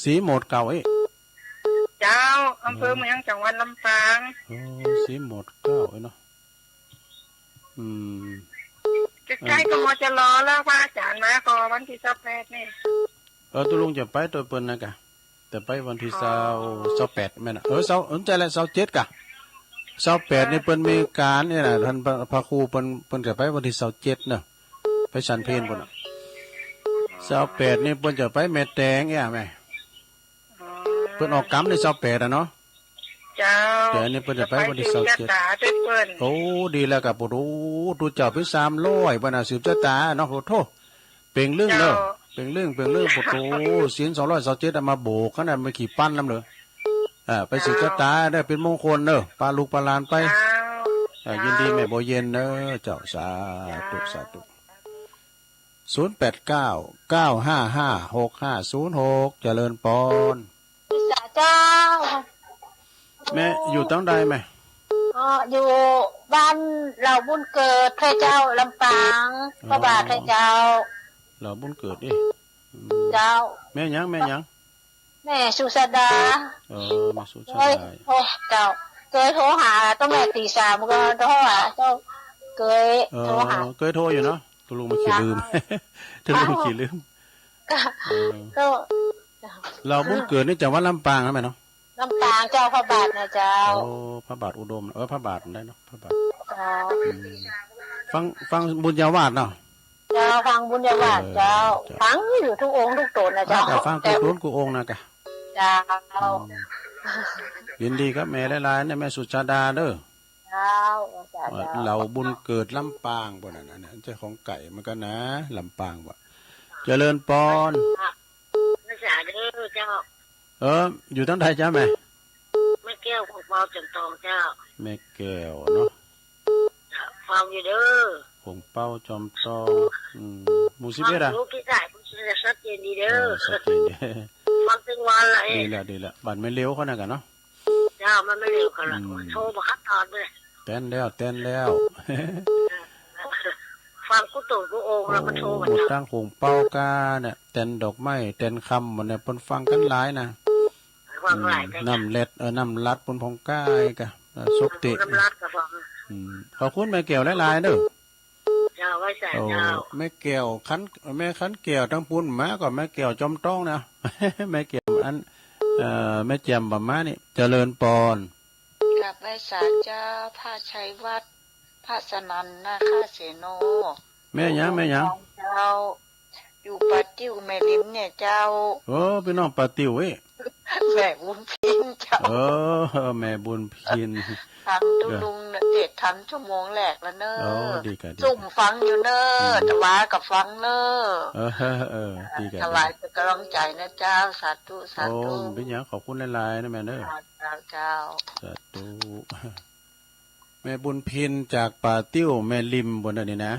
ศรีหมวดเก้าเอ๊ะ เจ้า อำเภอเมือง จังหวัดลำปาง โอ้ ศรีหมวดเก้าเอ๊ะเนาะ อืม ใก้ๆ ก็ มจร แล้ว พระอาจ๋ารย์มาก่อวันตี้ซาวแปดนี่ เออ ตุ๊ลุงจะไปตวยเปิ้นนะกะ แต่ไปวันตี้ อ๋อ ซาว ซาวแปดแม่นน่ะ เออ ซาว เออ ใจ้แล้ว ซาวเจ็ดกะ ซาวแปดนี่เปิ้นมีก๋านนี่น่ะ ต้านพระ พระครูเปิ้น เปิ้นจะไปวันตี้ซาวเจ็ดเนาะ ไปฉันเพลปู้นน่ะ ซาวแปดนี่เปิ้นจะไปแม่แตงเนี่ยแม่ อ๋อ เปิ้นออกกำในซาวแปดอะเนาะ เจ้า แต่อันนี้เปิ้นจะไปวันตี้ซาวเจ็ด จะไปสืบจะต๋าตวยเปิ้น โอ้ ดีแล้วกะ โอ้ ตุ๊เจ้าเป๋นสามร้อย เปิ้นน่ะ สืบจะต๋าเนาะ โอ้โธ่ เป่งลึ่งเน่อ เจ้า เป่งลึ่ง เป่งลึ่ง โอ้โธ่ ศีลสองร้อยซาวเจ็ดอะ มาโบกขนาดไม่ขี้ปั้นนำเลย อ่า ไปสืบจะต๋าเน่อ เป๋นมงคลเน่อ ปาลูกปาหลานไป เจ้า อ่า เจ้า ยินดีแม่บัวเย็นเน่อ เจ้า สาธุ เจ้า สาธุ ศูนย์แปดเก้า เก้าห้าห้า หกห้าศูนย์หก เจริญปอน สาเจ้า แม่อยู่ตังใดแม่ อ๋อ อยู่บ้านเหล่าบุญเกิดแพร่เจ้า ลำปาง อ๋อ พระบาทแพร่เจ้า เหล่าบุญเกิดเอ๊ะ อืม เจ้า แม่หยัง แม่หยัง แม่สุชาดา เออ แม่สุชาดา โอ้ย โอ้ย เจ้า เกยโทรหาเจ้าแม่ตีสาม ก็โทรหาเจ้า เกย เออ โทรหา เกยโทรอยู่เนาะ ตุ๊ลุงมันขี้ลืม เจ้า ตุ๊ลุงมันขี้ลืม ก็ เออ ก็ เหล่าบุญเกิดนี่จังหวัดลำปางนะแม่เนาะ ลำปางเจ้า พระบาทนะเจ้า โอ้ พระบาทอุดม เออ พระบาทได้เนาะ พระบาท เจ้า อืม ฟัง ฟังบุญญาวาสเนาะ เจ้า ฟังบุญญาวาส เออ เจ้า เจ้า ฟังอยู่กู้องค์กู้ต๋นนะเจ้า อ่า แต่ฟังกู้ต๋นกู้องค์นะกะ เจ้า อืม ยินดีกับแม่หลายๆ นะ แม่สุชาดาเน่อ เจ้า เจ้า เจ้า เหล่าบุญเกิดลำปางปู้นน่ะ อันนี้เจ้าของไก่มันก็นะ ลำปางว่ะ เจริญปอน ภาษาเด้อเจ้า เออ อยู่ตังใดเจ้าแม่ แม่แก้ว ขวงเปา จอมตองเจ้า แม่แก้วเนาะ เจ้า ฟังอยู่เด้อ ขวงเปา จอมตอง อืม หมู่สิบเอ็ดอะ ฟังอยู่ พี่สาย ผมจะชัดเจนดีเด้อ เออ ชัดเจนดี ฟังตึงวันละเอ้ย ดีละ ดีละ บ้านแม่เหลียวเขานั่นกะเนาะ เจ้า มันไม่เร็วขนาด อืม โทรมาคัดตอนเลย แตนแล้ว แตนแล้ว ฟังกู้ต๋นกู้องค์แล้วมันโทรมา โอ้ หมดตั้งขวงเปาก้าเนี่ย แตนดอกไม้ แตนคำหมดเนี่ย เปิ้นฟังกั๋นหลายนะ ฟังหลาย อืม แต่ น้ำเล็ด เออ น้ำลัดเปิ้นผ่องใก้กะ เออ ศพติ น้ำลัดก็ฟัง อืม ขอบคุณแม่แก้วหลายๆ เด้อ เจ้า ไหว้สา โอ้ เจ้า แม่แก้วคัน แม่คันแก้วตังปู้นมาก่อ แม่แก้วจอมตองนะ แม่แก้วอัน เอ่อ แม่แจ่มบ่ามานี่ เจริญปอน กราบไหว้สาเจ้า พระชัยวัฒน์ พระสนั่นนาคาเสโน แม่หยัง แม่หยัง เจ้า อยู่ป่าติ้วแม่ริมเนี่ยเจ้า เออ ปี้น้องป่าติ้วเอ้ย แม่บุญพินเจ้า เออ แม่บุญพิน ฟังตุ๊ลุงเนี่ย เทศน์ธรรมชั่วโมงแรกแล้วเนอะ โอ้ ดีกะ ดีกะ ซุ่มฟังอยู่เนอะ อืม ตะวาก็ฟังเนอะ เออ เออ ดีกะ ถวายเป๋นก๋ำลังใจ๋นะเจ้า สาธุ สาธุ โอ้ เป๋นหยัง ขอบคุณหลายๆ นะแม่เนอะ เจ้า เจ้า สาธุ แม่บุญพินจากป่าติ้วแม่ริมปู้นน่ะนี่นะ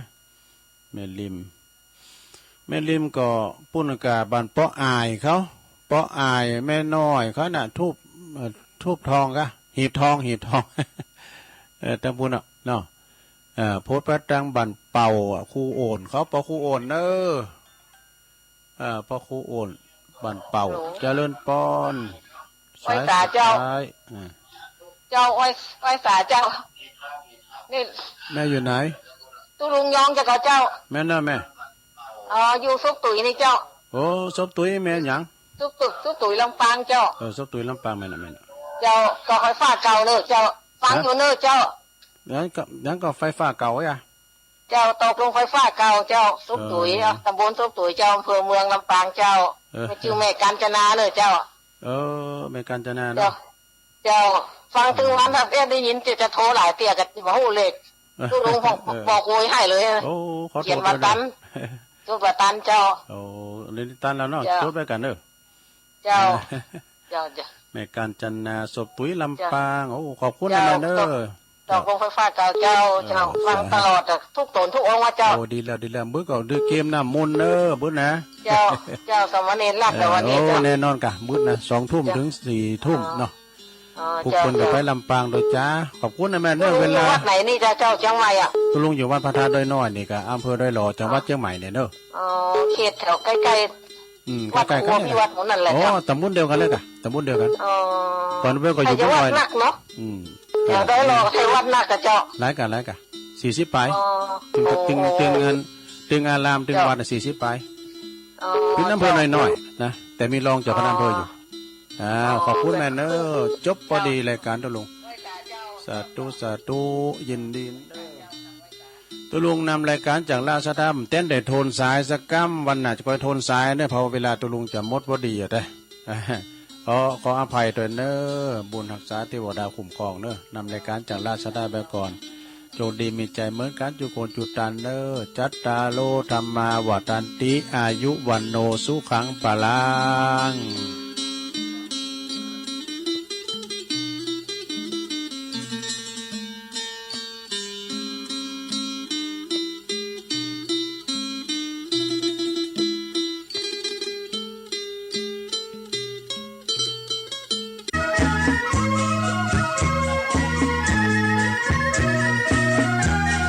แม่ริม แม่ริมก็ปู้นกะบ้านป้ออ่ายเขา ป้ออ่ายแม่น้อยเขาน่ะ ทูบ เอ่อ ทูบทองกะ หีบทอง หีบทอง เออ ตังปู้นน่ะเนาะ เอ่อ โผล่ไปตังบ้าน เป่าอะ ครูโอ่น เขา ปอ ครูโอ่นเน่อ อ่า ปอ ครูโอ่น บ้านเป่า ฮัลโหล เจริญปอน ไหว้สาเจ้า สายสุดท้าย อ่า เจ้า ไหว้ ไหว้สาเจ้า นี่ แม่อยู่ไหน ตุ๊ลุงยองเจ้าก่อเจ้า แม่นเน่อแม่ อ๋อ อยู่ศพตุ๋ยนี่เจ้า โอ้ ศพตุ๋ยแม่นหยัง ศพตุ๋ย ศพตุ๋ยลำปางเจ้า เออ ศพตุ๋ยลำปาง แม่นน่ะ แม่นน่ะ เจ้า เตาไฟฟ้าเก่าเน่อเจ้า ฟัง ฮะ อยู่เน่อเจ้า ยังก่อ ยังก่อไฟฟ้าเก่าอะ เจ้า ตกลงไฟฟ้าเก่าเจ้า ศพตุ๋ย เออ อ่ะ ตำบลศพตุ๋ยเจ้า อำเภอเมืองลำปางเจ้า เออ แม่จื้อแม่กาญจนาเน่อเจ้า เออ แม่กาญจนาเนาะ เจ้า เจ้า ฟังตึงวัน เออ เอ๊ะ ได้ยินจะ จะโทรหลายเตื้อก็บ่ฮู้เลข ตุ๊ลุงบอก เออ บอกโวยให้เลย โอ้ ขอโทษ เขียนบ่ตัน ด้วยนะ จดบ่ตันเจ้า โอ้ เดี๋ยวนี้ตันแล้วเนาะ เจ้า จดไว้ก่อนเด้อ เจ้า เจ้า เจ้า แม่กาญจนา ศพตุ๋ยลำปาง เจ้า โอ้ ขอบคุณ เจ้า นะแม่เด้อ ตก ตกลงไฟฟ้าเก่าเจ้า เออ เจ้า ฟังตลอดอะ ทุกต๋นทุกองค์ว่าเจ้า โอ้ ดีแล้ว ดีแล้ว บึดก็ดื้อเกมน้ำมนต์เด้อ บึดนะ เจ้า เจ้า สามเณรรัก เออ แต่วันนี้ โอ้ เจ้า แน่นอนกะ บึดนะ สองทุ่ม เจ้า ถึงสี่ทุ่มเนาะ อ๋อ พวก เจ้า เปิ้นก็ เจ้า ไปลำปางโดยจ้า ขอบคุณนะแม่เด้อ ตุ๊ลุง เวลา อยู่วัดไหนนี่เจ้า เจ้า เจียงใหม่อะ ตุ๊ลุงอยู่วัดพระธาตุดอยน้อยนี่กะ อำเภอดอยหล่อ จังหวัด อ๋อ เจียงใหม่เนี่ยเนาะ อ๋อ เขตแถวใกล้ๆ อืม วัด ใกล้ๆ หลวงพ่อ กันเนี่ย พิวัตรหมู่นั่นแหละ อ๋อ เจ้า ตำบลเดียวกันเลยกะ ตำบลเดียวกัน อ๋อ ก่อนเปิ้นก็อยู่ แต่ บุญ วัด น้อย นักเนาะ อืม เดี๋ยวดอยหล่อ ใครวัดนักกะเจ้า หลายกะ หลายกะ สี่สิบปลาย อ๋อ ตึง โอ้ ตึง ตึงอัน ตึงอาราม ตึง เจ้า วัดน่ะ สี่สิบปลาย อ๋อ เป็นอำเภอ เจ้า น้อยๆ นะ แต่มีรองเจ้าคณะอำเภออยู่ อ๋อ อ้าว ขอบคุณแม่เน้อ จบปอดีรายก๋านตุ๊ลุง สาธุ สาธุ ยินดี ตุ๊ลุงนำรายก๋านจากราชดำ แต๊นได้โทนสายสักกำ วันหน้าจะค่อยโทนสายเน้อ เพราะเวลาตุ๊ลุงจะหมดปอดีอะเน้อ ขอ ขออภัยตวยเน้อ บุญฮักษาเตวดาคุ้มครองเน้อ นำรายก๋านจากราชดำไปก่อน โจคดีมีใจ๋เหมือนกั๋นจุคนจุตันเน้อ จัตตาโร ธัมมา วัฑฒันติ อายุ วัณโณ สุขัง พลัง